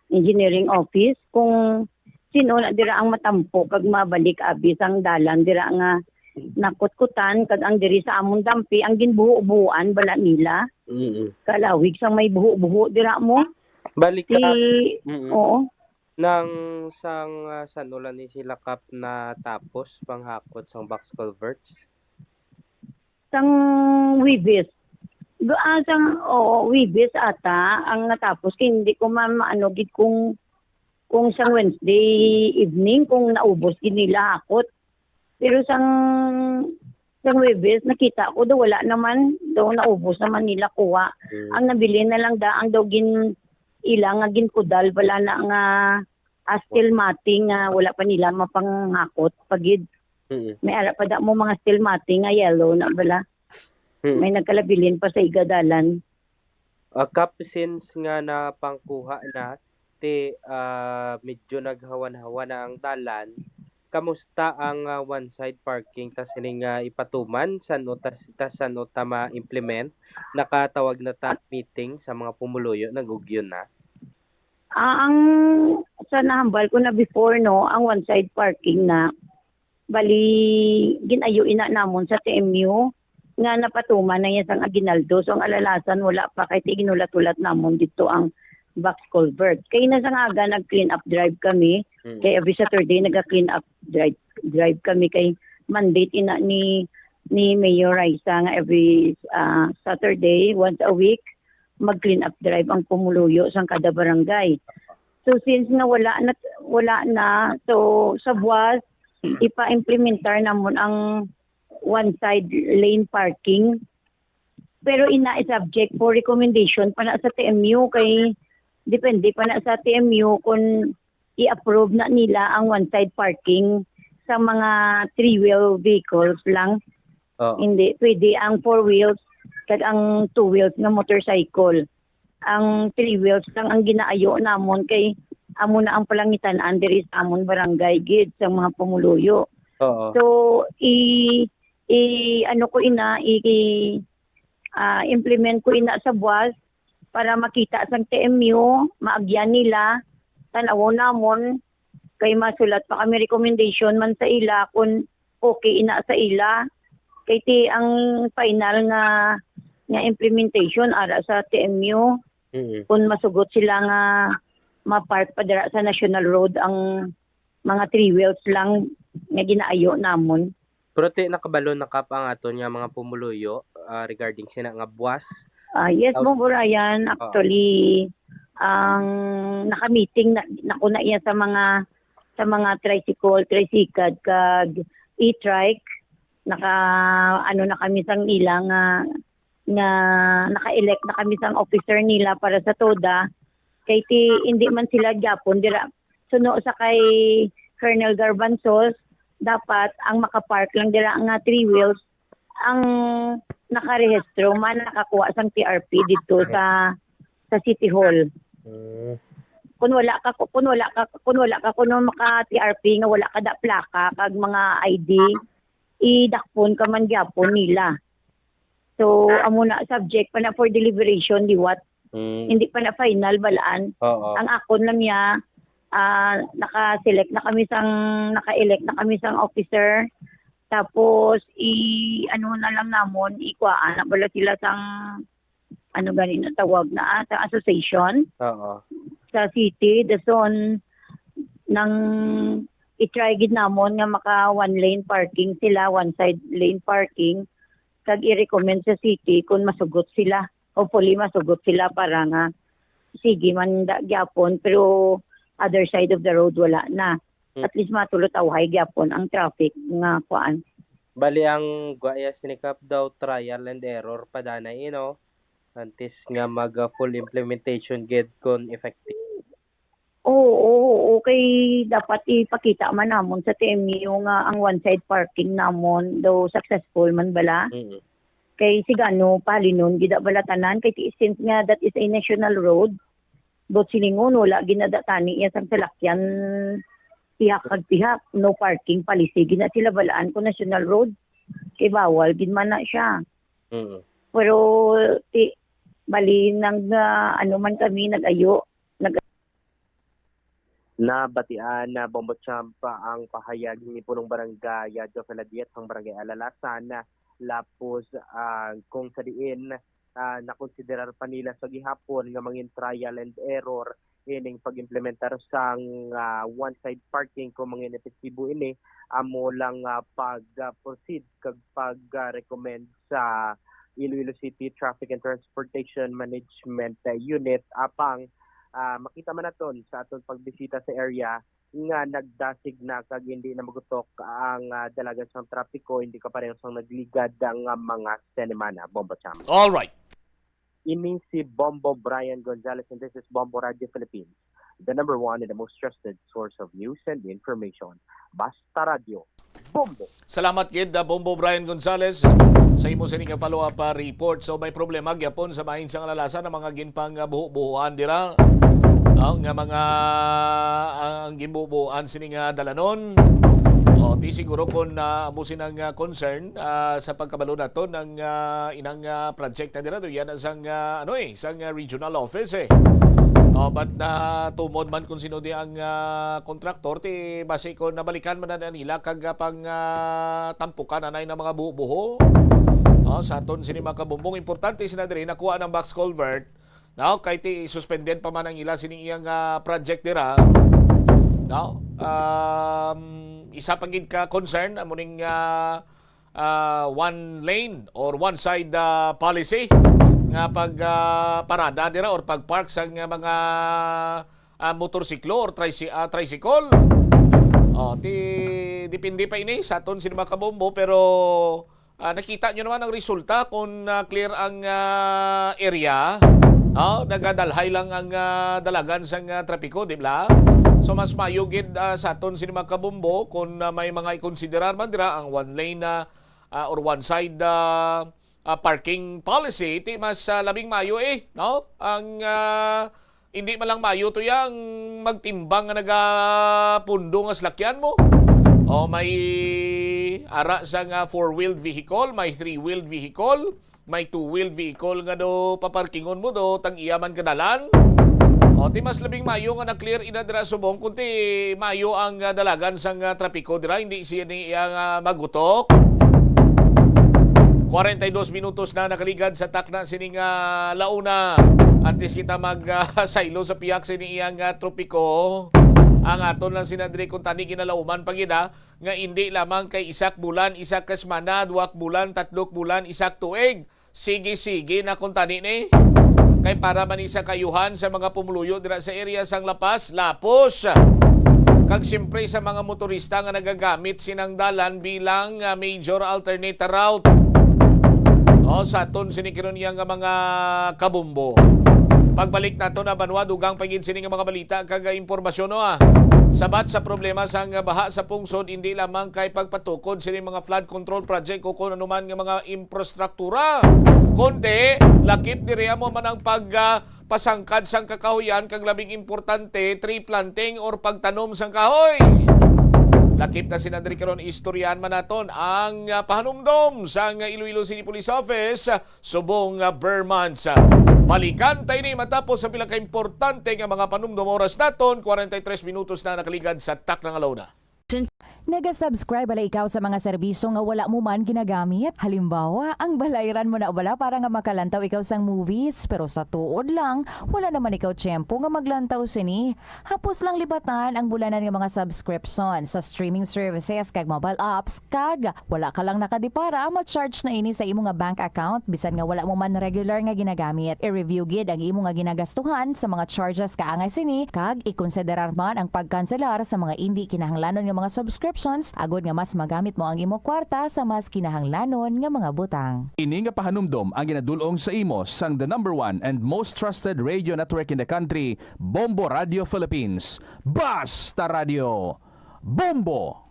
Engineering Office kung sino na dira ang matampo kag mabalik abi sang dalan dira nga nakutkutan, kag ang diri sa amon dampi ang ginbuho-buhoan bala nila. Mm. Kalawig sang may buho-buho dira mo. Balik Ti, ka. Mm. Oo. Nang sang, ah, san-o lang ni sila Kap natapos panghakot sang box culverts? Sang Huwebes. Do, ah, sang, oo, Huwebes ata ang natapos. Kay hindi ko ma-, maano gid kung, kung sang Wednesday evening kung naubos gid nila hakot. Pero sang, sang Huwebes, nakita ko daw wala naman, daw naubos naman nila kuha. Mm. Ang nabilin na lang da, ang daw gin-, ila nga ginkudal bala na nga, ah, steel matting nga wala pa nila mapanghakot pa gid. Mm. May ara pa da mo mga steel matting nga yellow na bala. Mm. May nagkalabilin pa sa igadalan. Ah, Kap, since nga napangkuha na, ti, ah, medyo naghawan-hawan na ang dalan, kamusta ang, ah, one-side parking ta sining, ah, ipatuman? San-o ta, ta, san-o ta ma-implement? Nakatawag na ta meeting sa mga pumuluyo, nag-ugyon na? Ah, ang sa nahambal ko na before, no, ang one-side parking na, bali, gin-ayo ina namon sa T M U nga napatuman na iya sang aguinaldo. So, ang Alalasan wala pa, kay ti ginulat-ulat namon didto ang box culvert. Kay na sang aga nag-clean up drive kami. Mm. Kay every Saturday naga-clean up drive, drive kami, kay mandate ina ni, ni Mayor Raisa nga every, ah, Saturday, once a week, mag-clean up drive ang pumuluyo sang kada barangay. So, since nga wala na, wala na, so sa buwas, ipa-implementar namon ang one-side lane parking. Pero ina is subject for recommendation pa na sa T M U, kay depende pa na sa T M U kung i-approve na nila ang one-side parking sa mga three-wheel vehicles lang. Oo. Hindi, pwede ang four wheels kag ang two wheels nga motorcycle. Ang three wheels lang ang ginaayo namon, kay amo na ang palangitan-an diri sa amon barangay gid sa mga pumuluyo. Oo. So, i, i, ano ko ina, i, i, ah, implement ko ina sa buwas para makita sang T M U, maagyan nila, tan-awon namon, kay masulat pa kami recommendation man sa ila kung okay ina sa ila. Kay ti ang final nga, nga implementation ara sa T M U, Mm. kung masugot sila nga ma-park pa dira sa National Road ang mga three wheels lang nga ginaayo namon. Pero ti nakabalo na, Kap, ang aton nga mga pumuluyo, ah, regarding sina nga buwas? Ah, yes, Tapos Bong Brian, Oo. actually, ang nakamiting na, na ko na iya sa mga, sa mga tricycle, tricycad, kag e-trike, naka, ano na kami sang ila nga, nga naka-elect na kami sang officer nila para sa TODA. Kay ti, hindi man sila gyapon dira, suno sa kay Colonel Garbanzos, dapat ang makapark lang dira nga three wheels ang nakarehistro man, nakakuha sang T R P dito sa sa City Hall. Mm. Kung wala ka, kung wala ka, kung wala ka kuno maka T R P nga wala ka da plaka kag mga I D, idakpon ka man gyapon nila. So, amo na, subject pa na for deliberation, liwat. Mm. Hindi pa na final, balaan. Oo. Ang akon lang niya, ah, naka-select na kami sang, naka-elect na kami sang officer. Tapos, i-, ano na lang namon, ikuhaan na bala sila sang, ano gani na tawag na, ah, sa association, Oo. sa city, dason nang i-try gid namon nga maka one lane parking sila, one side lane parking, kag i-recommend sa city kung masugot sila. Hopefully, masugot sila para nga sige man da gyapon, pero other side of the road wala na. Hmm. At least matulot awhay gyapon ang traffic nga kuan. Bali, ang guaya sini, Kap, daw trial and error pa danay, eh, no? Antes nga mag, ah, full implementation gid kon effective. Oo, oo, kay dapat ipakita man namon sa T M U nga ang one side parking namon daw successful man bala. Mm. Kay sigano pahalinon gid bala tanan kay ti-, since nga that is a national road, but silingon wala gid na da tani iya sang salakyan pihak kag pihak, no parking policy gid na sila balaan kung national road. Kay bawal gid man na siya. Mm. Pero ti-, bali nang, ah, ano man kami nag-ayo, nag- Nabatian na Bombo Champ ang pahayag ni Punong Barangay, ah, Joe Feladiet sang Barangay Alalasan, ah, lapos, ah, kung sa diin, ah, nakonsiderar pa nila sa gihapon nga mangin trial and error ining pag-implementar sang, ah, one-side parking. Kung mangin epektibo ini, amo lang, ah, pag, ah, proceed kag pag, ah, recommend sa Iloilo City Traffic and Transportation Management, ah, Unit. Apang, ah, makita man naton sa aton pagbisita sa area nga nagdasig na kag hindi na magutok ang, ah, dalagan sang trapiko, hindi kapareho sang nagligad nga mga senimana. Bombo Champ. All right. Ini si Bombo Brian Gonzalez, and this is Bombo Radio Philippines, the number one and the most trusted source of news and information. Basta Radyo, Bombo! Salamat gid, ah, Bombo Brian Gonzalez, sa imo sini nga follow-up, ah, report. So, may problema gyapon sa bahin sang Alalasan ang mga ginpang, ah, buho-buhoan dira. Ah, nga mga, ah, ang ginbubuan sini nga dalanon. O, ti siguro kung, ah, amo sina nga concern, ah, sa pagkabalo nato nang, ah, inang, ah, project na dira, do yan ang sang, ah, ano eh, sang, ah, regional office eh. O, but na tumod man kung sino di ang, ah, kontraktor, ti basi ko nabalikan man na nila kag, ah, pang, ah, tampukan anay ng mga buho-buho. O, sa aton sini mga kabumbong, importante sila diri nakuha ng box culvert. No, kay ti suspended pa man ang ila sining iyang, ah, project dira. No? Um, isa pa gid ka concern amo ning, ah, ah, one lane or one side, ah, policy nga pag, ah, parada dira or pag-park sa nga mga, ah, motorsiklo or tricy-, ah, tricycle. Oh, ti depende pa ini sa aton sini mga kabombo, pero Ah, nakita nyo naman ang resulta kung, ah, clear ang, ah, area. No? Nagadalhay lang ang, ah, dalagan sang, ah, trapiko, di ba? So, mas mayo gid, ah, sa aton sini mga kabombo kung, ah, may mga ikonsiderar man dira ang one lane na, ah, or one side, ah, ah, parking policy, ti mas, ah, labing mayo eh, no? Ang, ah, Hindi man lang mayo to yang magtimbang nga nagapundo nga salakyan mo. O may ara sa nga four-wheeled vehicle, may three-wheeled vehicle, may two-wheeled vehicle nga do paparkingon mo do tag iya man kadalan. O ti mas labing mayo nga na-clear ina dira subong kun ti mayo ang, ah, dalagan sang, ah, trapiko dira, hindi siya ni iya nga magutok. Kwarenta y dos minutos na nakaligad sa takna sining, ah, launa. Antes kita mag, ah, saylo sa pihak sini iyang, ah, tropiko, ang aton lang sinadri kung tani ginalauman pa gid, ah, nga indi lamang kay isak bulan, isak ka semana, duwak bulan, tatlok bulan, isak tuig. Sige-sige na kung tani ni. Kay para man ni sa kayuhan sa mga pumuluyo dira sa area sang La Paz, lapos. Kag siyempre sa mga motorista nga nagagamit sinang dalan bilang, ah, major alternate route. O, sa aton sini karon iya nga mga kabombo. Pagbalik nato na banwa, dugang pa gid sini nga mga balita kag impormasyon, no, ah. Sabat sa problema sang baha sa pungsod, hindi lamang kay pagpatukod sini mga flood control project o kung ano man nga mga infrastruktura, kundi lakip diri amo man ang pag, ah, pasangkad sang kakahuyan kag labing importante, tree planting or pagtanom sang kahoy. Lakip na sina diri karon, istoryahan man naton ang, ah, pahanumdom sang Iloilo City Police Office subong, ah, ber months. Balikan ta ini matapos ang pila ka importante nga mga panumdom. Oras naton, kwarenta y tres minutos na nakaligad sa takna nga una. Nag-subscribe bala ikaw sa mga serbisyo nga wala mo man ginagamit? Halimbawa, ang balayran mo na bala para nga makalantaw ikaw sang movies, pero sa tuod lang, wala naman ikaw tiyempo nga maglantaw sini. Hapos lang libatan ang bulanan nga mga subscription sa streaming services kag mobile apps, kag wala ka lang nakadipara, ma-charge na ini sa imo nga bank account bisan nga wala mo man regular nga ginagamit. I-review gid ang imo nga ginagastuhan sa mga charges kaangay sini, kag ikonsiderar man ang pagkanselar sa mga indi kinahanglanon nga mga subscriptions, agod nga mas magamit mo ang imo kwarta sa mas kinahanglanon nga mga butang. Ini nga pahanumdom ang ginadul-ong sa imo sang the number one and most trusted radio network in the country, Bombo Radio Philippines. Basta Radio, Bombo!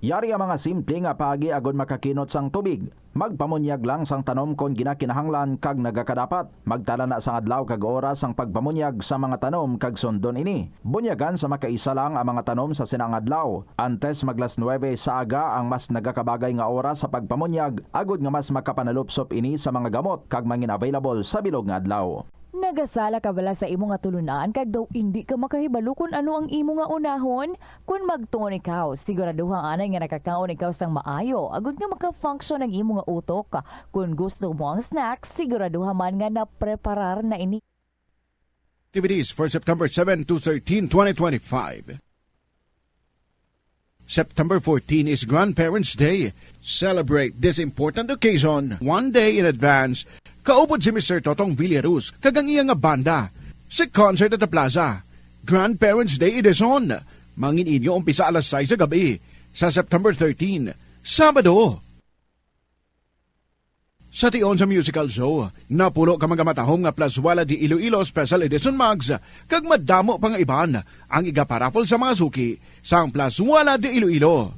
Yari ang mga simple nga paagi agod makakinot sang tubig. Magpamunyag lang sang tanom kon ginakinahanglan kag nagakadapat. Magtala na sang adlaw kag oras sang pagpamunyag sa mga tanom kag sundon ini. Bunyagan sa makaisa lang ang mga tanom sa sina nga adlaw. Antes mag las nuebe sa aga ang mas nagakabagay nga oras sa pagpamunyag, agod nga mas makapanalupsop ini sa mga gamot kag mangin-available sa bilog nga adlaw. Nagasala ka bala sa imo nga tulunan kag daw indi ka makahibalo kon ano ang imo nga unahon? Kon magtuon ikaw, siguraduha anay nga nakakaon ikaw sang maayo, agud nga maka-function ang imo nga utok. Kon gusto mo ang snacks, siguraduha man nga napreparar na ini. Activities for September seven to thirteen, twenty twenty-five. September fourteen is Grandparents' Day. Celebrate this important occasion one day in advance kaupod si Mister Totong Villaruz kag ang iya nga banda sa Concert at the Plaza. Grandparents' Day Edition. Mangin inyo umpisa alas sais sa gab-i sa September thirteen, Sabado. Sa tion sa musical show, napulo ka mga matahom nga Plazuela de Iloilo Special Edition mugs kag madamo pa nga iban ang igaparaffle sa mga suki sang Plazuela de Iloilo.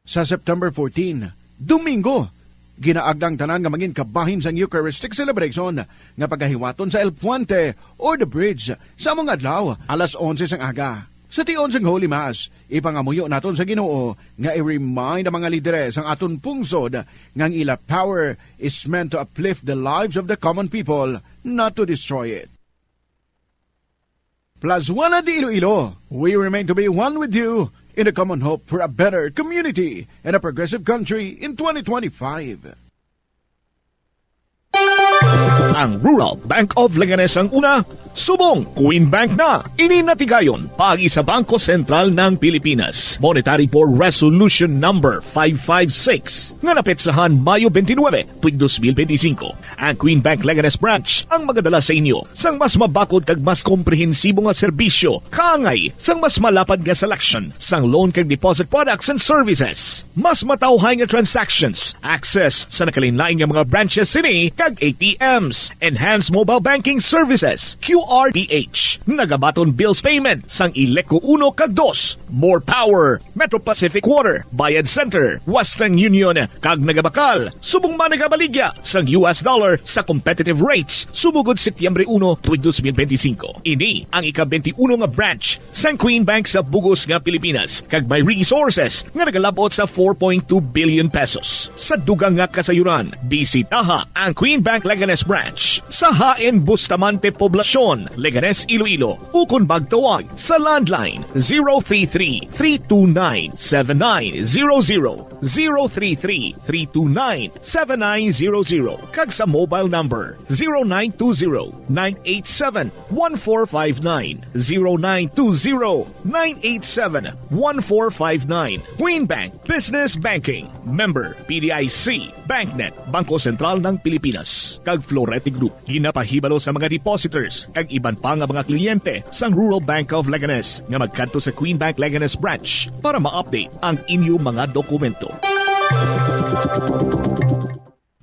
Sa September fourteen, Domingo, ginaagda ang tanan nga mangin kabahin sang Eucharistic celebration nga pagahiwaton sa El Puente or the Bridge sa amo nga adlaw, alas onse sang aga. Sa tion sang Holy Mass, ipangamuyo naton sa Ginoo nga i-remind ang mga lideres sang aton pungsod nga ang ila power is meant to uplift the lives of the common people, not to destroy it. Plazuela de Iloilo, we remain to be one with you in the common hope for a better community and a progressive country in twenty twenty-five. Ang Rural Bank of Leganes ang una, subong Queen Bank na. Ini natigayon paagi sa Bangko Sentral ng Pilipinas. Monetary Board Resolution Number five five six nga napetsahan Mayo twenty-nine, tuig dos mil benti singko. Ang Queen Bank Leganes Branch ang magadala sa inyo sang mas mabakod kag mas komprehensibo nga serbisyo, kaangay sang mas malapad nga selection sang loan kag deposit products and services, mas matawhay nga transactions, access sa nagkalainlain nga mga branches sini kag A T Ms, enhanced mobile banking services, Q R P H, nagabaton bills payment sang Ileco uno kag dos, More Power, Metro Pacific Water, Bayad Center, Western Union, kag nagabakal subong man nagabaligya sang U S dollar sa competitive rates sumugod Setyembre uno, tuig dos mil benti singko. Ini ang ika-twenty-uno nga branch sang Queen Bank sa bug-os nga Pilipinas, kag may resources nga nagalab-ot sa four point two billion pesos. Sa dugang nga kasayuran, bisitaha ang Queen Bank Leganes Branch sa Hain Bustamante Poblacion, Leganes, Iloilo, ukon magtawag sa landline zero three three, three two nine, seven nine zero zero, zero three three, three two nine, seven nine zero zero, kag sa mobile number zero nine two zero, nine eight seven, one four five nine, zero nine two zero, nine eight seven, one four five nine. Queen Bank Business Banking. Member P D I C. BancNet, Bangko Sentral ng Pilipinas, kag Florete Group. Ginapahibalo sa mga depositors kag iban pa nga mga kliyente sang Rural Bank of Leganes nga magkadto sa Queen Bank Leganes Branch para ma-update ang inyo mga dokumento.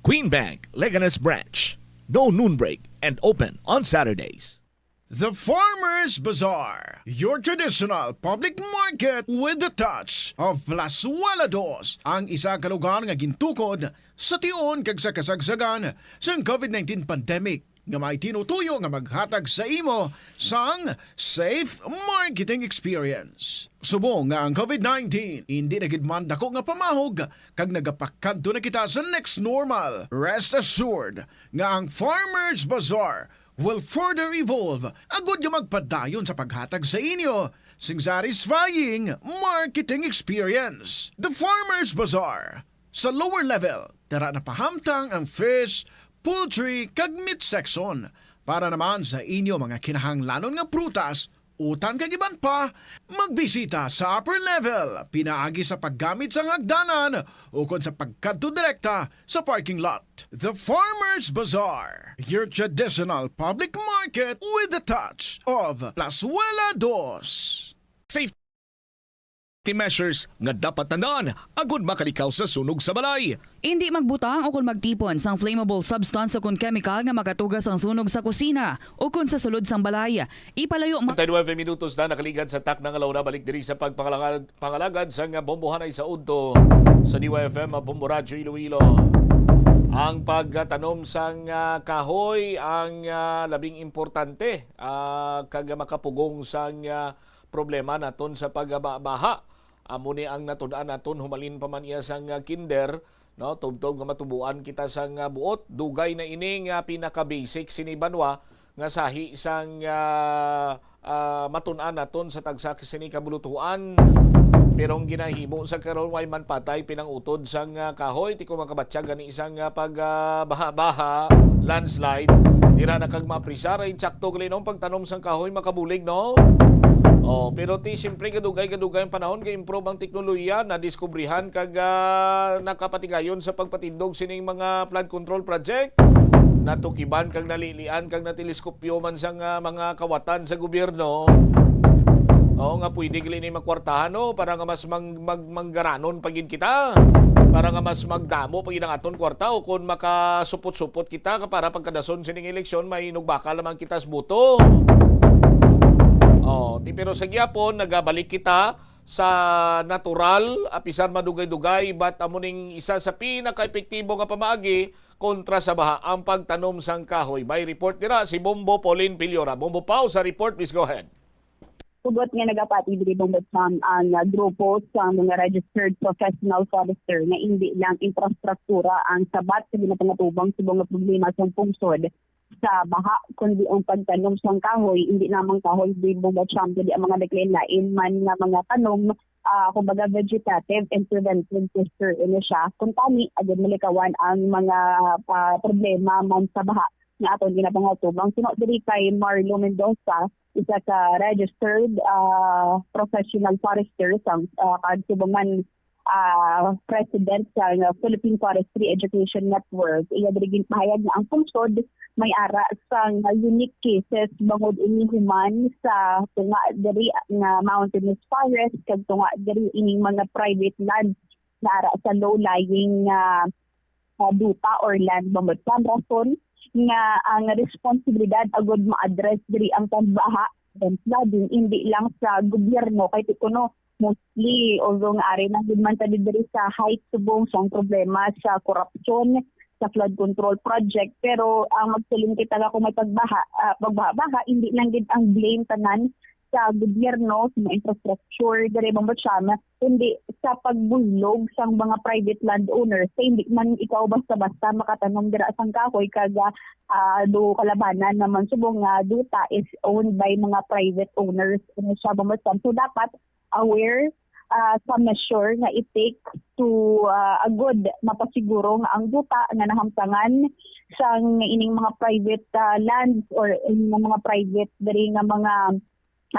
Queen Bank Leganes Branch. No noon break. and open on Saturdays. The Farmers Bazaar, your traditional public market with the touch of Plazuela Dos, ang isa ka lugar nga gintukod sa tion kag sa kasagsagan sang COVID nineteen pandemic, nga may tinutuyo nga maghatag sa imo sang safe marketing experience. Subong nga ang COVID nineteen hindi na gid man dako nga pamahog kag nagapakadto na kita sa next normal, rest assured nga ang Farmers Bazaar will further evolve agud nga magpadayon sa paghatag sa inyo sing satisfying marketing experience. The Farmers Bazaar, sa lower level, tara na pahamtang ang fish, poultry, kag meat section. Para naman sa inyo mga kinahanglanon nga prutas, utan kag iban pa, magbisita sa upper level pinaagi sa paggamit sang hagdanan ukon sa pagkadto direkta sa parking lot. The Farmers Bazaar, your traditional public market with the touch of Plazuela Dos. Safety measures nga dapat tandaan agud makalikaw sa sunog sa balay. Indi magbutang o kon magtipon sang flammable substance o kon chemical nga makatuga sang sunog sa kusina o kon sa sulod sang balay. Ipalayo ma- Treinta y nueve minutos na nakaligad sa takna nga launa. Balik diri sa pagpangalagad, pangalagad sang bombohanay sa udto sa D Y F M, Bombo Radyo Iloilo. Ang pagtanom sang, ah, kahoy ang, ah, labing importante, ah, kag makapugong sang, ah, problema naton sa pagbaha. Amo ni ang natun-an naton humalin pa man iya sang, ah, kinder, no? Tubtob nga matubuan kita sang, ah, buot. Dugay na ini nga pinaka-basic sini banwa nga sahi sang, ah, ah, matun-an naton sa tagsa ka sini ka bulutuan. Pero ang ginahimo sa karon, way man patay pinang-utod sang, ah, kahoy, ti ko makabatyag gani isang, ah, pag, ah, baha-baha, landslide. Dira na kag maaprisar, ay insakto gali, no, ang pagtanom sang kahoy makabulig, no? Oh, pero ti siyempre kadugay-kadugay ang panahon kay improve ang teknolohiya, nadiskubrihan kag, ah, nakapatigayon sa pagpatindog sining mga flood control project. Natukiban kag nalilian kag nateleskopyo man sang, ah, mga kawatan sa gobyerno. Oo, nga pwede gali ni makwartahan, no? Para nga mas mang-, mag-, manggaranon pa gid kita. Para nga mas magdamo pa gid ang aton kwarta, o kon makasupot-supot kita ka para pagkadason sining eleksyon, may inugbakal naman kita sa boto. Oh, ti, pero sa gihapon, nagabalik kita sa natural, apisar madugay-dugay, but amo ning isa sa pinaka-epektibo nga pamaagi kontra sa baha, ang pagtanom sang kahoy. May report dira si Bombo Pauline Piliora. Bombo Pau sa report, please go ahead. Hugot nga nagapati diri, Bombo Sam, ang, ah, grupo sa mga registered professional forester nga indi lang infrastruktura ang sabat sa ginapangatubang subong nga problema sa pungsod sa baha, kundi ang pagtanom sang kahoy, hindi lamang kahoy, Bombo Sam, kundi ang mga naglain-lain man nga mga tanom, ah, kumbaga vegetative and preventive measure ini siya. Kung tani, agud malikawan ang mga, ah, problema man sa baha nga aton ginapangatubang. Suno diri kay Marlo Mendoza, isa ka registered, ah, professional forester sang, ah, kag subong man, ah, president sa Philippine Forestry Education Network. Iya diri ginpahayag nga ang pungsod may ara sang unique cases bangod ini human sa tunga diri nga mountainous forest kag tunga diri ining mga private land nga ara sa low-lying, ah, ah, duta or land, Bombo Sam. Rason nga ang responsibilidad agud ma-address diri ang pagbaha and flooding, hindi lang sa gobyerno, kay ti kuno mostly, although nga ari na gid man ta diri sa height subong sang problema sa korupsyon sa flood control project, pero ang magsiling kita nga kung may pagbaha, ah, pagbaha-baha, hindi lang gid ang blame tanan sa gobyerno, sa mga infrastructure diri, Bombo Sam, kundi sa pagbuylog sang mga private landowners. Kay hindi man ikaw basta-basta makatanom dira sang kahoy kag, ah, do kalabanan naman subong nga duta is owned by mga private owners. Ano siya, Bombo Sam? So, dapat aware, ah, sa measure nga i-take to, ah, agud mapasiguro nga ang duta nga nahamtangan sang ining mga private, ah, lands or ining mga private diri nga mga,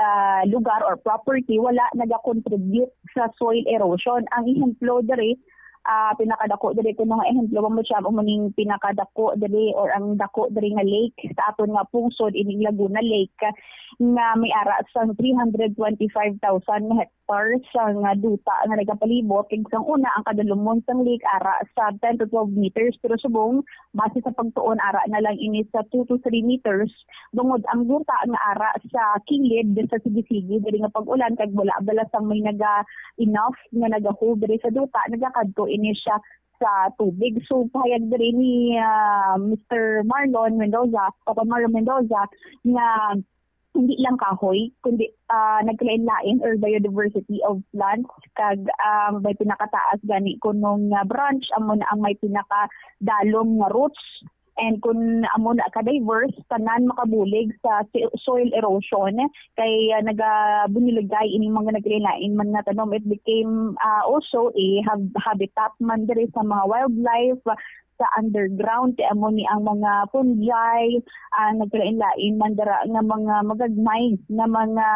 ah, lugar or property wala nagakontribute sa soil erosion. Ang ehemplo diri, Ah, pinakadako diri kuno nga ehemplo, Ma'am Rocham, amo ning pinakadako diri or ang dako diri nga lake sa aton nga pungsod, ining Laguna Lake, nga may ara sang three hundred twenty-five thousand nga hectares sang, ah, duta nga nagapalibot. Kag sang una, ang kadalumon sang lake ara sa ten to twelve meters, pero subong base sa pagtuon, ara na lang ini sa two to three meters, tungod ang duta nga ara sa kilid sa sigisigi diri nga pag-ulan, kag wala bala sang may naga enough nga nagahold diri sa duta, nagakadto ini siya sa tubig. So, pahayag diri ni, ah, Mister Marlon Mendoza, Papa Marlon Mendoza, nga hindi lang kahoy, kundi, ah, nagkalain-lain or biodiversity of plants, kag ang may pinakataas gani kunong, ah, branch, amo na ang may pinakadalom nga roots. And kun amo na ka-diverse, tanan makabulig sa si-, soil erosion, kay, ah, nagabunyuligay ining mga naglain-lain man nga tanom. It became, ah, also a hab-, habitat man diri sa mga wildlife, sa underground, kay amo ni ang mga fungi, ah, naglain-lain man dira nga mga magagmay nga mga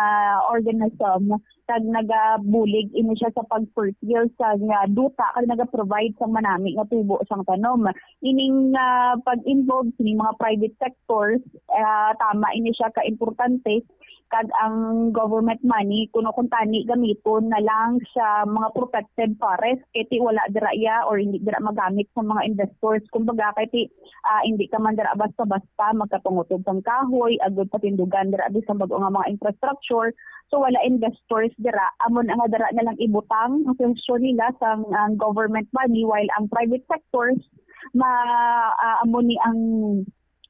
organism, kag nagabulig ini siya sa pag-fertile sa nga duta, kag naga-provide sang manami nga tubo sang tanom. Ining, ah, pag-involve sining mga private sectors, ah, tama ini siya ka importante, kag ang government money kuno kuntani gamiton na lang sa mga protected forest, kay ti wala dira iya or hindi dira magamit sa mga investors. Kumbaga, kay ti, ah, hindi ka man dira basta-basta magkapangutob sang kahoy, agod patindugan dira bisan bag-o nga mga infrastructure. So, wala investors dira. Amo na nga dira na lang ibutang ang suhestyon nila sang, ang government money, while ang private sectors, ma-, ah, amo ni ang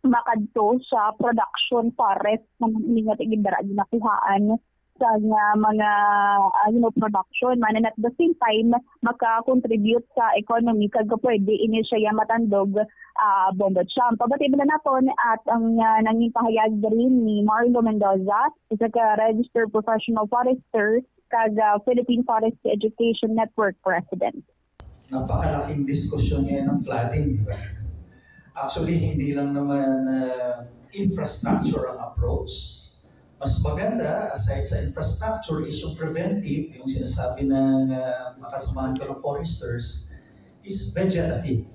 makadto sa production forest nga mga ini nga tigindara ginakuhaan sa nga mga, ah, you know, production man, and at the same time maka-contribute sa economy, kag pwede ini siya matandog, ah, Bombo Champ. Pabati bala naton at ang, ah, nangin pahayag diri ni Marlo Mendoza, isa ka registered professional forester kag, ah, Philippine Forest Education Network President. Napakalaking diskusyon ngayon ang flooding, di ba? Actually, hindi lang naman, ah, infrastructure ang approach. Mas maganda, aside sa infrastructure, is yung preventive, yung sinasabi ng, ah, makasamahan ko ng foresters, is vegetative.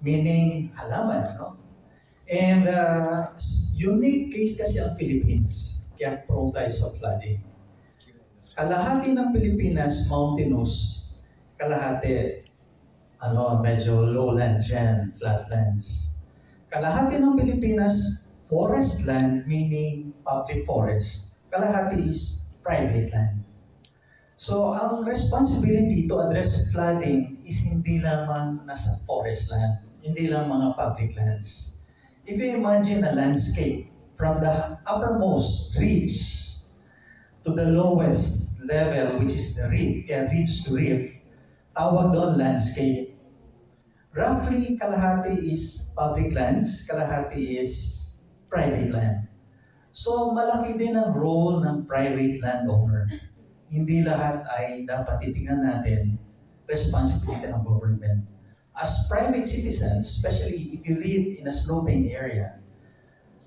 Meaning, halaman, no? And, ah, s-, unique case kasi ang Philippines, kaya prone tayo sa flooding. Kalahati ng Pilipinas mountainous, kalahati, ano, medyo lowland yan, flatlands. Kalahati ng Pilipinas, forest land, meaning public forest. Kalahati is private land. So, ang responsibility to address flooding is hindi lamang nasa forest land, hindi lang mga public lands. If you imagine a landscape from the uppermost ridge to the lowest level, which is the reef, kaya ridge to reef, tawag doon landscape. Roughly, kalahati is public lands, kalahati is private land. So, malaki din ang role ng private landowner. Hindi lahat ay dapat titingnan natin responsibility ng government. As private citizens, especially if you live in a sloping area,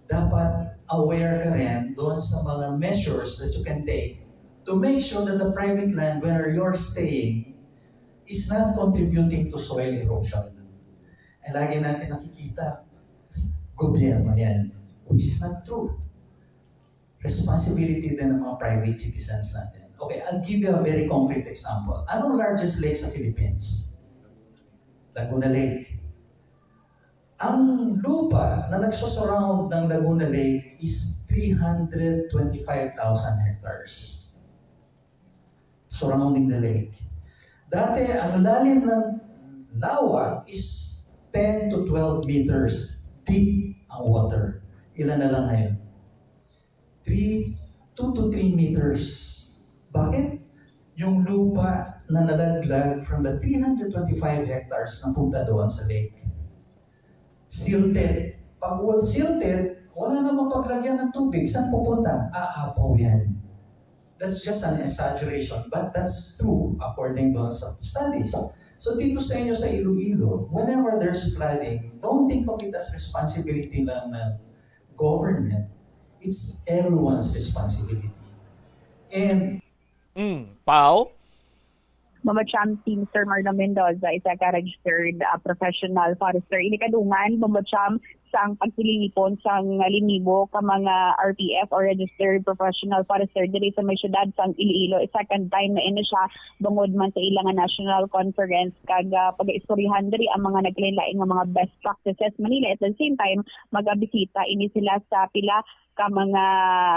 dapat aware ka rin doon sa mga measures that you can take to make sure that the private land where you're staying is not contributing to soil erosion. Eh, lagi natin nakikita, gobyerno yan, which is not true. Responsibility din ng mga private citizens natin. Okay, I'll give you a very concrete example. Anong largest lake sa Philippines? Laguna Lake. Ang lupa na nagsusurround ng Laguna Lake is three hundred twenty-five thousand hectares surrounding the lake. Dati, ang lalim ng lawa is ten to twelve meters deep ang water. Ilan na lang ngayon? Three, two to three meters. Bakit? Yung lupa na nalaglag from the three hundred twenty-five hectares na punta doon sa lake. Silted. Pag well silted, wala na mapaglagyan ng tubig. Saan pupunta? Aapaw yan. That's just an exaggeration, but that's true according doon sa studies. So dito sa inyo sa Iloilo, whenever there's flooding, don't think of it as responsibility lang ng government. It's everyone's responsibility. And Mm, Pao? Mama Cham, si Mister Marlon Mendoza, isa ka registered, ah, professional forester. Ini kadungan, Mama Cham, sang pagsilipon sang linibo ka mga R P F o registered professional forester diri sa may siyudad sang Iloilo. Isa ka time na ini siya bangod man sa ila nga national conference kag, ah, pag-istoryahan diri ang mga nagkalain-lain nga mga best practices man nila. At the same time, magabisita ini sila sa pila ka mga,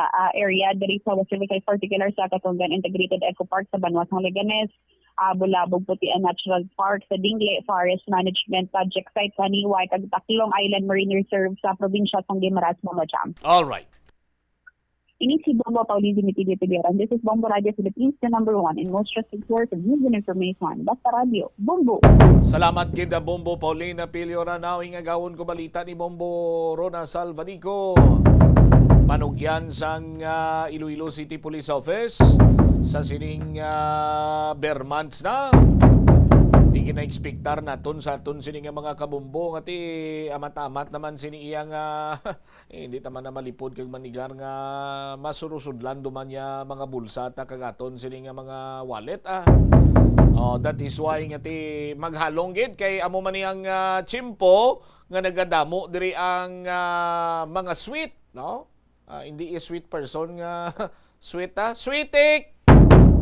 ah, area diri sa Western Visayas, particular sa Katundan Integrated Eco Park sa banwa sang Leganes, ah, Bulabog Putian Natural Park, sa Dingle Forest Management Project Site sa Niway, kag Taclong Island Marine Reserve sa probinsya sang Guimaras, Mama Cham. All right. Ini si Bombo Pauline Dimitri Piliran. This is Bombo Radio Philippines, the number one and most trusted source of news and information. Basta Radio, Bombo! Salamat gid, Bombo Pauline Piliran. Now, ingagawon ko balita ni Bombo Rona Salvadico. Panugyan sang, ah, Iloilo City Police Office sa sining, ah, ber months na. Di gina-expectar naton sa aton sini nga mga kabombo nga ti amat-amat naman sini iya nga eh, hindi ta man na malipod kag manigar nga masurusudlan duman niya mga bulsa ta kag aton sini nga mga wallet, ah. Oh, that is why nga ti maghalong gid kay amo man ni ang, ah, tiyempo nga nagadamo diri ang, ah, mga sweet, no? Ah, hindi is sweet person nga sweet, ah, sweetik,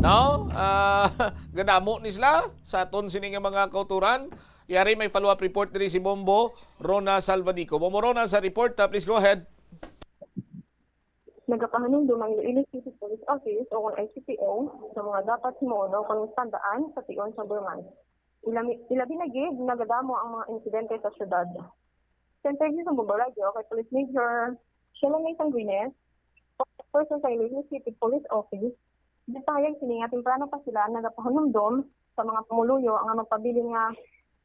no? Ah, gadamo ni sila sa aton sini nga mga kauturan. Yari may follow-up report diri si Bombo Rona Salvadico. Bombo Rona sa report, ah, please go ahead. Nagapahanumdom ang Iloilo City Police Office o ang I C P O sa mga dapat himuon o kung tandaan sa tion sa Burman. Ilami- Ilabi na gid nagadamo ang mga insidente sa syudad. Sa interview sa Bombo Radio kay Police Major Shelly May Sanguines, person sa Iloilo City Police Office, gipahayag sini nga temprano pa sila nagapahanumdom sa mga pumuluyo nga magpabilin nga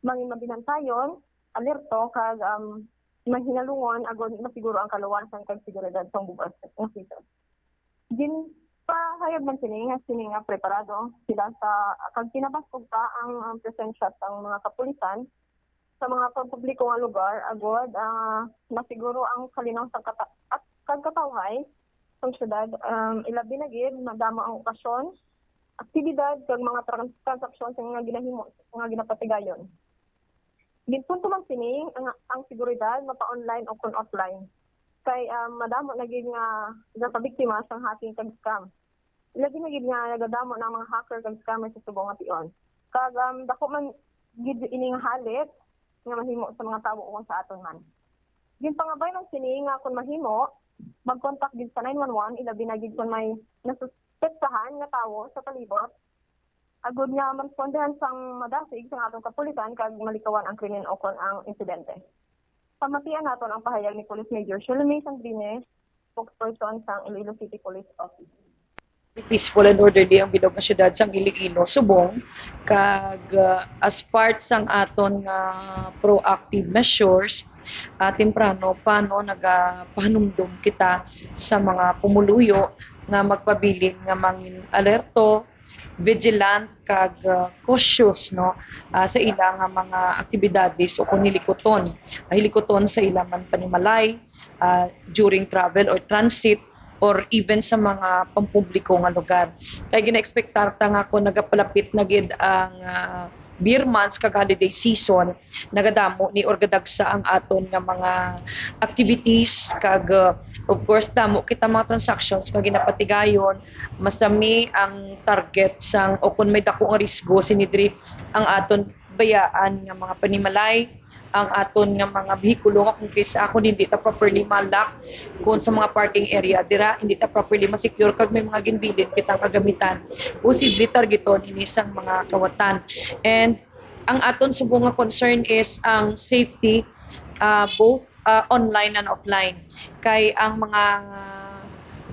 mangin mabinantayon, alerto, kag um, mahinalungon agod masiguro ang kaluwasan kag seguridad sa Bombo City. Ginpahayag man sini nga sini nga preparado sila sa kag pinabaskog pa ang, ang presensya sang mga kapulisan sa mga pampubliko nga lugar agod ah, masiguro ang kalinaw sa kata at kag katawhay sang syudad. Um, ilabi na gid madamo ang okasyon, aktibidad kag mga trans- transaksyon sa nga ginahimo nga ginapatigayon. Ginpunto man sini ang, ang seguridad mapa-online o kon offline. Kay ah, madamo na gid nga nagapabiktima sang hacking kag scam. Ilabi na gid nga nagadamo na ang mga hacker kag scammer sa subong nga tion. Kag um, dako man gid ini nga halit nga mahimo sa mga tawo o sa aton man. Ginpangabay man sini nga kon mahimo, mag-contact gid sa nine one one, ilabi na gid kon may nasuspetsahan nga tawo sa palibot, agod nga marespondehan sang madasig sang aton kapulisan kag malikawan ang krimen o kon ang insidente. Pamatian naton ang pahayag ni Police Major Shelly May Sangrines, spokesperson sang Iloilo City Police Office. Peaceful and orderly ang bilog nga syudad sang Iloilo subong kag uh, as part sang aton nga proactive measures, uh, temprano pa no nagapahanumdom kita sa mga pumuluyo nga magpabilin nga mangin alerto, vigilant kag uh, cautious no uh, sa ila nga mga aktibidades o kung hilikuton, uh, hilikuton sa ila man panimalay uh, during travel or transit or even sa mga pampubliko nga lugar. Kay gina-expectar ta nga kung nagapalapit na gid ang uh, beer months kag holiday season, nagadamo ni or gadagsa ang aton nga mga activities kag uh, of course damo kita mga transactions nga ginapatigayon, masami ang target sang o kung may dako nga risgo sini diri ang aton bayaan nga mga panimalay, ang aton nga mga behikulo nga kung kis-, ah, kung hindi ta properly ma-lock kung sa mga parking area dira, hindi ta properly ma-secure kag may mga ginbilin kitang kagamitan, posible targeton ini sang mga kawatan. And ang aton subong nga concern is ang safety, ah, both ah, online and offline. Kay ang mga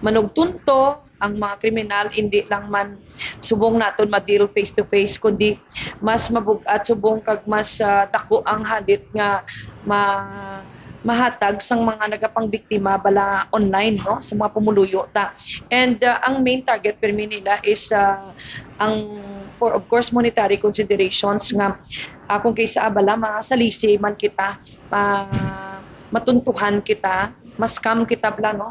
manugtunto, ang mga kriminal, hindi lang man subong naton ma-deal face to face, kundi mas mabug-at subong kag mas ah, dako ang halit nga ma mahatag sang mga nagapangbiktima bala online no sa mga pumuluyo ta. And ah, ang main target permi nila is ah, ang for of course monetary considerations nga ah, kung kaysa abala mga salisi man kita ma matuntuhan kita, ma-scam kita bala no.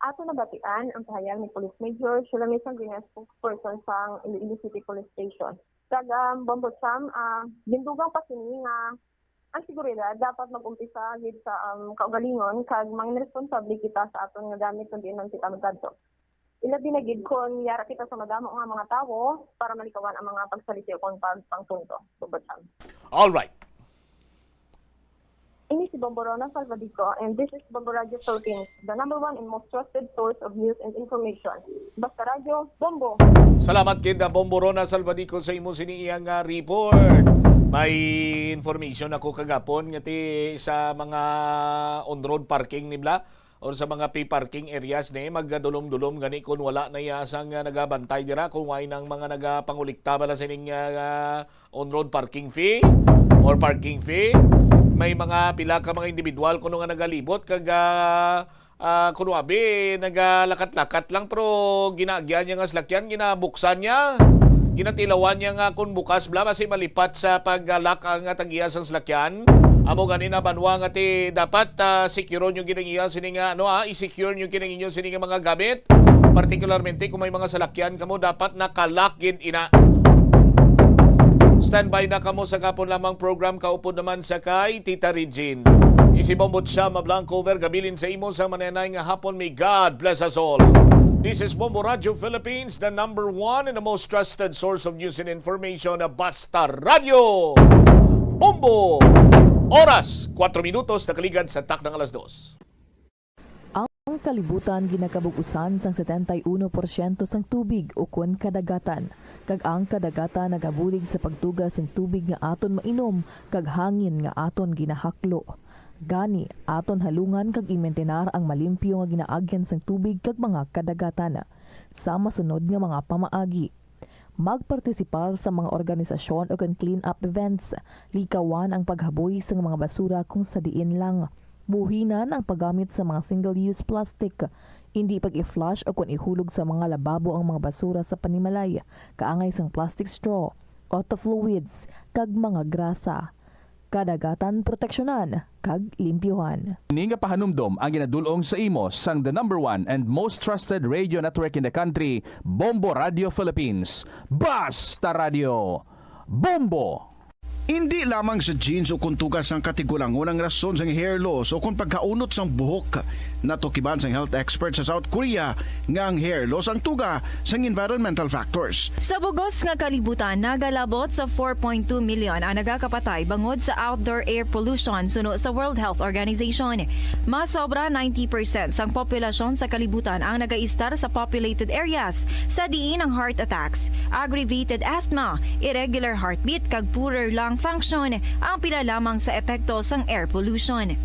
Ato nabatian ang pahayag ni Police Major Shalomie Sanguina, spokesperson sang Iloilo City Police Station. Kag, um, Bombo Sam, ah, gindugang pa sini nga ang seguridad dapat mag-umpisa gid sa, um, kaugalingon, kag mangin responsable kita sa aton nga gamit kon diin man kita magkadto. Ilabi na gid kon yara kita sa madamo nga mga tawo para malikawan ang mga pagsalisi o kon pagpangtunto. Bombo Sam. All right. Ini si Bombo Rona Salvadico, and this is Bombo Radio Philippines, the number one and most trusted source of news and information. Basta Radyo, Bombo! Salamat gid na Bombo Rona Salvadico sa imo sini iyang, ah, report. May information ako kagapon nga ti sa mga on-road parking ni bla or sa mga pay parking areas ni magdulom-dulom gani kung wala na iya sang, ah, nagabantay dira kung way nang mga nagapangulikta bala sining, ah, on-road parking fee or parking fee. May mga pila ka mga individual kuno nga nagalibot kag, ah, ah, kuno abi nagalakat-lakat lang pero ginaagyan niya nga salakyan, ginabuksan niya, ginatilawan niya nga kung bukas bla basi malipat sa pag-lock ang, ah, tag-iya sang salakyan. Amo gani na banwa nga ti dapat, ah, secure nyo gid ang iya sini nga ano, ah, i-secure nyo gid ang inyo sini nga mga gamit. Particularmente kung may mga salakyan kamo dapat naka-lock gid ina. Standby na kamo sa kapon lamang program kaupod naman sa kay Tita Regine. Isi Bombo Chama Blanco over gabilin sa imo sa manenay nga hapon. May God bless us all. This is Bombo Radio Philippines, the number one and the most trusted source of news and information. Basta Radio Bombo. Oras, kuwatro minutos nakaligad sa takdang alas dos. Ang kalibutan ginakabug-usan sang setenta y uno porsyento sang tubig ukon kadagatan, kag ang kadagatan nagabulig sa pagtuga sing tubig nga aton mainom kag hangin nga aton ginahaklo. Gani, aton halungan kag imintinar ang malimpyo nga ginaagyan sang tubig kag mga kadagatan. Sa masunod nga mga pamaagi, magpartisipar sa mga organisasyon ukon clean-up events, likawan ang paghaboy sang mga basura kung sa diin lang. Buhinan ang paggamit sa mga single-use plastic. Indi pag-i-flush ukon ihulog sa mga lababo ang mga basura sa panimalay, kaangay sang plastic straw, auto fluids, kag mga grasa. Kadagatan proteksyonan kag limpyuhan. Ini nga pahanumdom ang ginadul-ong sa imo sang the number one and most trusted radio network in the country, Bombo Radio Philippines. Basta Radio! Bombo! Indi lamang sa jeans o kuntugas ang katigulangon ang rason sang hair loss o kon pagkaunot sang buhok. Natukiban sang health expert sa South Korea nga ang hair loss ang tuga sang environmental factors. Sa bugos nga kalibutan, nagalabot sa four point two million ang nagakapatay bangod sa outdoor air pollution suno sa World Health Organization. Mas sobra ninety percent sang populasyon sa kalibutan ang nagaistar sa populated areas, sa diin ang heart attacks, aggravated asthma, irregular heartbeat, kag poorer lung function ang pila lamang sa epekto sang air pollution.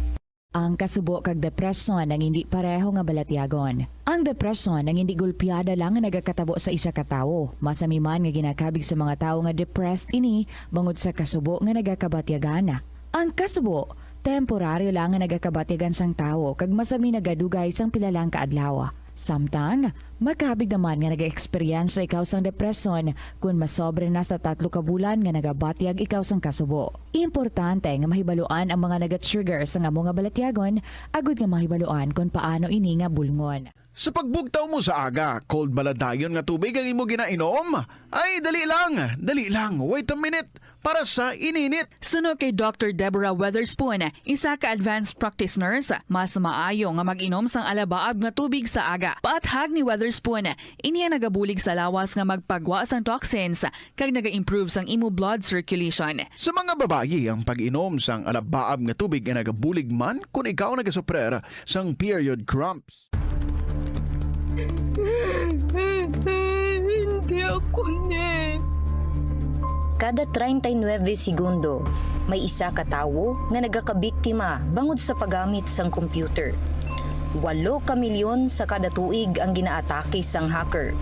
Ang kasubo kag depresyon ang indi pareho nga balatyagon. Ang depresyon ang indi gulpiada lang nga nagakatabo sa isa ka tawo, masami man nga ginakabig sa mga tawo nga depressed ini bangod sa kasubo nga nagakabatyagan. Ang kasubo, temporaryo lang nga nagakabatyagan sang tawo kag masami nagadugay sang pila lang ka adlaw. Samtang, makabig naman nga nagaeksperyensya ikaw sang depresyon kon masobra na sa tatlo ka bulan nga nagabatyag ikaw sang kasubo. Importante nga mahibaluan ang mga nagatrigger sang amo nga balatyagon agud nga mahibaluan kon paano ini nga bulngon. Sa pagbugtaw mo sa aga, cold bala dayon nga tubig ang imo ginainom? Ay, dali lang, dali lang, wait a minute, para sa ininit. Suno kay Doctor Deborah Weatherspoon, isa ka advanced practice nurse, mas maayo nga mag-inom sang alabaab nga tubig sa aga. Paathag ni Weatherspoon, ini ang nagabulig sa lawas nga magpagwa sang toxins kag naga-improve sang imo blood circulation. Sa mga babayi, ang pag-inom sang alabaab nga tubig ay nagabulig man kon ikaw nagasuprer sang period cramps. Hindi ako ni. Kada treinta y nueve segundo, may isa ka tawo nga nagakabiktima bangod sa paggamit sang computer. Walo ka milyon sa kada tuig ang ginaatake sang hacker.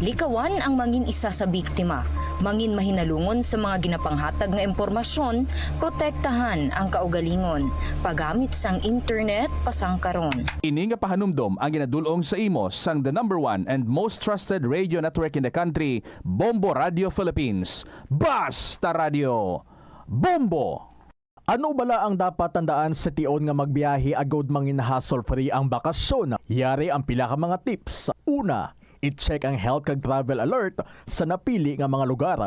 Likawan ang mangin isa sa biktima, mangin mahinalungon sa mga ginapanghatag nga impormasyon, protektahan ang kaugalingon, paggamit sang internet pasangkaron. Ini nga pahanumdom ang ginadul-ong sa imo sang the number one and most trusted radio network in the country, Bombo Radio Philippines. Basta Radio! Bombo! Ano bala ang dapat tandaan sa tion nga magbiyahe agud mangin hassle-free ang bakasyon? Yari ang pila ka mga tips. Una, i-check ang health kag travel alert sa napili nga mga lugar.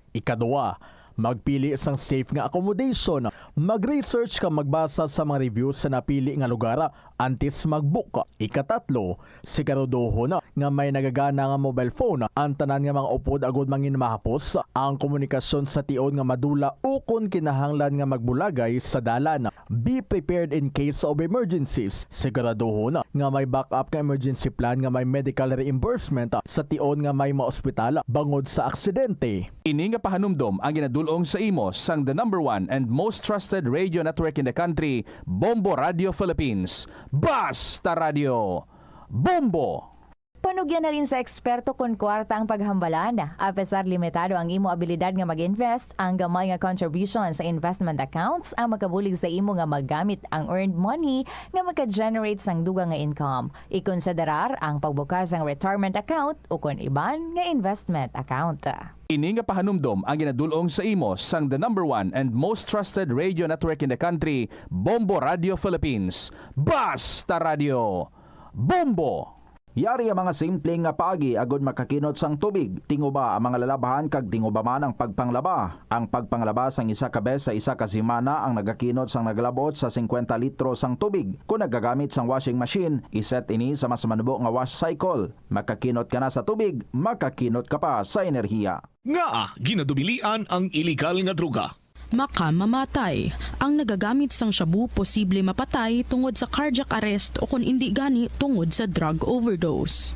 Ikaduha, magpili sang safe nga accommodation. Mag-research kag magbasa sa mga reviews sa napili nga lugar antes mag-book. Ikatatlo, siguraduhon nga may nagagana nga mobile phone ang tanan nga mga upod agud mangin mahapos ang komunikasyon sa tion nga madula ukon kinahanglan nga magbulagay sa dalan. Be prepared in case of emergencies. Siguraduhon nga may backup nga emergency plan nga may medical reimbursement sa tion nga may maospital bangod sa aksidente. Ini nga pahanumdom ang ginadul-ong sa imo sang the number one and most trusted radio network in the country, Bombo Radio Philippines. Basta Radio, Bombo! Panugyan halin sa eksperto kon kwarta ang paghambalan. Apesar limitado ang imo abilidad nga mag-invest, ang gamay nga contribution sa investment accounts ang makabulig sa imo nga magamit ang earned money nga maka-generate sang dugang nga income. Ikonsiderar ang pagbukas sang retirement account ukon iban nga investment account. Ini nga pahanumdom ang ginadul-ong sa imo sang the number one and most trusted radio network in the country, Bombo Radio Philippines. Basta Radio, Bombo! Yari ang mga simple nga paagi agud makakinot sang tubig. Tinguba ang mga lalabhan kag tinguba man ang pagpanglaba. Ang pagpanglaba sang isa ka bes sa isa ka semana ang nagakinot sang nagalabot sa singkwenta litro sang tubig. Kon nagagamit sang washing machine, iset ini sa mas manubo nga wash cycle. Makakinot ka na sa tubig, makakinot ka pa sa enerhiya. Ngaa ginadubilian ang iligal nga droga? Makamamatay. Ang nagagamit sang shabu posible mapatay tungod sa cardiac arrest o kon indi gani tungod sa drug overdose.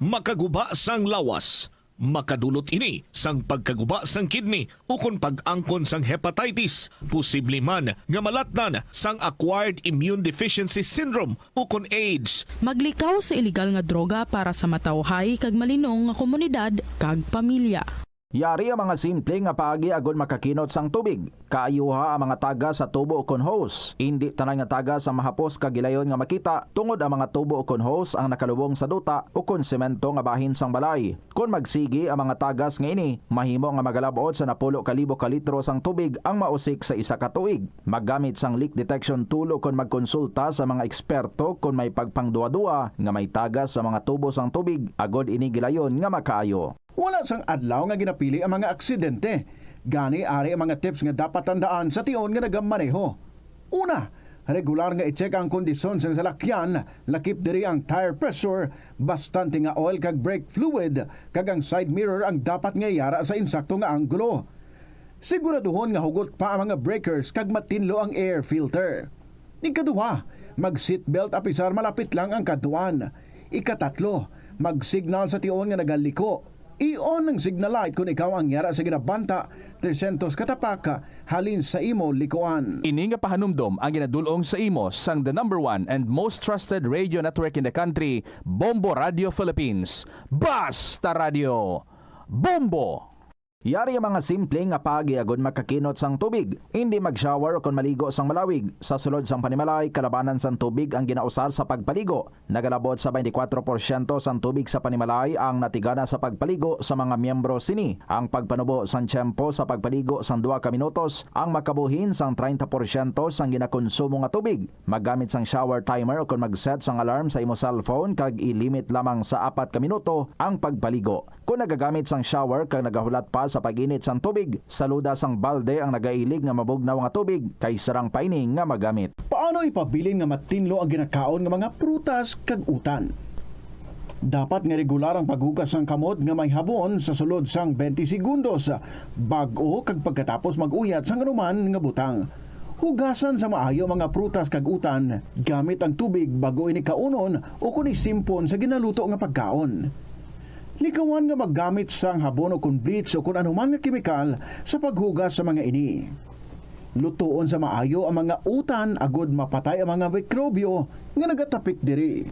Makaguba sang lawas. Makadulot ini sang pagkaguba sang kidney ukon pag-angkon sang hepatitis, posible man nga malatnan sang acquired immune deficiency syndrome ukon AIDS. Maglikaw sa iligal nga droga para sa matawhay kag malinong nga komunidad kag pamilya. Yari ang mga simple nga paagi agud makakinot sang tubig. Kaayuha ang mga tagas sa tubo ukon hose. Indi tanan nga tagas ang mahapos kag gilayon nga makita, tungod ang mga tubo ukon hose ang nakalubong sa duta ukon semento nga bahin sang balay. Kon magsigi ang mga tagas nga ini, mahimo nga magalab-ot sa napulo ka libo ka litro sang tubig ang mausik sa isa ka tuig. Maggamit sang leak detection tool ukon magkonsulta sa mga eksperto kon may pagpangduwa-duwa nga may tagas sa mga tubo sang tubig, agud ini gilayon nga makaayo. Wala sang adlaw nga ginapili ang mga aksidente. Gani, ari ang mga tips nga dapat tandaan sa tion nga nagamaneho. Una, regular nga i-check ang kondisyon sang salakyan, lakip diri ang tire pressure, bastante nga oil kag brake fluid, kag ang side mirror ang dapat nga yara sa insakto nga anggulo. Siguraduhon nga hugot pa ang mga breakers kag matinlo ang air filter. Ikaduha, mag-seatbelt apisar malapit lang ang kadtuan. Ikatatlo, mag-signal sa tion nga nagaliko. I-on ang signal light kon ikaw ang yara sa ginabanta tresyentos ka tapak halin sa imo likuan. Ini nga pahanumdom ang ginadul-ong sa imo sang the number one and most trusted radio network in the country, Bombo Radio Philippines. Basta Radio, Bombo! Yari ang mga simple nga paagi agud makakinot sang tubig. Indi mag-shower ukon maligo sang malawig. Sa sulod sang panimalay, kalabanan sang tubig ang ginausar sa pagpaligo. Nagalabot sa twenty-four porsyento sang tubig sa panimalay ang natigana sa pagpaligo sa mga miyembro sini. Ang pagpanubo sang tiyempo sa pagpaligo sang duha ka minutos ang makabuhin sang treinta porsyento sang ginakonsumo nga tubig. Maggamit sang shower timer ukon mag-set sang alarm sa imo cellphone kag i-limit lamang sa apat ka minuto ang pagpaligo. Kon nagagamit sang shower kag nagahulat pa sa pag-init sang tubig, saluda sang balde ang nagailig nga mabugnaw nga tubig kay sarang pa ini nga magamit. Paano ipabilin nga matinlo ang ginakaon nga mga prutas kag utan? Dapat nga regular ang paghugas sang kamot nga may habon sa sulod sang twenty segundos, bag-o kag pagkatapos mag-uyat sang anuman nga butang. Hugasan sa maayo ang mga prutas kag utan gamit ang tubig bag-o ini kaunon ukon isimpon sa ginaluto nga pagkaon. Likawan nga maggamit sang habon ukon bleach ukon anuman nga kemikal sa paghugas sa mga ini. Lutoon sa maayo ang mga utan agud mapatay ang mga mikrobyo nga nagatapik diri.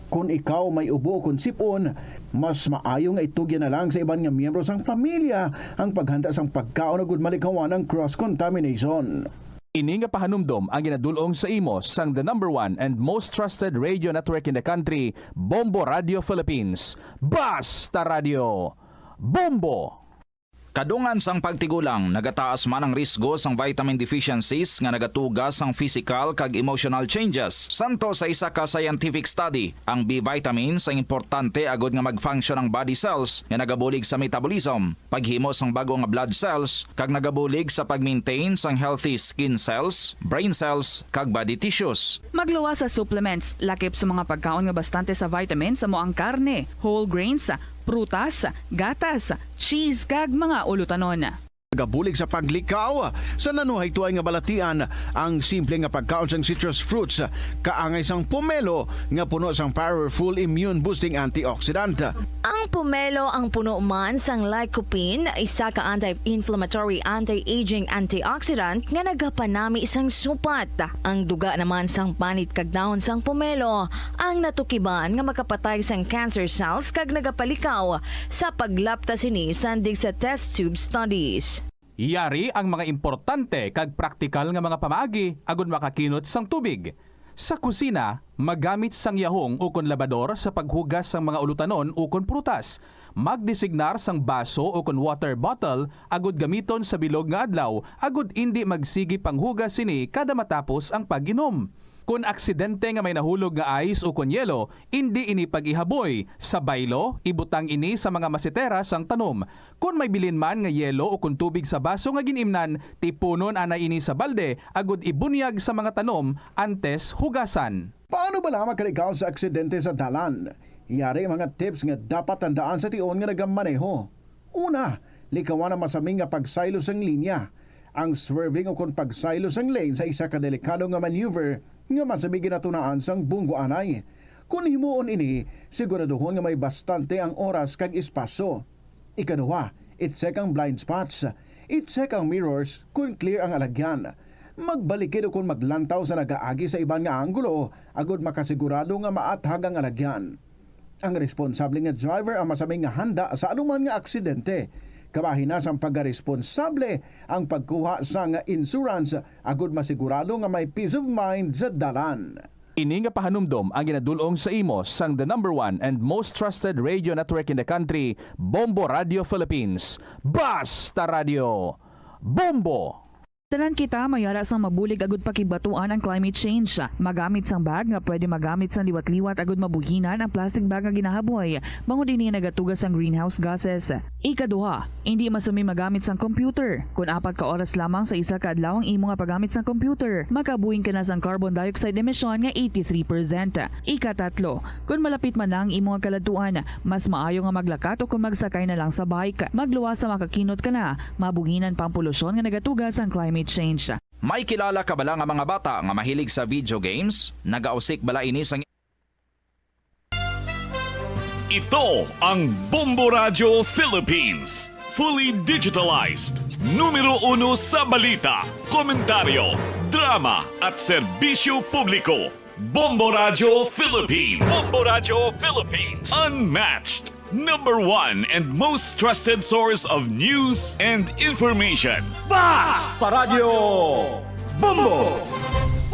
Kon ikaw may ubo ukon sip-on, mas maayo nga itugyan na lang sa iban nga miyembro sang pamilya ang paghanda sang pagkaon agud malikawan ang cross contamination. Ini nga pahanumdom ang ginadul-ong sa imo sang the number one and most trusted radio network in the country, Bombo Radio Philippines. Basta Radio, Bombo! Kadungan sang pagtigulang, nagataas man ang risgo sang vitamin deficiencies nga nagatuga sang physical kag emotional changes. Santo sa isa ka scientific study, ang B vitamins ang importante agud nga mag-function ang body cells nga nagabulig sa metabolism, paghimo sang bag-o nga blood cells, kag nagabulig sa pag-maintain sang healthy skin cells, brain cells, kag body tissues. Magluwas sa supplements, lakip sa mga pagkaon nga bastante sa vitamins amo ang karne, whole grains, prutas, gatas, cheese, kag mga ulutanon. Nagabulig sa paglikaw sa nanuhaytoy nga balatian ang simple nga pagkaon sang citrus fruits, kaangay sang pomelo nga puno sang powerful immune-boosting antioxidant. Ang pomelo ang puno man sang lycopene, isa ka anti-inflammatory, anti-aging antioxidant nga nagapanami sang supat. Ang duga naman sang panit kag dahon sang pomelo ang natukiban nga makapatay sang cancer cells kag nagapalikaw sa paglapta sini sandig sa test tube studies. Yari ang mga importante kag praktikal nga mga pamaagi agud makakinot sang tubig. Sa kusina, magamit sang yahong ukon labador sa paghugas sang mga ulutanon ukon prutas. Magdesignar sang baso ukon water bottle agud gamiton sa bilog nga adlaw agud indi magsigi panghugas sini kada matapos ang pag-inom. Kon aksidente nga may nahulog nga ice ukon yelo, indi ini pag-ihaboy. Sa baylo, ibutang ini sa mga masetera sang tanom. Kon may bilin man nga yelo ukon tubig sa baso nga gin-imnan, tipunon anay ini sa balde agud ibunyag sa mga tanom antes hugasan. Paano bala makalikaw sa aksidente sa dalan? Yari ang mga tips nga dapat tandaan sa tion nga nagamaneho. Una, likawan ang masaming nga pagsaylo sang linya. Ang swerving ukon pagsaylo sang lane sa isa ka delikado nga maneuver nga masamig ginatunaan sang bunggo anay. Kon himuon ini, siguraduhon nga may bastante ang oras kag espasyo. Ikaduha, i-check ang blind spots. I-check ang mirrors kon clear ang alagyan. Magbalikid ukon maglantaw sa nagaagi sa iban nga anggulo agud makasigurado nga maathag ang alagyan. Ang responsable nga driver ang masaming nga handa sa anuman nga aksidente. Kabahin na sang pagkaresponsable ang pagkuha sang insurance agud masigurado nga may peace of mind sa dalan. Ini nga pahanumdom ang ginadul-ong sa imo sang the number one and most trusted radio network in the country, Bombo Radio Philippines. Basta Radio! Bombo! Tanan kita may ara sang mabulig agud pakigbatuan ang climate change. Magamit sang bag nga pwede magamit sang liwat-liwat agud mabuhinan ang plastic bag nga ginahaboy, bangod ini nagatuga sang greenhouse gases. Ikaduha, indi masumi magamit sang computer. Kon apat ka oras lamang sa isa ka adlaw ang imo nga paggamit sang computer, makabuhing ka na sang carbon dioxide emission nga eighty-three percent. Ikatatlo, kon malapit man na ang imo nga kaladtuan, mas maayo nga maglakat o kon magsakay na lang sa bike. Magluwas sa makakinot ka na, mabuhinan pa ang polusyon nga nagatuga sang climate change. May kilala ka bala nga mga bata nga mahilig sa video games? Nagausik bala ini sang Ito ang Bombo Radyo Philippines. Fully digitalized. Numero uno sa balita, komentaryo, drama, at serbisyo publiko. Bombo Radyo Philippines. Bombo Radyo Philippines. Unmatched. Number one and most trusted source of news and information. Basta Radyo Bombo!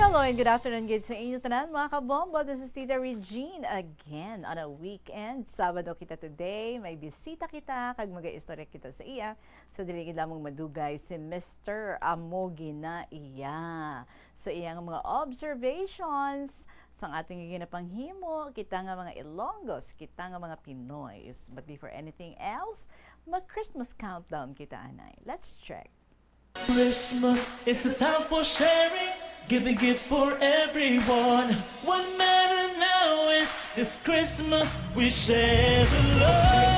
Hello and good afternoon gid sa inyo tanan, mga kabombo. This is Tita Regine again on a weekend. Sabado kita today. May bisita kita, kag magaistorya kita sa iya. Sa dili gid lamang madugay, si Mister Amo Ginaiya. Sa iyang mga observations, sang aton nga ginapanghimo, kita nga mga Ilonggos, kita nga mga Pinoys. But before anything else, mag-Christmas countdown kita, anay. Let's check. Christmas is a time for sharing, giving gifts for everyone. What matter now is this Christmas we share the love.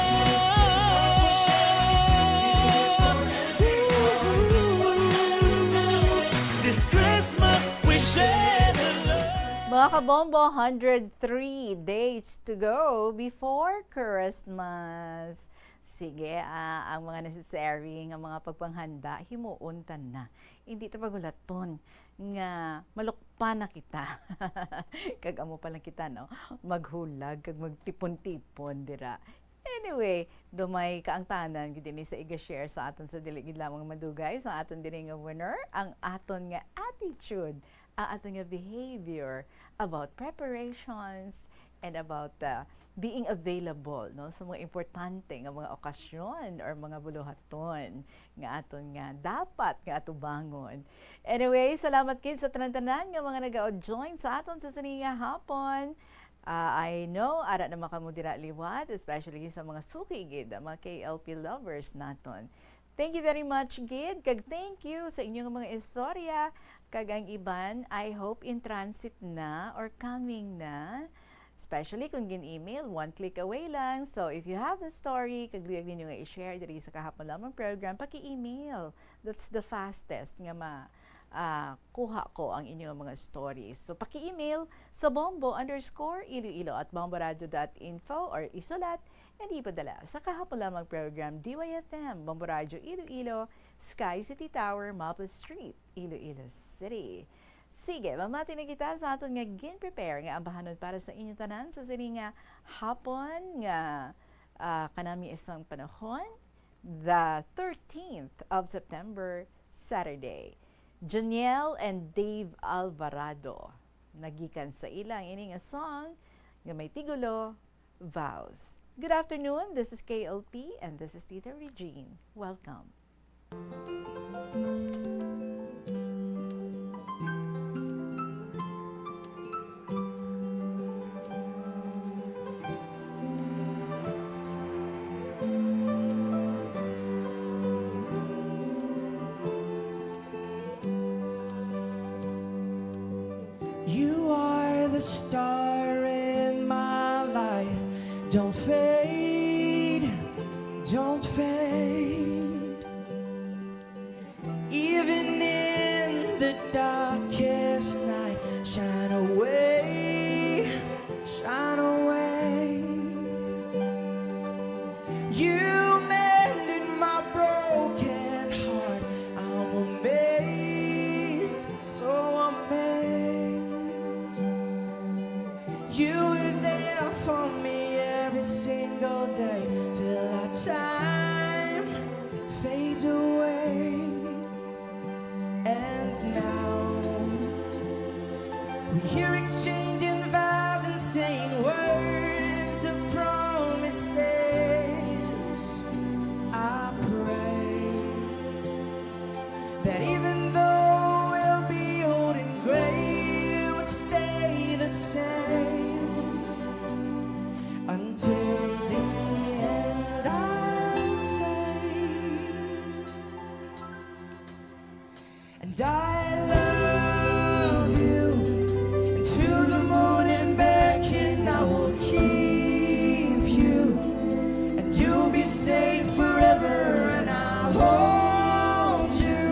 This Christmas we share the love. Mga kabombo, hundred three days to go before Christmas. Sige, ah, ang mga necessary nga mga pagpanghanda, himuon ta na. Hindi ta paghulaton nga malukpan na kita. Kag amo pa lang kita, no? Maghulag kag magtipon-tipon dira. Anyway, dumay kaangtanan gid ini sa iga-share sa aton sa dili gid lamang madugay sa aton diri nga winner, ang aton nga attitude, ang aton nga behavior about preparations and about, uh, being available, no, sa mga importante nga mga okasyon or mga buluhaton nga aton nga dapat nga atubangon. Anyway, salamat gid sa tanan-tanan nga mga naga-join sa aton sa sini nga hapon. Ah, I know, ara naman kamo dira liwat, especially sa mga suki gid, ang mga K L P lovers naton. Thank you very much gid, kag thank you sa inyong mga istorya, kag ang iban, I hope in transit na or coming na. Especially kung gin-email, one click away lang. So, if you have a story, kag luyag ninyo nga i-share diri sa Kahapon Lamang program, paki-email. That's the fastest nga ma-, ah, kuha ko ang inyong mga stories. So, paki-email sa bombo underscore iloilo at bomboradio dot info or isulat and ipadala sa Kahapon Lamang program, D Y F M, Bombo Radio Iloilo, Sky City Tower, Mapa Street, Iloilo City. Sige, mamati na kita sa aton nga gin-prepare nga ambahanon para sa inyo tanan sa sini nga hapon nga, ah, kanami isang panahon, the thirteenth of September, Saturday. Janiel and Dave Alvarado, nagikan sa ilang ini nga song nga may tigulo, Vows. Good afternoon, this is K L P and this is Tita Regine. Welcome. You are the star in my life. Don't fade, don't fade. Even in the darkest night, shine away, shine away. You mended my broken heart. I'm amazed, so amazed. You were there for me every single day till our time fades away. And now we hear exchanging vows and saying words of promises. I pray that even though we'll be old and gray, we'll stay the same until the end, I'll say. And I love you until the morning back, and I will keep you, and you'll be safe forever, and I'll hold you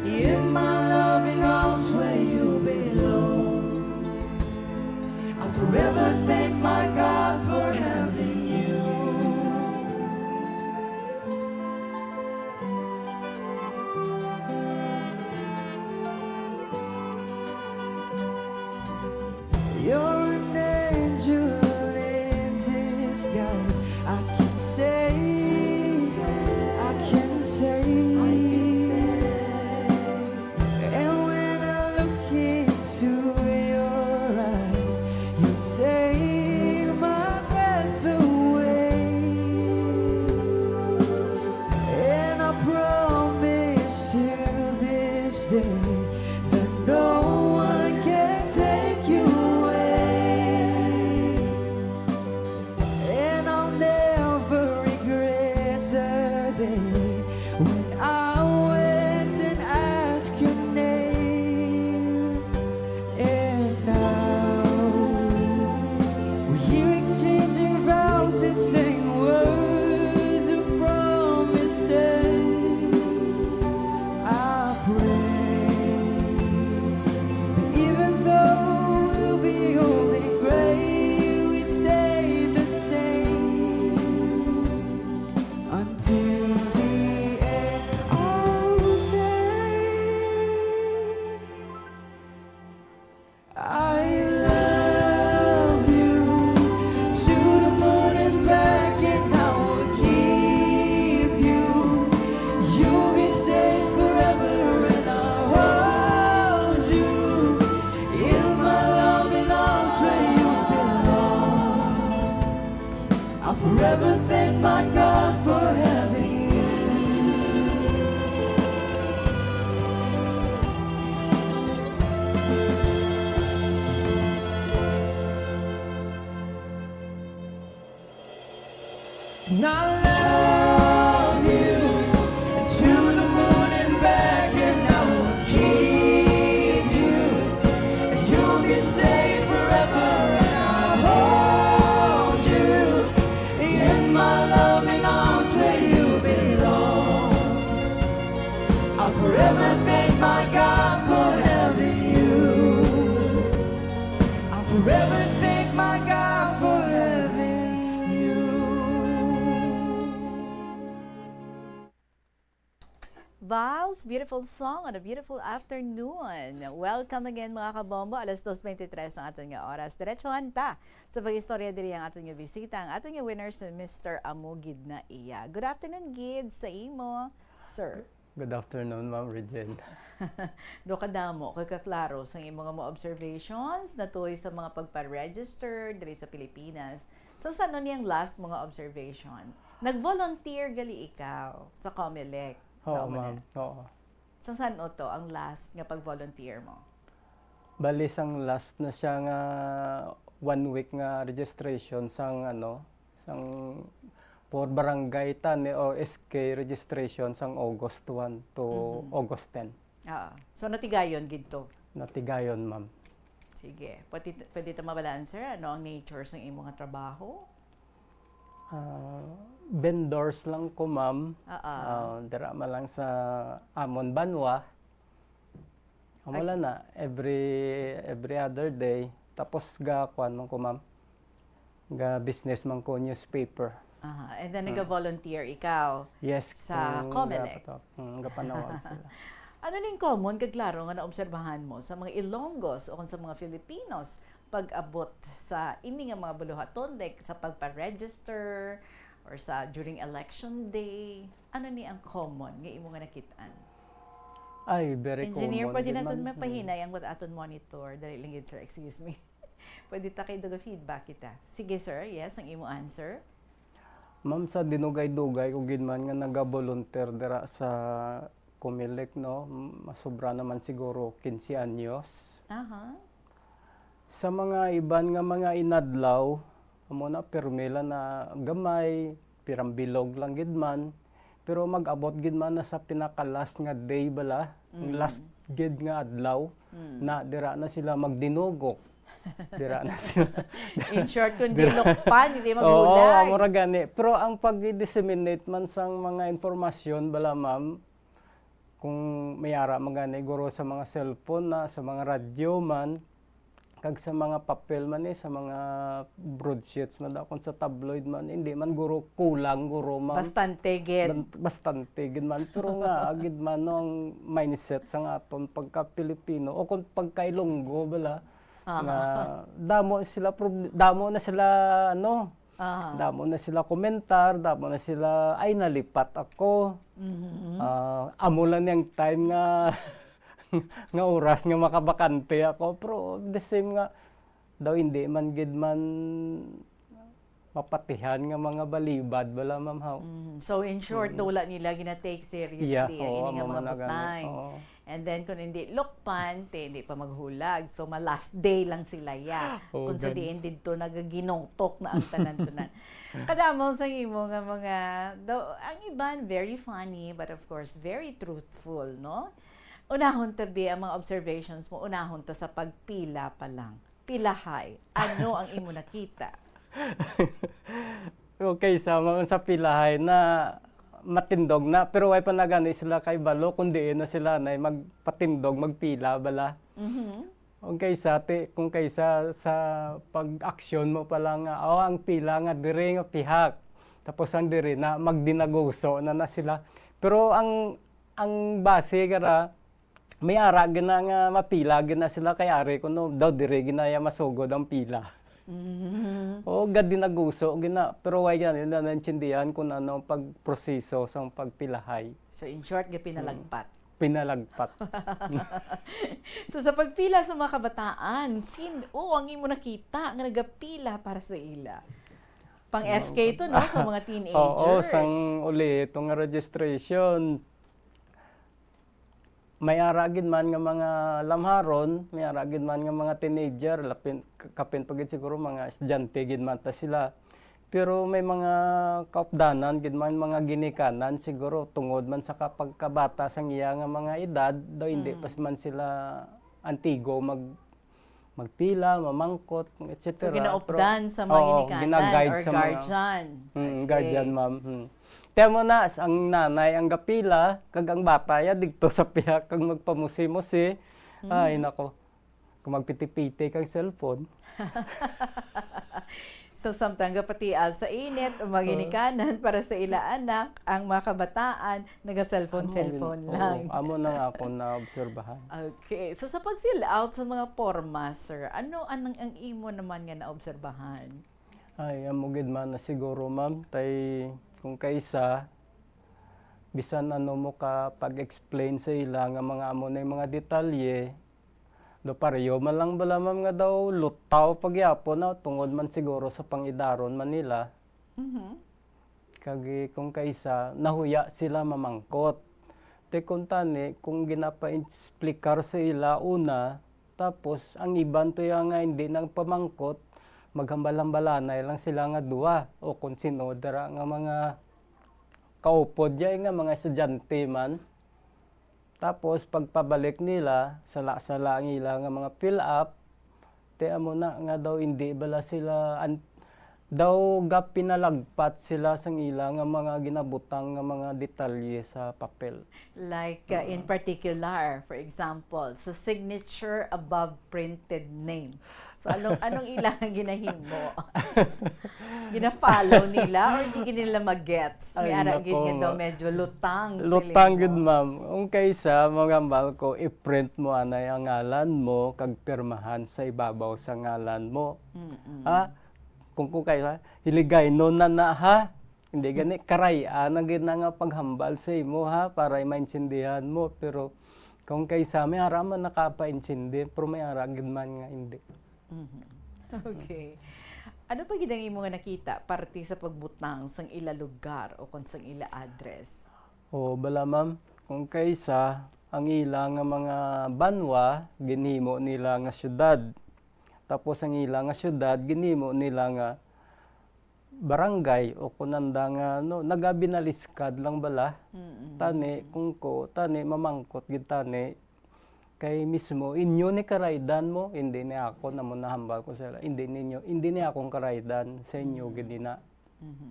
in my loving arms where you belong. I'll forever thank my God for having you. You're an angel in disguise. I can say, I can say. And when I look into your eyes, you take my breath away. And I promise to this day that no one can take you away. And I'll never regret the day when I went and asked your name. And now we're here exchanging vows and saying words of promises. I pray I thank my God for having you. I forever thank my God for having you. Val's beautiful song on a beautiful afternoon. Welcome again, mga kabombo. Alas dos veintitrés ang aton nga oras. Diretsohan ta sa pag-istorya diri ang aton nga bisita, ang aton nga winner si Mister Amo Gid na Iya. Good afternoon, Gid, sa imo, sir. Good afternoon, Ma'am Regine. Do kadamo kay kaklaro sa imo nga mga observations natuloy sa mga pagpa-register diri sa Pilipinas. So, sa ano niyang last mga observation? Nag-volunteer gali ikaw sa Comelec. Oo, Tama na. Ma'am. Oo. Sa saan to ang last nga pag-volunteer mo? Bali, sang last na siya nga one week nga registration sang, ano, sang for barangay tani o S K registration sang August one to Mhm. August ten. Ah, so natigayon gid to. Natigayon, ma'am. Sige. Pwede, pwede ta mabalaan, sir, ano ang nature sang imo nga trabaho? Ah, vendors lang ko, ma'am. Ah, ah. Ah, dira man lang sa amon banwa. Amo Okay. lang na, every every other day. Tapos ga kuan man ko, ma'am. Ga business man ko newspaper. Aha. And then Hmm. nag-volunteer ikaw. Yes, Sa kung Comelec. gapatok-, mm, gapanawag sila. Ano ning common kag klaro nga naobserbahan mo sa mga Ilonggos o kung sa mga Filipinos pag-abot sa ini nga mga buluhaton, like sa pagpa-register or sa during election day? Ano ni ang common nga imo nga nakit-an? Ay, very Engineer, common pwede gid naton man. mapahinay ang aton monitor. Dali lang gid, sir. Excuse me. Pwede ta kay duga feedback kita. Sige, sir. Yes, ang imo answer. Ma'am, sa dinugay-dugay ko gid man nga nagabolunteer dira sa Comelec, no, masobra naman siguro quince anyos. Aha. Sa mga iban nga mga inadlaw, amo na, pirmi lang na gamay, pirang bilog lang gid man. Pero mag-abot gid man na sa pinaka-last nga day bala, ang Mm. last gid nga adlaw, Mm. na dira na sila magdinugok. Dira na sila. In short, kung di Dira- lukpan, hindi Oo, maghulag. amo ra gani. Pero ang pag-disseminate man sang mga informasyon bala, ma'am, kung may ara man gani, guro sa mga cellphone na, sa mga radyo man, kag sa mga papel man eh, sa mga broadsheets man, kung sa tabloid man, hindi man guro kulang, guro, ma'am. Bastante gid. Ban-, bastante gid man. Pero nga, agid man no, ang mindset sa nga aton pagka-Pilipino, o kung pagka-Ilonggo, bala, Aha. nga damo sila, prob-, damo na sila, ano, Aha. damo na sila komentar, damo na sila, "Ay, nalipat ako." Mhm. Ah, amo lang yung time nga, nga oras nga makabakante ako. Pero the same nga, daw hindi man gid man mapatihan nga mga balibad, bala, ma'am, haw. Mhm. So, in short, Mm. no, wala nila gina-take seriously Yeah, ang oo, ini nga amo mga na gani, butang. oo. And then, kung hindi lukpan, te, hindi pa maghulag. So, ma-last day lang sila, ya. Oo, Kung sa gani. diin didto, nagaginotok na ang tanan-tanan. Kadamo sa imo nga mga, do, ang iban, very funny, but of course, very truthful, no? Unahon tabi ang mga observations mo, unahon ta sa pagpila pa lang. Pilahay, ano ang imo nakita? Okay, sa mga sa pilahay na matindog na, pero way pa na gani sila kay balo, kung diin na sila na magpatindog, magpila bala. Mhm. Kung kaysa, ti, kung kaysa sa pag-aksyon mo pa lang nga, oh, ang pila nga diri nga pihak. Tapos ang diri na magdinaguso na na sila. Pero ang ang base kara, may ara gina nga mapila gina sila kay ari kuno daw diri gina ya masugod ang pila. Mhm. O, gadinaguso gina, pero way gani na naintindihan kung ano ang pagproseso sa pagpilahay. So, in short, gapinalagpat. Pinalagpat. So, sa pagpila sa mga kabataan, sin, oo, ang imo nakita nga nagapila para sa ila. Pang S K to, no? So, mga teenagers. Oo, sang uli itong registration. May ara gid man nga mga lamharon, may ara gid man nga mga teenager, lapin, kapin pa gid siguro mga estudyante gid man ta sila. Pero may mga kaupdanan gid man, mga ginikanan siguro tungod man sa kapagkabata sang iya nga mga edad, daw hindi Mm. pa man sila antigo mag magpila, mamangkot, et cetera. So, ginaupdan sa mga Oo, ginikanan ginaguide or sa mga guardian. Mm, Okay. guardian, ma'am. Mm. Tiyan mo na, ang nanay ang gapila, kag ang bata ya didto sa pihak kag magpamusi-musi. Ay, nako. Kung magpiti-piti kang cellphone. So, samtang gapatial sa init, o mga ginikanan para sa ila anak, ang mga kabataan, naga-cellphone, cellphone lang. Oo, amo na nga akong naobserbahan. Okay. So, sa pag-fill out sa mga porma, sir, ano anang ang imo naman nga naobserbahan? Ay, amo gid man na siguro, ma'am, tay kung kaisa, bisan ano mo ka pag-explain sa ila nga mga amo na yung mga detalye, do pareho man lang bala, ma'am, nga daw lutaw pagyapon na tungod man siguro sa pangidaron man nila. Mhm. Kag, eh, kung kaisa, nahuya sila mamangkot. Te kung tani, kung ginapa-explicar sa ila una, tapos ang iban to ya nga hindi nagpamangkot, maghambal-hambalanay lang sila nga duha, o kung sino dira nga mga kaupod diay nga mga estudyante man. Tapos pagpabalik nila, sala-sala ang ila nga mga fill up, te amo na nga daw hindi bala sila an-, daw gapinalagpat sila sang ila nga mga ginabutang nga mga detalye sa papel. Like, uh, in particular, for example, sa signature above printed name. So, anong, anong ilang ginahimo? Gina-follow nila or di gid nila magets? May Ay, ara gid nako, nga daw ma-, medyo lutang sa Lutang limo. Gid, ma'am. Kung kaisa, mga hambal ko, i-print mo anay ang ngalan mo kag pirmahan sa ibabaw sa ngalan mo. Mm-mm. Ha? Kung, kung kaisa, hiligaynon na na, ha? Hindi gani, karay-an na gid na nga paghambal sa imo, ha? Para maintindihan mo. Pero kung kaisa, may ara man nakapaintindi, pero may ara gid man nga hindi. Mhm. Okay. Ano pa gid ang imo nga nakita parte sa pagbutang sang ila lugar o kon sang ila address? O, bala, ma'am, kung kaisa, ang ila nga mga banwa, ginhimo nila nga syudad. Tapos ang ila nga syudad, ginhimo nila nga barangay o kunanda nga, no, nagabinaliskad lang bala. Mm-mm. Tani, kung ko, tani, mamangkot gid tani, kay mismo, inyo ni karaydan mo, hindi ni ako, namo nahambal ko sila, hindi ninyo, hindi ni akong karaydan, sa inyo gid na. Mhm.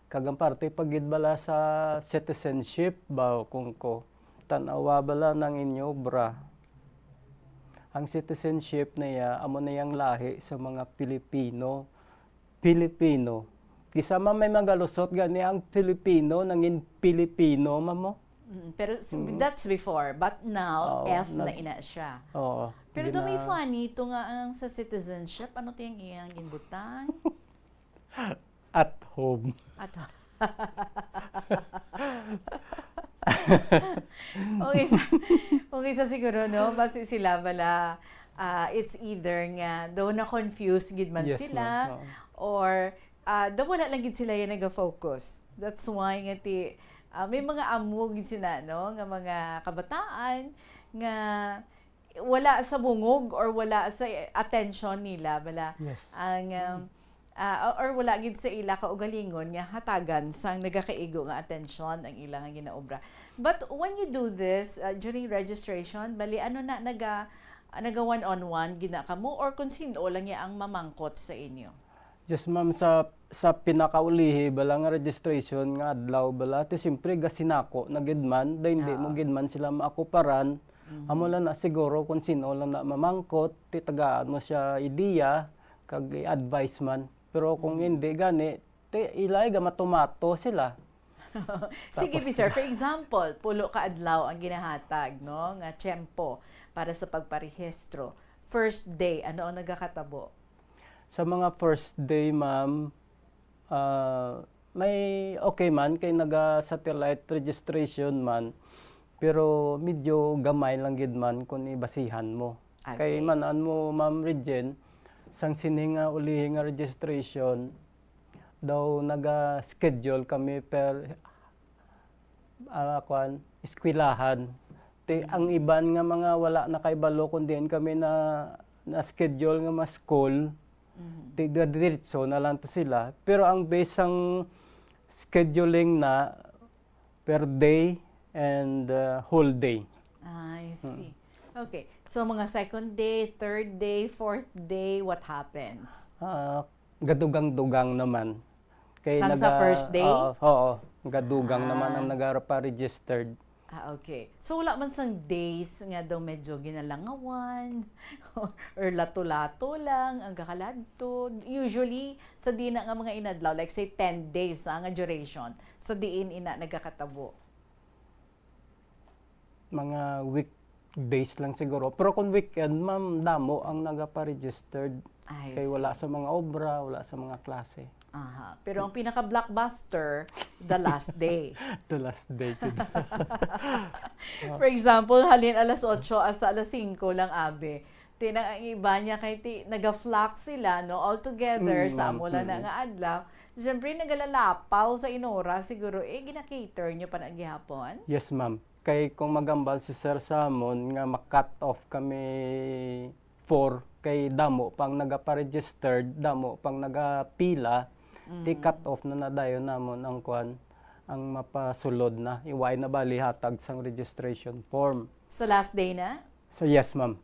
Kag ang parte pa gid bala sa citizenship ba, kung ko, tan-awa bala nang inyo obra. Ang citizenship niya, amo na yang lahi sa mga Pilipino. Pilipino. Kisa man may magalusot gani ang Pilipino, nangin Pilipino, mamo. Mm, pero s- that's before, but now, Oo, F na nag- ina siya. Oo. Pero to may Gina- funny, ito nga ang sa citizenship, ano to yung iyang ginbutang? At home. Ato. Okay, sa, okay, sa siguro, no? Basi sila bala, ah, it's either nga, daw na-confuse gid man Yes, sila, ma'am. Oo. or ah, daw wala lang gid sila yung naga-focus. That's why nga ti, ah, may mga amo gid sila, no? Nga mga kabataan nga wala sa bungog or wala sa attention nila, bala. Yes. Ang, um, ah, or wala gid sa ila kaugalingon nga hatagan sang nagakaigo nga atensyon ang ila nga ginaobra. But when you do this, uh, during registration, bali, ano na, naga, naga one-on-one gid na kamo or kung sino lang ya ang mamangkot sa inyo? Yes, ma'am, sa, sa pinakaulihi bala nga registration nga adlaw bala, ti siyempre gasinako na gid man, da hindi mo Oo. Gid man sila maakuparan. Amo lang na siguro kung sino lang na mamangkot, ti tagaan mo siya ideya, kag i-advise man. Pero kung hindi gani, ti ilay ga matumato sila. Sige, mi, sir. For example, pulo ka adlaw ang ginahatag, no, nga tiyempo para sa pagparehistro. First day, ano ang nagakatabo? Sa mga first day, ma'am, ah, may okay man kay naga-satellite registration man, pero medyo gamay lang gid man kung ibasihan mo. Okay. Kay man-an mo, Ma'am Regine, sang sini nga ulihi nga registration, daw naga-schedule kami per, ah, kwan, eskwelahan. Ti, ang iban nga mga wala na kay balo kung diin kami na, na-schedule nga mga school, ti, diretso na lang to sila. Pero ang base sang scheduling na per day and, uh, whole day. I see. Okay. So, mga second day, third day, fourth day, what happens? Ah, gadugang-dugang naman. Kay Sang sa naga-, first day? Oo, oo. Gadugang naman ang Ah. nagapa-registered. Ah, okay. So, wala man sang days nga daw medyo ginalangawan or lato-lato lang ang gakaladto. Usually, sa dina nga mga inadlaw, like say ten days ah, nga duration, sa diin ina nagakatabo. Mga weekdays lang siguro. Pero kung weekend, ma'am, damo ang nagapa-registered. I Kay wala see. sa mga obra, wala sa mga klase. Aha. Pero ang pinaka-blockbuster, the last day. The last day. Gid. For example, halin alas otso hasta alas singko lang, abi. Ti na ang iba niya kay ti naga-flux sila, no, all together sa Mm, amo lang na mm. nga adlaw. Siyempre, nagalalapaw sa inora siguro, eh, gina-cater nyo pa na gihapon? Yes, ma'am. Kay kung magambal si sir sa amon nga ma-cut off kami four, kay damo pang nagapa-registered, damo pang nagapila, ti Mm. cut off na na dayon namon ang kwan, ang mapasulod na. Iway na bali hatag sang registration form. Sa last day na? So, yes, ma'am.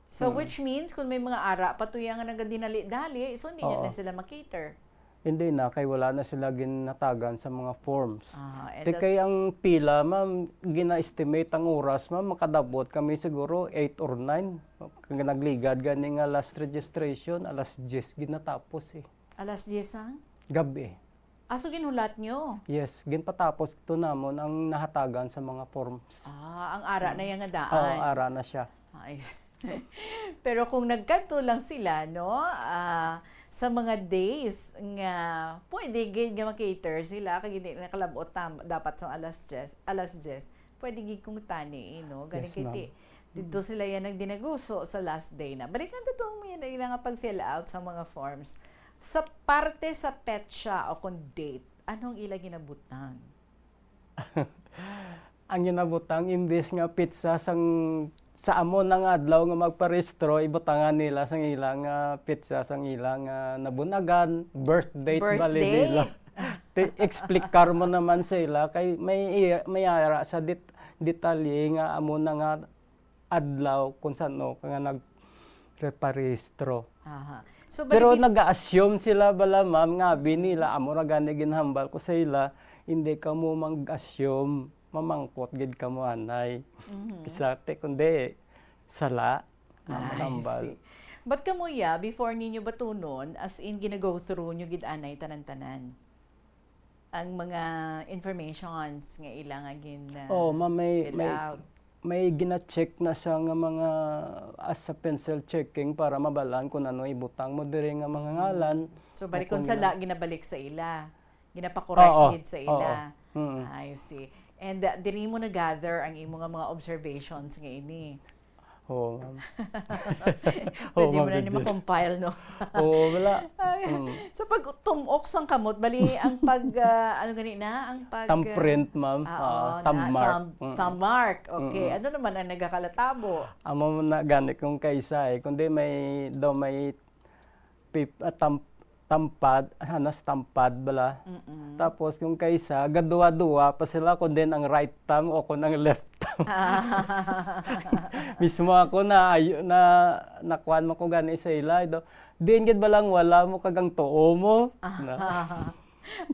So, Mm. which means, kung may mga ara pa to yan nga nagadinali-dali, so hindi nyo Oo. na sila makater. Hindi na, kay wala na sila ginatagan sa mga forms. Ah, eh, Ti kay that's, ang pila, ma'am, gina-estimate ang oras, ma'am, makadabot kami siguro eight or nine. Kag nagligad gani nga last registration, alas diyes ginatapos eh. alas diyes ang? Gabi. Aso ginhulat nyo? Yes, ginpatapos to namon ang nahatagan sa mga forms. Ah, ang ara na yan nga Oo, daan. ara na siya. Ay. Pero kung nagkadto lang sila, no, ah, sa mga days nga pwede gid nga makater sila, kag hindi nakalabot tam, dapat sa alas diyes, alas diyes, pwede gid kung tani, eh, no? Gani Yes, kay ma'am. ti, dito sila yan nagdinaguso sa last day na. Balikan ta tong yan, ila nga pag-fill out sa mga forms. Sa parte sa petsa o kung date, anong ila ginabutang? Ang ginabutang, imbis nga petsa sang sa amo nang adlaw nga magparehistro, ibutangan nila sang ila nga petsa sang ila nga nabunagan, birth date Birth bali date. Nila. Ti, explicar mo naman sa ila kay may iya- may ara sa det, detalye nga amo na nga adlaw kung sano ka nga nagparehistro. Aha. So, Pero bali bef- nag-assume sila bala, ma'am, nga abi nila, amo ra gani ginhambal ko sa ila, hindi kamo mag-assume, mamangkot gid kamo anay. Mhm. Exactly, kundi sala, ma'am, I hambal. see. But kamo, ya, before ninyo batunon, as in, gina-go through nyo gid anay tanan-tanan ang mga informations nga ila nga gin uh, Oh, ma'am, may, fill may, out. May gina-check na siya nga mga as a pencil checking para mabalaan kung ano ibutang mo diri nga mga ngalan. So, bali O kung kung sala, ano. Ginabalik sa ila. Ginapakorek Oo, gid sa ila. Oo. Mm. I see. And uh, diri mo na-gather ang imo nga mga observations nga ini. Oo, ma'am. Pwede Oo, mo na ni ma'am, ma-compile, no? Oo, wala. Ay, Mm. Sa pagtumok sang kamot, bali ang pag, ah, ano gani na? Ang pag, Thumbprint, ma'am. Ah, Ah, oo, thumb na, mark. thumb, Mm. thumb mark. Okay. Mm-mm. Ano naman ang nagakalatabo? Amo na gani kung kaisa eh. Kundi may, daw may pip, ah, tam, tampad, hanas tampad bala. Mm-mm. Tapos kung kaisa, gaduwa-duwa pa sila kung din ang right thumb o kung ang left thumb. Mismo ako na, ayo, na nakuan mo ko gani sa ila. Do, din gid balang wala mo kagang tuo mo. Na.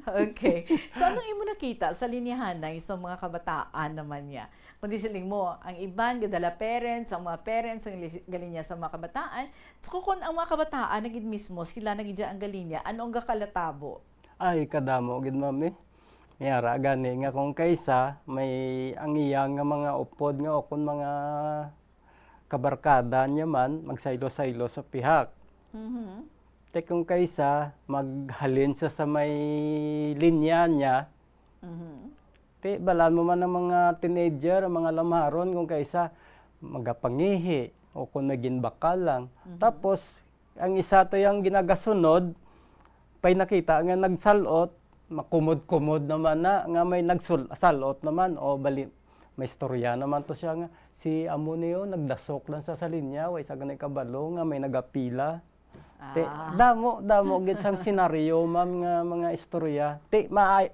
Okay. So, anong imo nakita sa linyahanay sa mga kabataan naman niya? Kundi siling mo, ang iban, gadala parents, ang mga parents, ang li- galinya sa mga kabataan. So, kung ang mga kabataan, na gid mismo, sila na gid ang galinya, ano ang gakalatabo? Ay, kadamo gid, ma'am, eh. Niyara gani nga kung kaisa, may ang iya nga mga upod nga o kung mga kabarkada niya man, magsaylo-saylo sa pihak. Mhm. Te kung kaisa, maghalin siya sa may linya niya. Mhm. Te, balaan mo man ang mga teenager, ang mga lamharon, kung kaisa, magapangihi, o kung may ginbakal lang. Mhm. Tapos, ang isa to yung ginagasunod, pay nakita nga nagsalot, makumod-kumod naman na, nga may nagsul-, salot naman, o bali, may istorya naman to siya nga, si amo niyo, nagdasok lang sa, sa linya, way sa ganay kabalo nga may nagapila. Te, Ah. damo, damo gid sang senaryo, ma'am, nga mga istorya. Te, maay,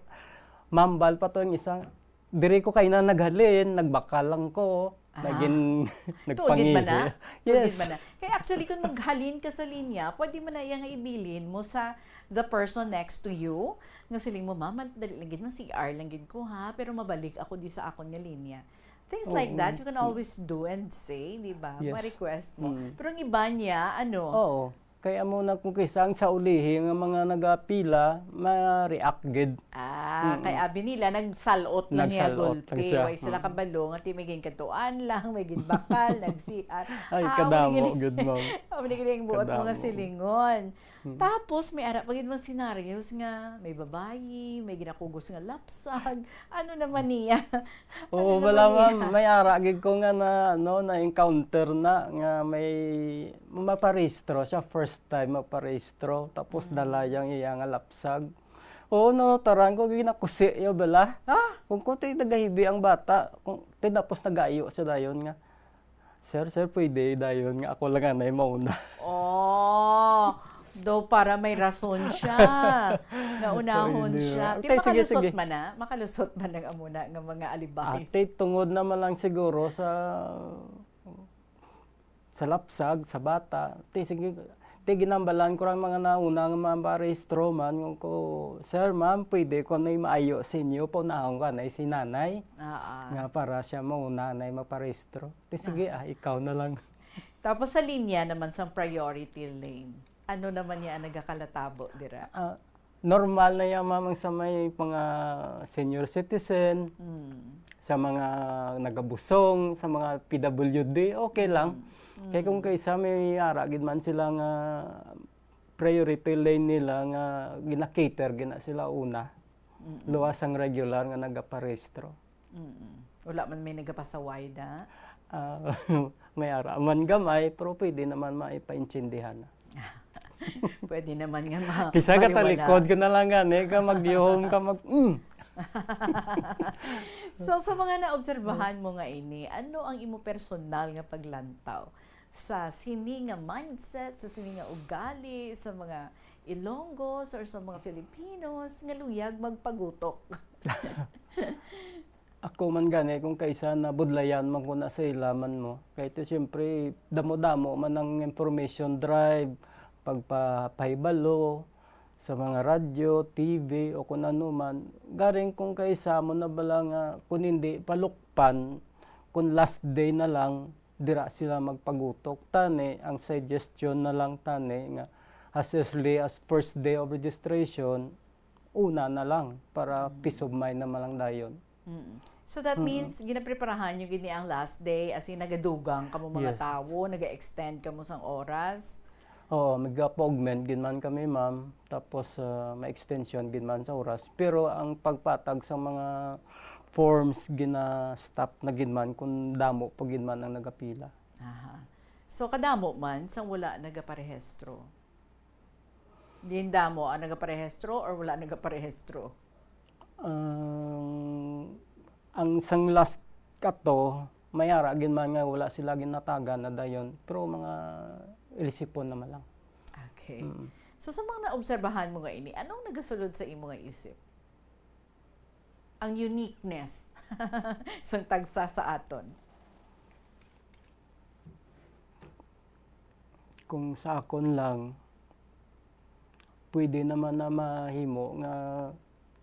mambal pa to yung isa. Diri ko kay na naghalin, nagbakal lang ko. Ah. Nagin-, Tuod gid ba na? nagpangihi. Tuod gid Yes. ba na? Kaya actually, kung maghalin ka sa linya, pwede man na iya nga ibilin mo sa the person next to you, nga siling mo, "Ma'am, mal-, dali lang gid, ma-C R lang gid ko, ha, pero mabalik ako di sa akon nga linya." Things like Oo. that, you can always do and say, di ba? Yes. Ma-request mo. Mm. Pero ang iba niya, ano? Oo. Kay amo na kung kisa ang sa ulihi nga mga nagapila, ma-react gid. Ah, Mm. kay abi nila, nagsalot lang niya Nagsalot lang gulpi. siya. Way sila Mm. kabalo nga ti may ginkadtuan lang, may ginbakal, nag-C R. Ay, Ah, kadamo, mali gid. good, ma'am. Mali gid ang buot mga Kadamo. silingon. Mm. Tapos, may ara pa gid mga scenarios nga may babayi, may ginakugos nga lapsag. Ano naman niya? Oo, Ano wala, naman ma'am. niya? May ara gid ko nga na, ano, na-encounter na nga may maparehistro siya, first time maparehistro. Tapos Mm. dala yang iya nga lapsag. Oo, no, taran ko, ginakusi niya bala. Ah? Kung ko, ti, nagahibi ang bata. Kung, ti, tapos nagayo siya dayon nga, "Sir, sir, pwede dayon nga ako lang anay mauna." Oh, do para may rason siya. Naunahon Pwede. siya. Ti, Okay, sige, makalusot sige. man na? Makalusot man ang amuna nga mga alibahis? Ate, tungod naman lang siguro sa, sa lapsag, sa bata. Ti, sige, ti, ginambalan ko lang mga nauna nga mga parehistro man. Ngon ko, "Sir, ma'am, pwede ko na maayo sa inyo? Paunahon ko anay si nanay." Ah, ah. Nga para siya mauna anay maparehistro. Ti, sige, Ah. ah, ikaw na lang. Tapos sa linya naman sang priority lane, ano naman niya ang nagakalatabo dira? Ah, normal na yan, ma'am, ang sa may mga senior citizen, Mm. sa mga nagabusong, sa mga P W D, okay lang. Mm. Kaya kung Mm. kaisa may ara gid man sila nga priority lane nila nga gina-cater gina sila una, Mm-mm. luwas ang regular nga nagaparehistro. Mm-mm. Wala man may nagapasaway da? Ah, may ara man gamay, pero pwede naman maipaintindihan na. Pwede naman nga ma-, Kisa ka maliwala. talikod ka na lang gani, ka maglihom ka mag-, mm. So, sa mga naobserbahan mo nga ini, ano ang imo personal nga paglantaw sa sini nga mindset, sa sini nga ugali, sa mga Ilonggos or sa mga Filipinos nga luyag magpagutok? Ako man gani, kung kaisa nabudlayan man ko na sa ila man mo. Kay ito, siyempre, damo-damo man ang information drive, pagpapahibalo sa mga radyo, T V, o kung ano man. Garing kung kaisa mo na bala nga, kung hindi palukpan, kung last day na lang, dira sila magpagutok. Tani, ang suggestion na lang tani nga as early as first day of registration, una na lang para Mm. peace of mind naman lang dayon. Mm. So that Mm-mm. means ginapreparahan nyo gid ni ang last day, as in nagadugang kamo mga Yes. tawo, naga-extend kamo sang oras? Oo, mag-augment gid man kami, ma'am. Tapos, ah, may extension gid man sa oras. Pero ang pagpatag sa mga forms, gina-stop na gid man kung damo pa gid man ang nagapila. Aha. So, kadamo man sang wala nagaparehistro? Din damo ang nagaparehistro or wala nagaparehistro? Ang, ang sang last kato, may ara gid man nga wala sila ginatagan na dayon, pero mga ilisipon naman lang. Okay. Mm. So, sa mga naobserbahan mo nga ini, anong nagasulod sa imo nga isip? Ang uniqueness sang tagsa sa aton? Kung sa akon lang, pwede naman na mahimo nga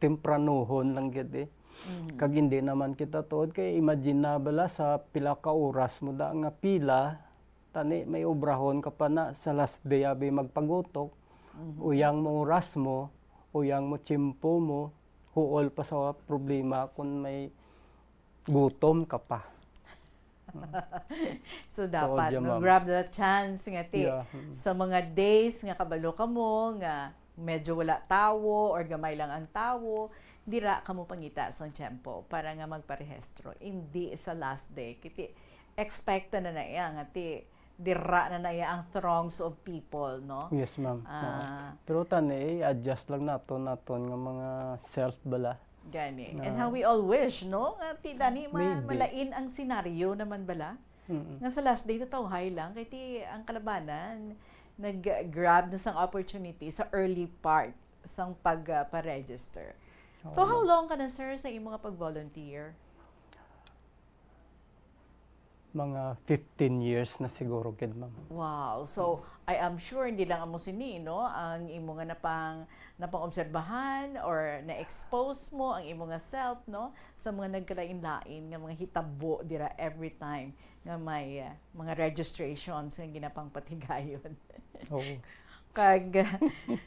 tempranohon lang gid eh. Mhm. Kag hindi naman kita tuod kay imagine na bala sa pila ka oras mo da nga pila, tani may obrahon ka pa na sa last day abi magpagutok, Mhm. uyang mo oras mo, uyang mo tiyempo mo, huol pa sa problema kung may gutom ka pa. So, dapat, Tuod, no, ma'am. grab the chance nga ti, Yeah, mm. sa mga days nga kabalo kamo nga medyo wala tawo or gamay lang ang tawo, dira kamo pangita sang tiyempo para nga magparehistro. Hindi sa last day. Kiti, expect na na iya nga ti, dira na na iya ang throngs of people, no? Yes, ma'am. Ah. Oo. Pero tani, i-adjust lang naton, naton nga mga self bala. Gani. And Na how we all wish, no? Nga ti, dani ma-, Maybe. malain ang senaryo naman bala. Mm-mm. Nga sa last day, tawhay lang. Kay ti, ang kalabanan, nag-grab na sang opportunity sa early part sang pag, ah, pa-register. So, Oo, how ma'am. long ka na, sir, sa imo nga pag-volunteer? Mga fifteen years na siguro gid, ma'am. Wow. So, I am sure hindi lang amo sini, no, ang imo nga napang napang-obserbahan or na-expose mo ang imo nga self, no, sa mga nagkalain-lain nga mga hitabo dira every time nga may uh, mga registrations nga ginapangpatigayon. Oo. Kag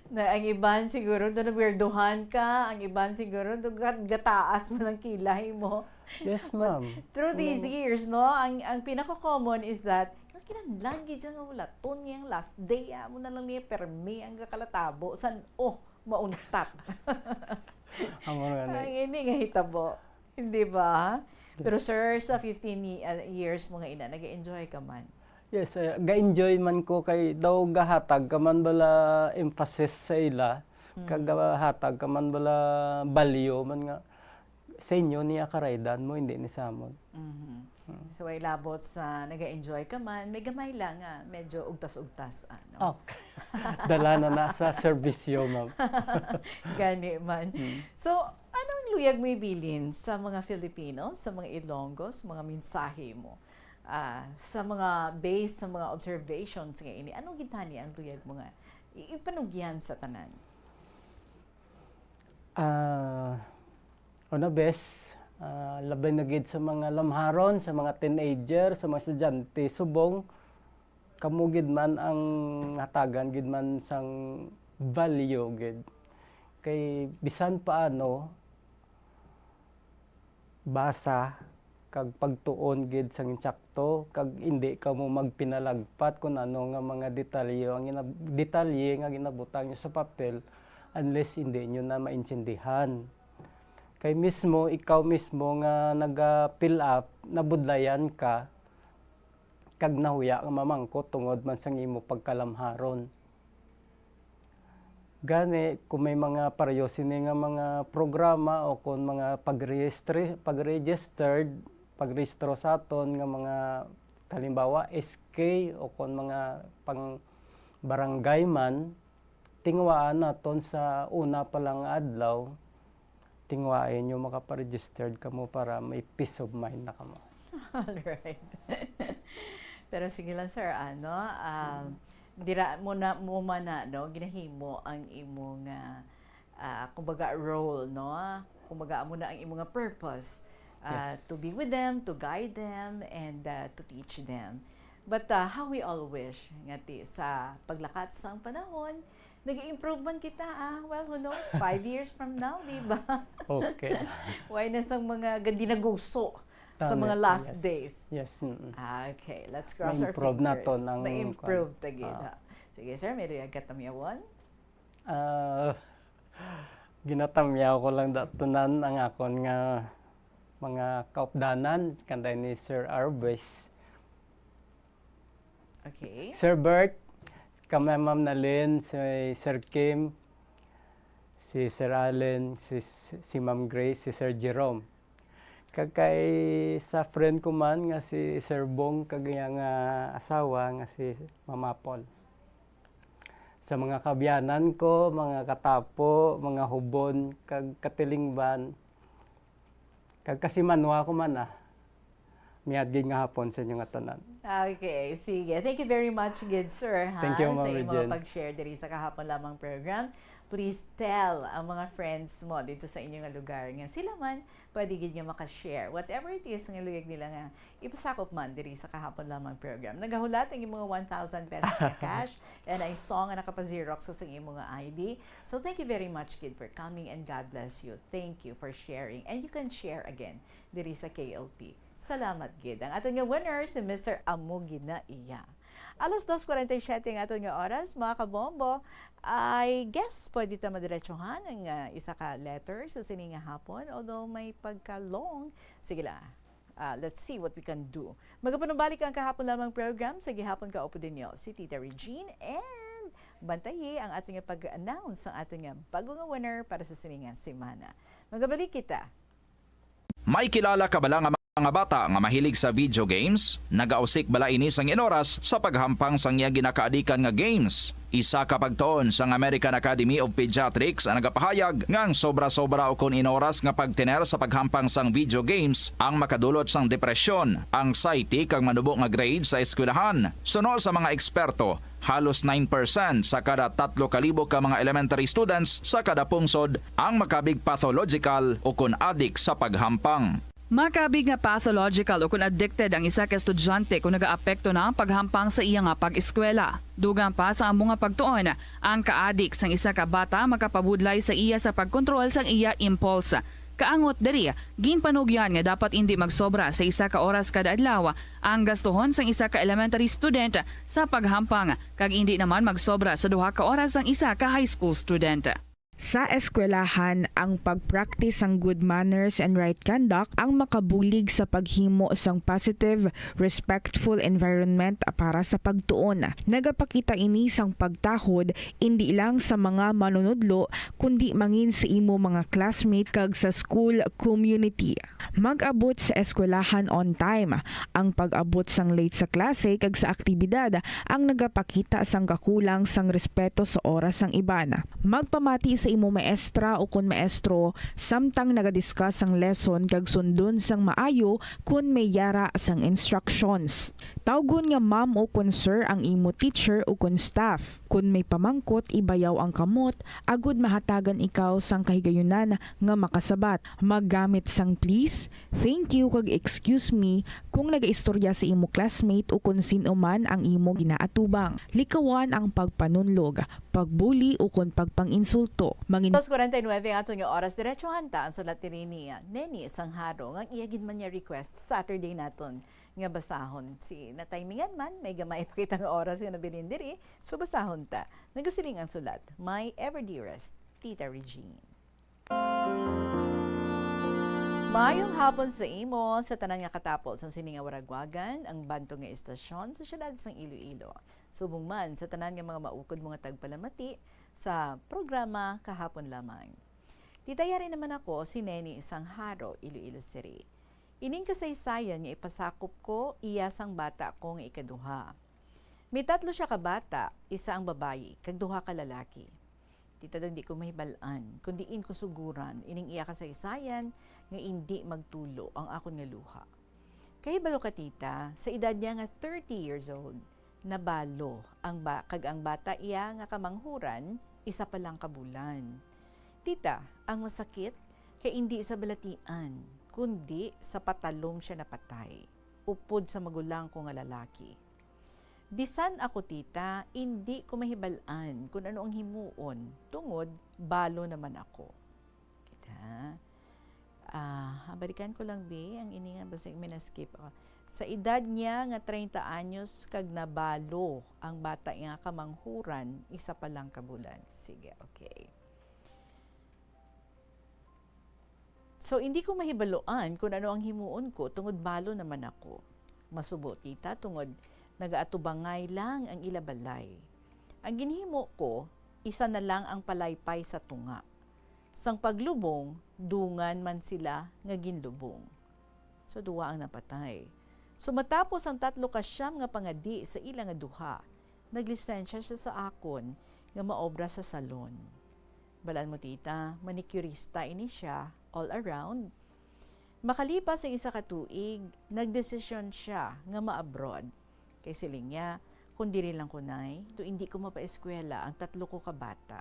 na ang iban siguro do nagwerduhan ka, ang iban siguro do gat- gataas man ang kilay mo. Yes, ma'am. Through these years, no, ang ang pinaka-common is that kinahanglan gid siya nga wala ton yang last day amo na lang niya permi ang gakalatabo san oh mauntat. Amo nga Ang ni. ini nga hitabo, hindi ba? Pero sir, sa fifteen ye- uh, years mo nga ina, nag-enjoy ka man. Yes, eh, ga-enjoy man ko kay daw gahatag ka man bala emphasis sa ila, kag gahatag ka man bala balyo man nga sa inyo niya karaydan mo, hindi ni sa amon. Mhm. So, ay labot sa nag-enjoy ka man, may gamay lang nga medyo ugtas-ugtas, ano? Okay. Dala na na sa serbisyo, ma'am. Gani man. So, anong luyag mo ibilin sa mga Filipino, sa mga Ilonggos, mga mensahe mo? Ah, sa mga based sa mga observations nga ini, ano gintani ang luyag mo nga i- ipanugyan sa tanan? Ah, una bes, ah, labi na gid sa mga lamharon, sa mga teenager, sa mga estudyante, subong kamo gid man ang hatagan gid man sang value gid. Kay bisan paano, basa kag pagtuon gid sang insakto, kag indi kamo magpinalagpat kun ano nga mga detalye ang ginab- detalye nga ginabutang nyo sa papel, unless indi nyo na maintindihan. Kay mismo, ikaw mismo nga naga-fill up, nabudlayan ka, kag nahuya nga mamangkot tungod man sang imo pagkalamharon. Gani, kung may mga pareho sini nga mga programa o kung mga pag-registre- pag-registered, pagrehistro sa aton nga mga, halimbawa, S K o kung mga pang barangay man, tinguhaan naton sa una pa lang nga adlaw, tinguhain nyo makaparegistered kamo para may peace of mind na kamo. Alright. Pero sige lang, sir, ano, ah, dira mo na mo man na, no, ginahimo ang imo nga, ah, kumbaga, role, no? Kumbaga, amo na ang imo nga purpose, ah, Yes. to be with them, to guide them, and ah, to teach them. But ah, how we all wish nga ti sa paglakat sang panahon, nag-improve man kita, ah. Well, who knows? Five years from now, di ba? Okay. Why na sang mga gandinaguso sa Tama, mga last yes. Days? Yes. Mm-mm. Okay, let's cross our Ma-improve fingers. Naton ang Ma-improve kwan. ta gid, Ah. Ha? Sige, sir, may luyag ka tamyawon? Ah, ginatamyaw ko lang datunan ang akon nga mga kaupdanan kanday ni Sir Arbes. Okay. Sir Bert, kami Ma'am Nalin, si Sir Kim, si Sir Allen, si, si Ma'am Grace, si Sir Jerome. Kag kay sa friend ko man nga si Sir Bong kag iya nga asawa nga si Ma'am Apple. Sa mga kaabyanan ko, mga katapo, mga hubon, kag katilingban, kag kasimanwa ko man, ah. Miagig nga hapon sa inyo nga tanan. Okay, sige. Thank you very much, good sir, ha, Thank you, sa Ma'am imong Regine. Pag-share diri sa Kahapon Lamang program. Please tell ang mga friends mo dito sa inyo nga lugar nga sila man pwede gid nga maka-share whatever it is nga luyag nila nga ipasakop man diri sa Kahapon Lamang program. Nagahulat ang imong one thousand pesos nga cash and I saw nga nakapa-xerox sa imo nga I D. So thank you very much, kid, for coming and God bless you. Thank you for sharing. And you can share again diri sa K L P. Salamat gid. Ang aton nga winner si Mister Amugi na iya. Alas dos forty-seven ang aton nga oras, mga kabombo. I guess pwede ta madiretsohan ang ah, isa ka letter sa sini nga hapon, although may pagka-long. Sige lang. Ah, let's see what we can do. Magapanumbalik ang Kahapon Lamang program sa gihapon ka upod ninyo si Tita Regine, and bantayi ang aton nga pag-announce ang aton nga bago nga winner para sa sini nga semana. Magabalik kita. May kilala ka bala nga Mga bata nga mahilig sa video games, nagausik bala ini sang inoras sa paghampang sang iya ginakaadikan nga games? Isa ka pagtuon sang American Academy of Pediatrics ang nagapahayag nga ang sobra-sobra ukon inoras nga pagtener sa paghampang sang video games ang makadulot sang depresyon, anxiety, kag manubo nga grade sa eskwelahan. Suno sa mga eksperto, halos nine percent sa kada tatlo ka libo ka mga elementary students sa kada pungsod ang makabig pathological ukon adik sa paghampang. Makabig nga pathological ukon addicted ang isa ka estudyante kon nagaapekto na ang paghampang sa iya nga pag-eskwela. Dugang pa sa amo nga pagtuon, ang kaadik sang isa ka bata makapabudlay sa iya sa pagkontrol sang iya impulse. Kaangot diri, ginpanugyan nga dapat indi magsobra sa isa ka oras kada adlaw ang gastuhon sang isa ka elementary student sa paghampang, kag indi naman magsobra sa duha ka oras ang isa ka high school student. Sa eskwelahan, ang pag-practice sang good manners and right conduct ang makabulig sa paghimo sang positive, respectful environment para sa pagtuon. Nagapakita ini sang pagtahod indi lang sa mga manunudlo, kundi mangin sa imo mga classmate kag sa school community. Mag-abot sa eskwelahan on time. Ang pag-abot sang late sa klase kag sa aktibidad ang nagapakita sang kakulang sang respeto sa oras sang iban. Magpamati sa imo maestra ukon maestro samtang naga-discuss sang lesson kag sundon sang maayo kon may yara sang instructions. Tawgon nga ma'am ukon sir ang imo teacher ukon staff. Kon may pamangkot, ibayaw ang kamot agod mahatagan ikaw sang kahigayunan nga makasabat. Maggamit sang please, thank you, kag excuse me kung nagaistorya sa imo classmate o kon sin-o man ang imo ginaatubang. Likawan ang pagpanunlog, pagbuli, o kon pagpang-insulto. Mangin- Dos kuwarenta y nuebe ang aton nga oras. Diretsohan ta ang sulat ni Neni Sangharo nga iya gid man niya request Saturday naton nga basahon. Si natimingan man, may gamay pa kita nga oras nga nabilin diri, so basahon ta. Nagasiling ang sulat, My Ever Dearest, Tita Regine. Maayong hapon sa imo, sa tanan nga katapo sang sini nga waragwagan, ang bantog nga estasyon sa siyudad sang Iloilo. Subong man sa tanan nga mga maukod mo nga tagpalamati sa programa Kahapon Lamang. Tita, yari naman ako, si Neni Sangharo, Iloilo City. Ining kasaysayan nga ipasakop ko, iya sang bata ko nga ikaduha. May tatlo sia ka bata, isa ang babayi, kag duha ka lalaki. Tita, daw di ko mahibal-an kon diin ko suguran ining iya kasaysayan nga indi magtulo ang akon nga luha. Kahibalo ka, tita, sa edad niya nga thirty years old, nabalo ang ba-, kag ang bata iya nga kamanghuran, isa pa lang ka bulan. Tita, ang masakit kay indi sa balatian, kundi sa patalom sia napatay, upod sa magulang ko nga lalaki. Bisan ako, tita, indi ko mahibal-an kon ano ang himuon, tungod balo naman ako. Kita? Ah, balikan ko lang, bi, ang ini nga, basig may na-skip ako. Sa edad niya nga treinta anyos kag nabalo ang bata nga kamanghuran, isa pa lang ka bulan. Sige, okay. So, hindi ko mahibaloan kung ano ang himuon ko, tungod balo naman ako. Masubo, tita, tungod nagaatubangay lang ang ila balay. Ang ginhimo ko, isa na lang ang palaypay sa tunga. Sang paglubong, dungan man sila nga ginlubong. So, duwa ang napatay. So, matapos ang tatlo ka siyam nga pangadi sa ila nga duha, naglisensya siya sa akon nga maobra sa salon. Balaan mo, tita, manicurista ini siya all around. Makalipas ang isa ka tuig, nagdesisyon siya nga ma-abroad. Kay siling niya, "Kung diri lang ko, Nay, to hindi ko mapaeskwela ang tatlo ko ka bata."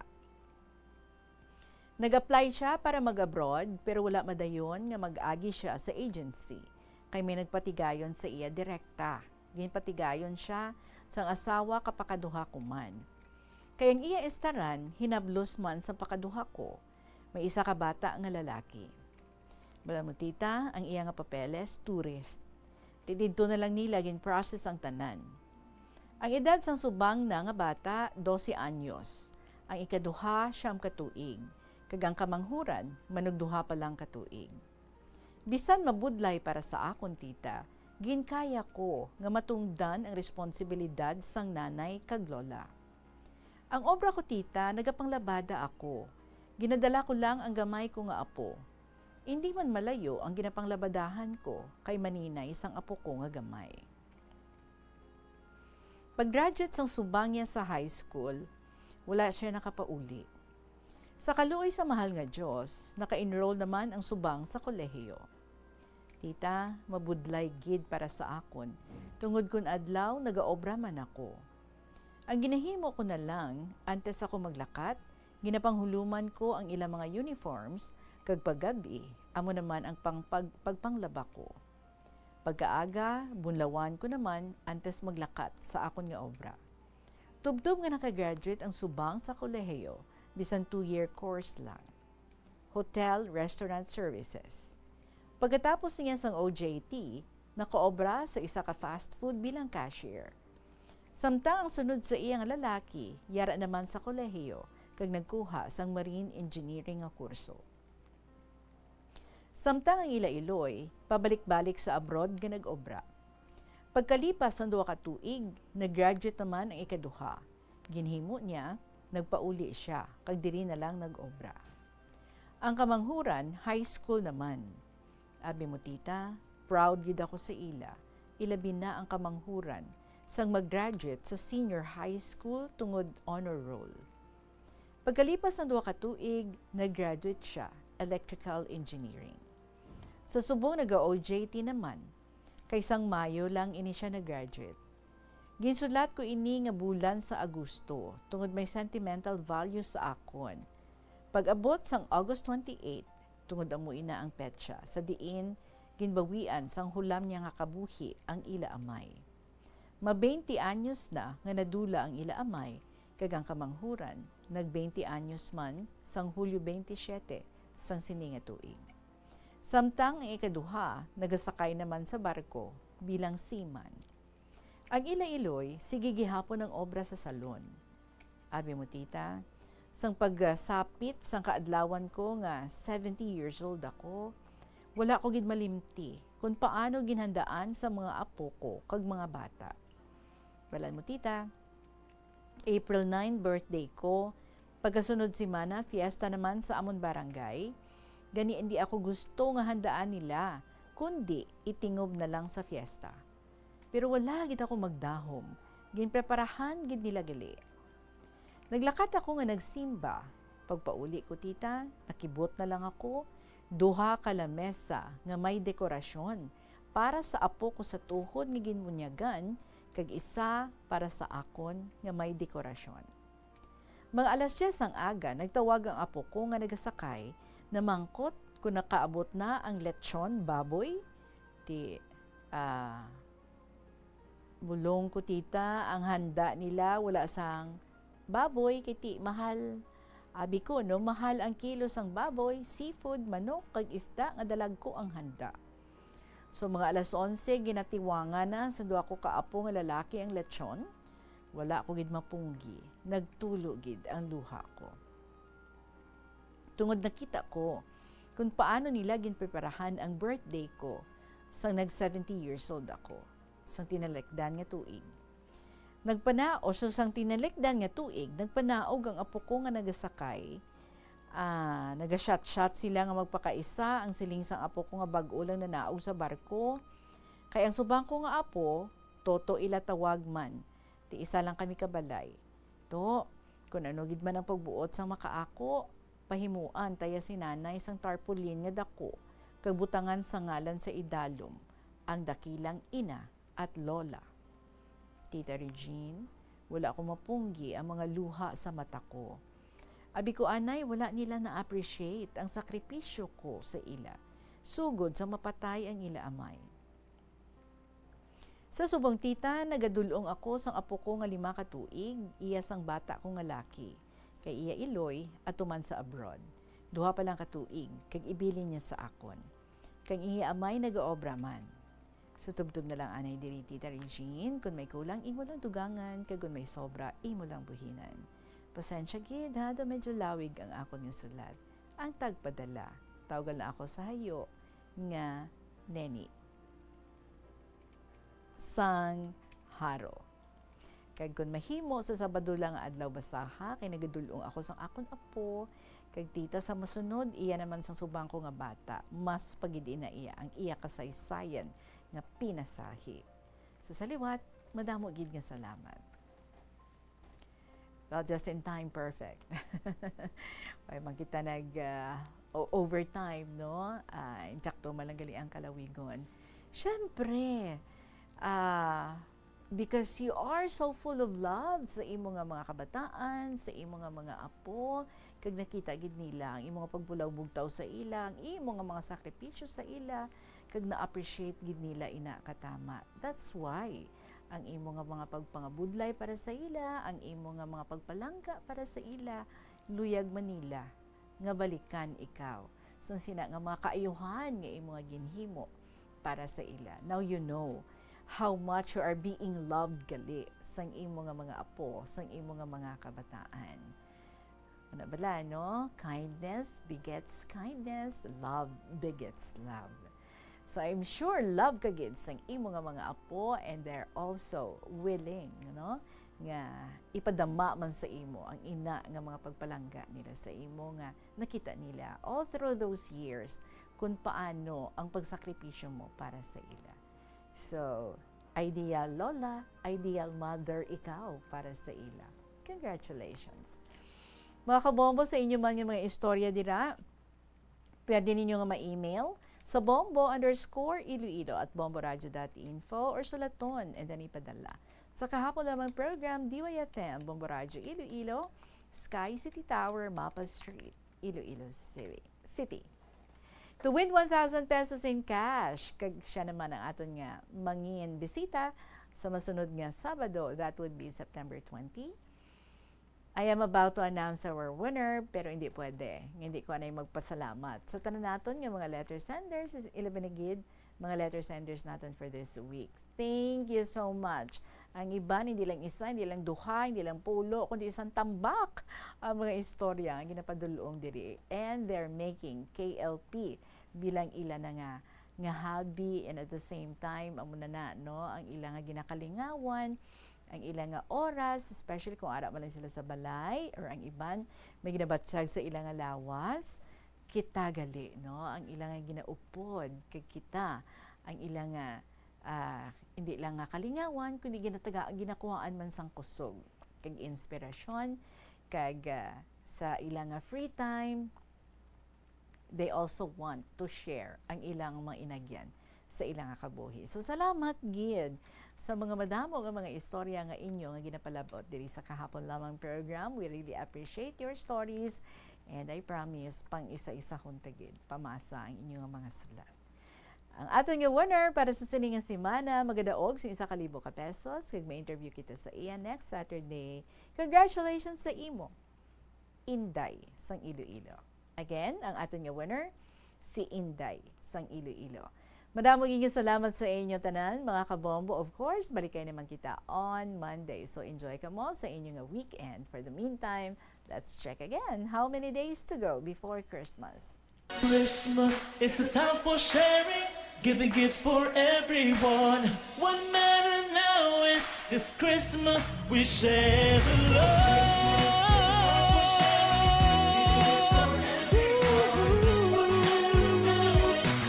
Nag-apply siya para mag-abroad, pero wala madayon nga mag-agi siya sa agency, kay may nagpatigayon sa iya direkta. Ginpatigayon siya sang asawa ka pakaduha ko man. Kay ang iya estaran hinablos man sa pakaduha ko, may isa ka bata nga lalaki. Balaan mo, tita, ang iya nga papeles, tourist. Ti didto na lang nila gin-process ang tanan. Ang edad sang subang na nga bata, dose anyos. Ang ikaduha, siyam ka tuig. Kag ang kamanghuran, manugduha pa lang ka tuig. Bisan mabudlay para sa akon, tita, ginkaya ko nga matungdan ang responsibilidad sang nanay kag lola. Ang obra ko, tita, nagapanglabada ako. Ginadala ko lang ang gamay ko nga apo. Indi man malayo ang ginapanglabadahan ko kay maninay sang apo ko nga gamay. Pag-graduate sang subang niya sa high school, wala siya nakapauli. Sa kaluoy sa mahal nga Dios, naka-enroll naman ang subang sa kolehiyo. Tita, mabudlay gid para sa akon, tungod kun adlaw nagaobra man ako. Ang ginahimo ko na lang, antes ako maglakat, ginapanghuluman ko ang ilang mga uniforms, kag paggabi, amo naman ang pang-, pag-, pagpanglaba ko. Pagkaaga, bunlawan ko naman antes maglakat sa akon nga obra. Tubtob nga naka-graduate ang subang sa kolehiyo, bisan two-year course lang. Hotel, restaurant services. Pagkatapos niya sang O J T, nakaobra sa isa ka fast food bilang cashier. Samtang ang sunod sa iya nga lalaki, yara naman sa kolehiyo, kag nagkuha sang marine engineering nga kurso. Samtang ang ila iloy, pabalik-balik sa abroad nga nag-obra. Pagkalipas sang duha ka tuig, nag-graduate naman ang ikaduha. Ginhimo niya, nagpauli sia, kag diri na lang nag-obra. Ang kamanghuran, high school naman. Abi mo, tita, proud gid ako sa ila, ilabi na ang kamanghuran, sang mag-graduate sa senior high school tungod honor roll. Pagkalipas sang duha ka tuig, nag-graduate sia, electrical engineering. Sa subong naga-O J T naman, kay sang Mayo lang ini sia nag-graduate. Ginsulat ko ini nga bulan sa Agosto, tungod may sentimental value sa akon. Pag-abot sang August twenty-eight, tungod amo ina ang petsa, sa diin ginbawian sang hulam niya nga kabuhi ang ila amay. Ma-twenty anyos na nga nadula ang ila amay, kag ang kamanghuran nag-twenty anyos man sang Hulyo twenty-siyete sang sini nga tuig. Samtang ang ikaduha nagasakay naman sa barko bilang seaman. Ang ila iloy, sige gihapon ang obra sa salon. Abi mo, tita, sang pagsapit sang kaadlawan ko nga seventy years old ako, wala ko gid malimti kon paano ginhandaan sa mga apo ko kag mga bata. Balan mo, tita, April nine, birthday ko. Pagkasunod semana, fiesta naman sa amon barangay. Gani, indi ako gusto nga handaan nila, kundi itingob na lang sa fiesta. Pero wala gid ako magdahom. Ginpreparahan gid nila gali. Naglakat ako nga nagsimba. Pagpauli ko, tita, nakibot na lang ako duha ka lamesa nga may dekorasyon para sa apo ko sa tuhod nga ginbunyagan, kag isa para sa akon nga may dekorasyon. Mga alas diyes sang aga, nagtawag ang apo ko nga nagasakay, namangkot kon nakaabot na ang lechon baboy. Ti, ah, Bulong ko, tita, ang handa nila wala sang baboy, kay ti mahal. Abi ko, no, mahal ang kilo sang baboy, seafood, manok, kag isda nga dalagko ang handa. So, mga alas onse, ginatiwangan na sa duha ko ka apo nga lalaki ang lechon. Wala ko gid mapunggi. Nagtulo gid ang luha ko. Tungod nakita ko kung paano nila ginpreparahan ang birthday ko sang nag seventy years old ako, sang tinalikdan nga tuig. Nagpana-, o so, sang tinalikdan nga tuig, nagpanaog ang apo ko nga nagasakay. Ah, naga-shot-shot sila nga magpakaisa, ang siling sang apo ko nga bag-o lang nanaog sa barko. Kay ang subang ko nga apo, Toto ila tawag man, ti isa lang kami ka balay. To, kun ano gid man ang pagbuot sang makaako, pahimuan taya si nanay sang tarpaulin nga dako, kag butangan sa ngalan sa idalom, ang dakilang ina at lola. Tita Regine, wala ko mapunggi ang mga luha sa mata ko. Abi ko anay, wala nila na-appreciate ang sakripisyo ko sa ila, sugod sa mapatay ang ila amay. Sa subong, tita, nagadul-ong ako sang apo ko nga lima ka tuig, iya sang bata ko nga laki, kay iya iloy atuman sa abroad. Duha pa lang ka tuig, kag ibilin niya sa akon. Kang iya amay nagaobra man. So, tubtob na lang anay diri, Tita Regine, kun may kulang, imo lang dugangan, kag kun may sobra, imo lang buhinan. Pasensya gid, ha, daw medyo lawig ang akon nga sulat. Ang tagpadala, tawgan lang ako sa hayo nga Neni. Sang Haro. Kag kon mahimo, sa Sabado lang nga adlaw basaha, kay nagadul-ong ako sang akon apo, kag tita sa masunod, iya naman sang subang ko nga bata, mas pa gid ina iya ang iya kasaysayan nga pinasahi. So, sa liwat, madamo gid nga salamat. Well, just in time, perfect. Ay, man kita nag, ah, o-, overtime, no? Ah, insakto man lang gali ang kalawigon. Siyempre, ah, because you are so full of love sa imo nga mga kabataan, sa imo nga mga apo, kag nakita gid nila ang imo nga pagbulaw-bugtaw sa ila, ang imo nga mga sakripisyo sa ila, kag na-appreciate gid nila ina katama. That's why ang imo nga mga pagpangabudlay para sa ila, ang imo nga mga pagpalangga para sa ila, luyag man nila nga balikan ikaw sang sina nga mga kaayuhan nga imo nga ginhimo para sa ila. Now you know how much you are being loved gali sang imo nga mga apo, sang imo nga mga kabataan. Ano bala, no? Kindness begets kindness, love begets love. So, I'm sure love ka gid sang imo nga mga apo, and they're also willing, no, nga ipadama man sa imo ang ina nga mga pagpalangga nila sa imo nga nakita nila all through those years kung paano ang pagsakripisyo mo para sa ila. So, ideal lola, ideal mother ikaw para sa ila. Congratulations. Mga kabombo, sa inyo man nga mga istorya dira, pwede ninyo nga ma-email sa bombo underscore iloilo at bomboradio dot info or sulaton and then ipadala sa kahapon lamang program, D Y F M, Bombo Radio Iloilo, Sky City Tower, Mapa Street, Iloilo City. City. To win one thousand pesos in cash, kag siya naman ang aton nga mangin bisita sa masunod nga Sabado, that would be September twenty. I am about to announce our winner, pero hindi pwede. Hindi ko anay magpasalamat sa tanan naton nga mga letter senders, is-, ilabi na gid mga letter senders naton for this week. Thank you so much. Ang iban, hindi lang isa, hindi lang duha, hindi lang pulo, kundi isang tambak ang mga istorya nga ginapadul-ong diri. And they're making K L P bilang ila na nga, nga hobby, and at the same time, amo na na, no, ang ila nga ginakalingawan, ang ila nga oras, especially kung ara man lang sila sa balay, or ang iban may ginabatyag sa ila nga lawas. Kita gali, no, ang ila nga ginaupod, kag kita ang ila nga, ah, hindi lang nga kalingawan, kundi ginataga-, ginakuhaan man sang kusog kag inspirasyon, kag, ah, sa ila nga free time, they also want to share ang ilang mga inagyan sa ila nga kabuhi. So, salamat gid sa mga madamo nga mga istorya nga inyo nga ginapalab-ot diri sa kahapon lamang program. We really appreciate your stories, and I promise, pang isa-isahon ta gid pamasa ang inyo nga mga sulat. Ang aton nga winner para sa sini nga semana magadaog sa isa ka libo ka pesos, kag may interview kita sa iya next Saturday. Congratulations sa imo, Inday sang Iloilo. Again, ang aton nga winner, si Inday sang Iloilo. Madamo gid nga salamat sa inyo tanan, mga kabombo. Of course, balikay naman kita on Monday. So, enjoy kamo sa inyo nga weekend. For the meantime, let's check again. How many days to go before Christmas? Christmas is a time for sharing, giving gifts for everyone. What matter now is this Christmas we share the love.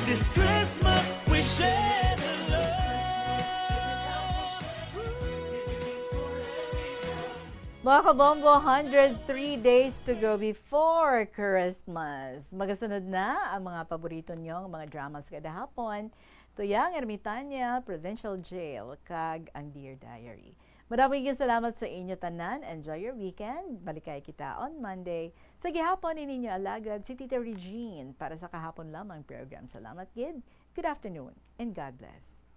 This Christmas we share the love. Mga kabombo, hundred three days to go before Christmas. Magasunod na ang mga paborito niyong mga dramas kada hapon, Tuyang Ermitaña, Provincial Jail, kag ang Dear Diary. Madamo gid salamat sa inyo tanan. Enjoy your weekend. Balikay kita on Monday. Sa gihapon, ini ninyo alagad si Tita Regine para sa kahapon lamang program. Salamat gid. Good afternoon and God bless.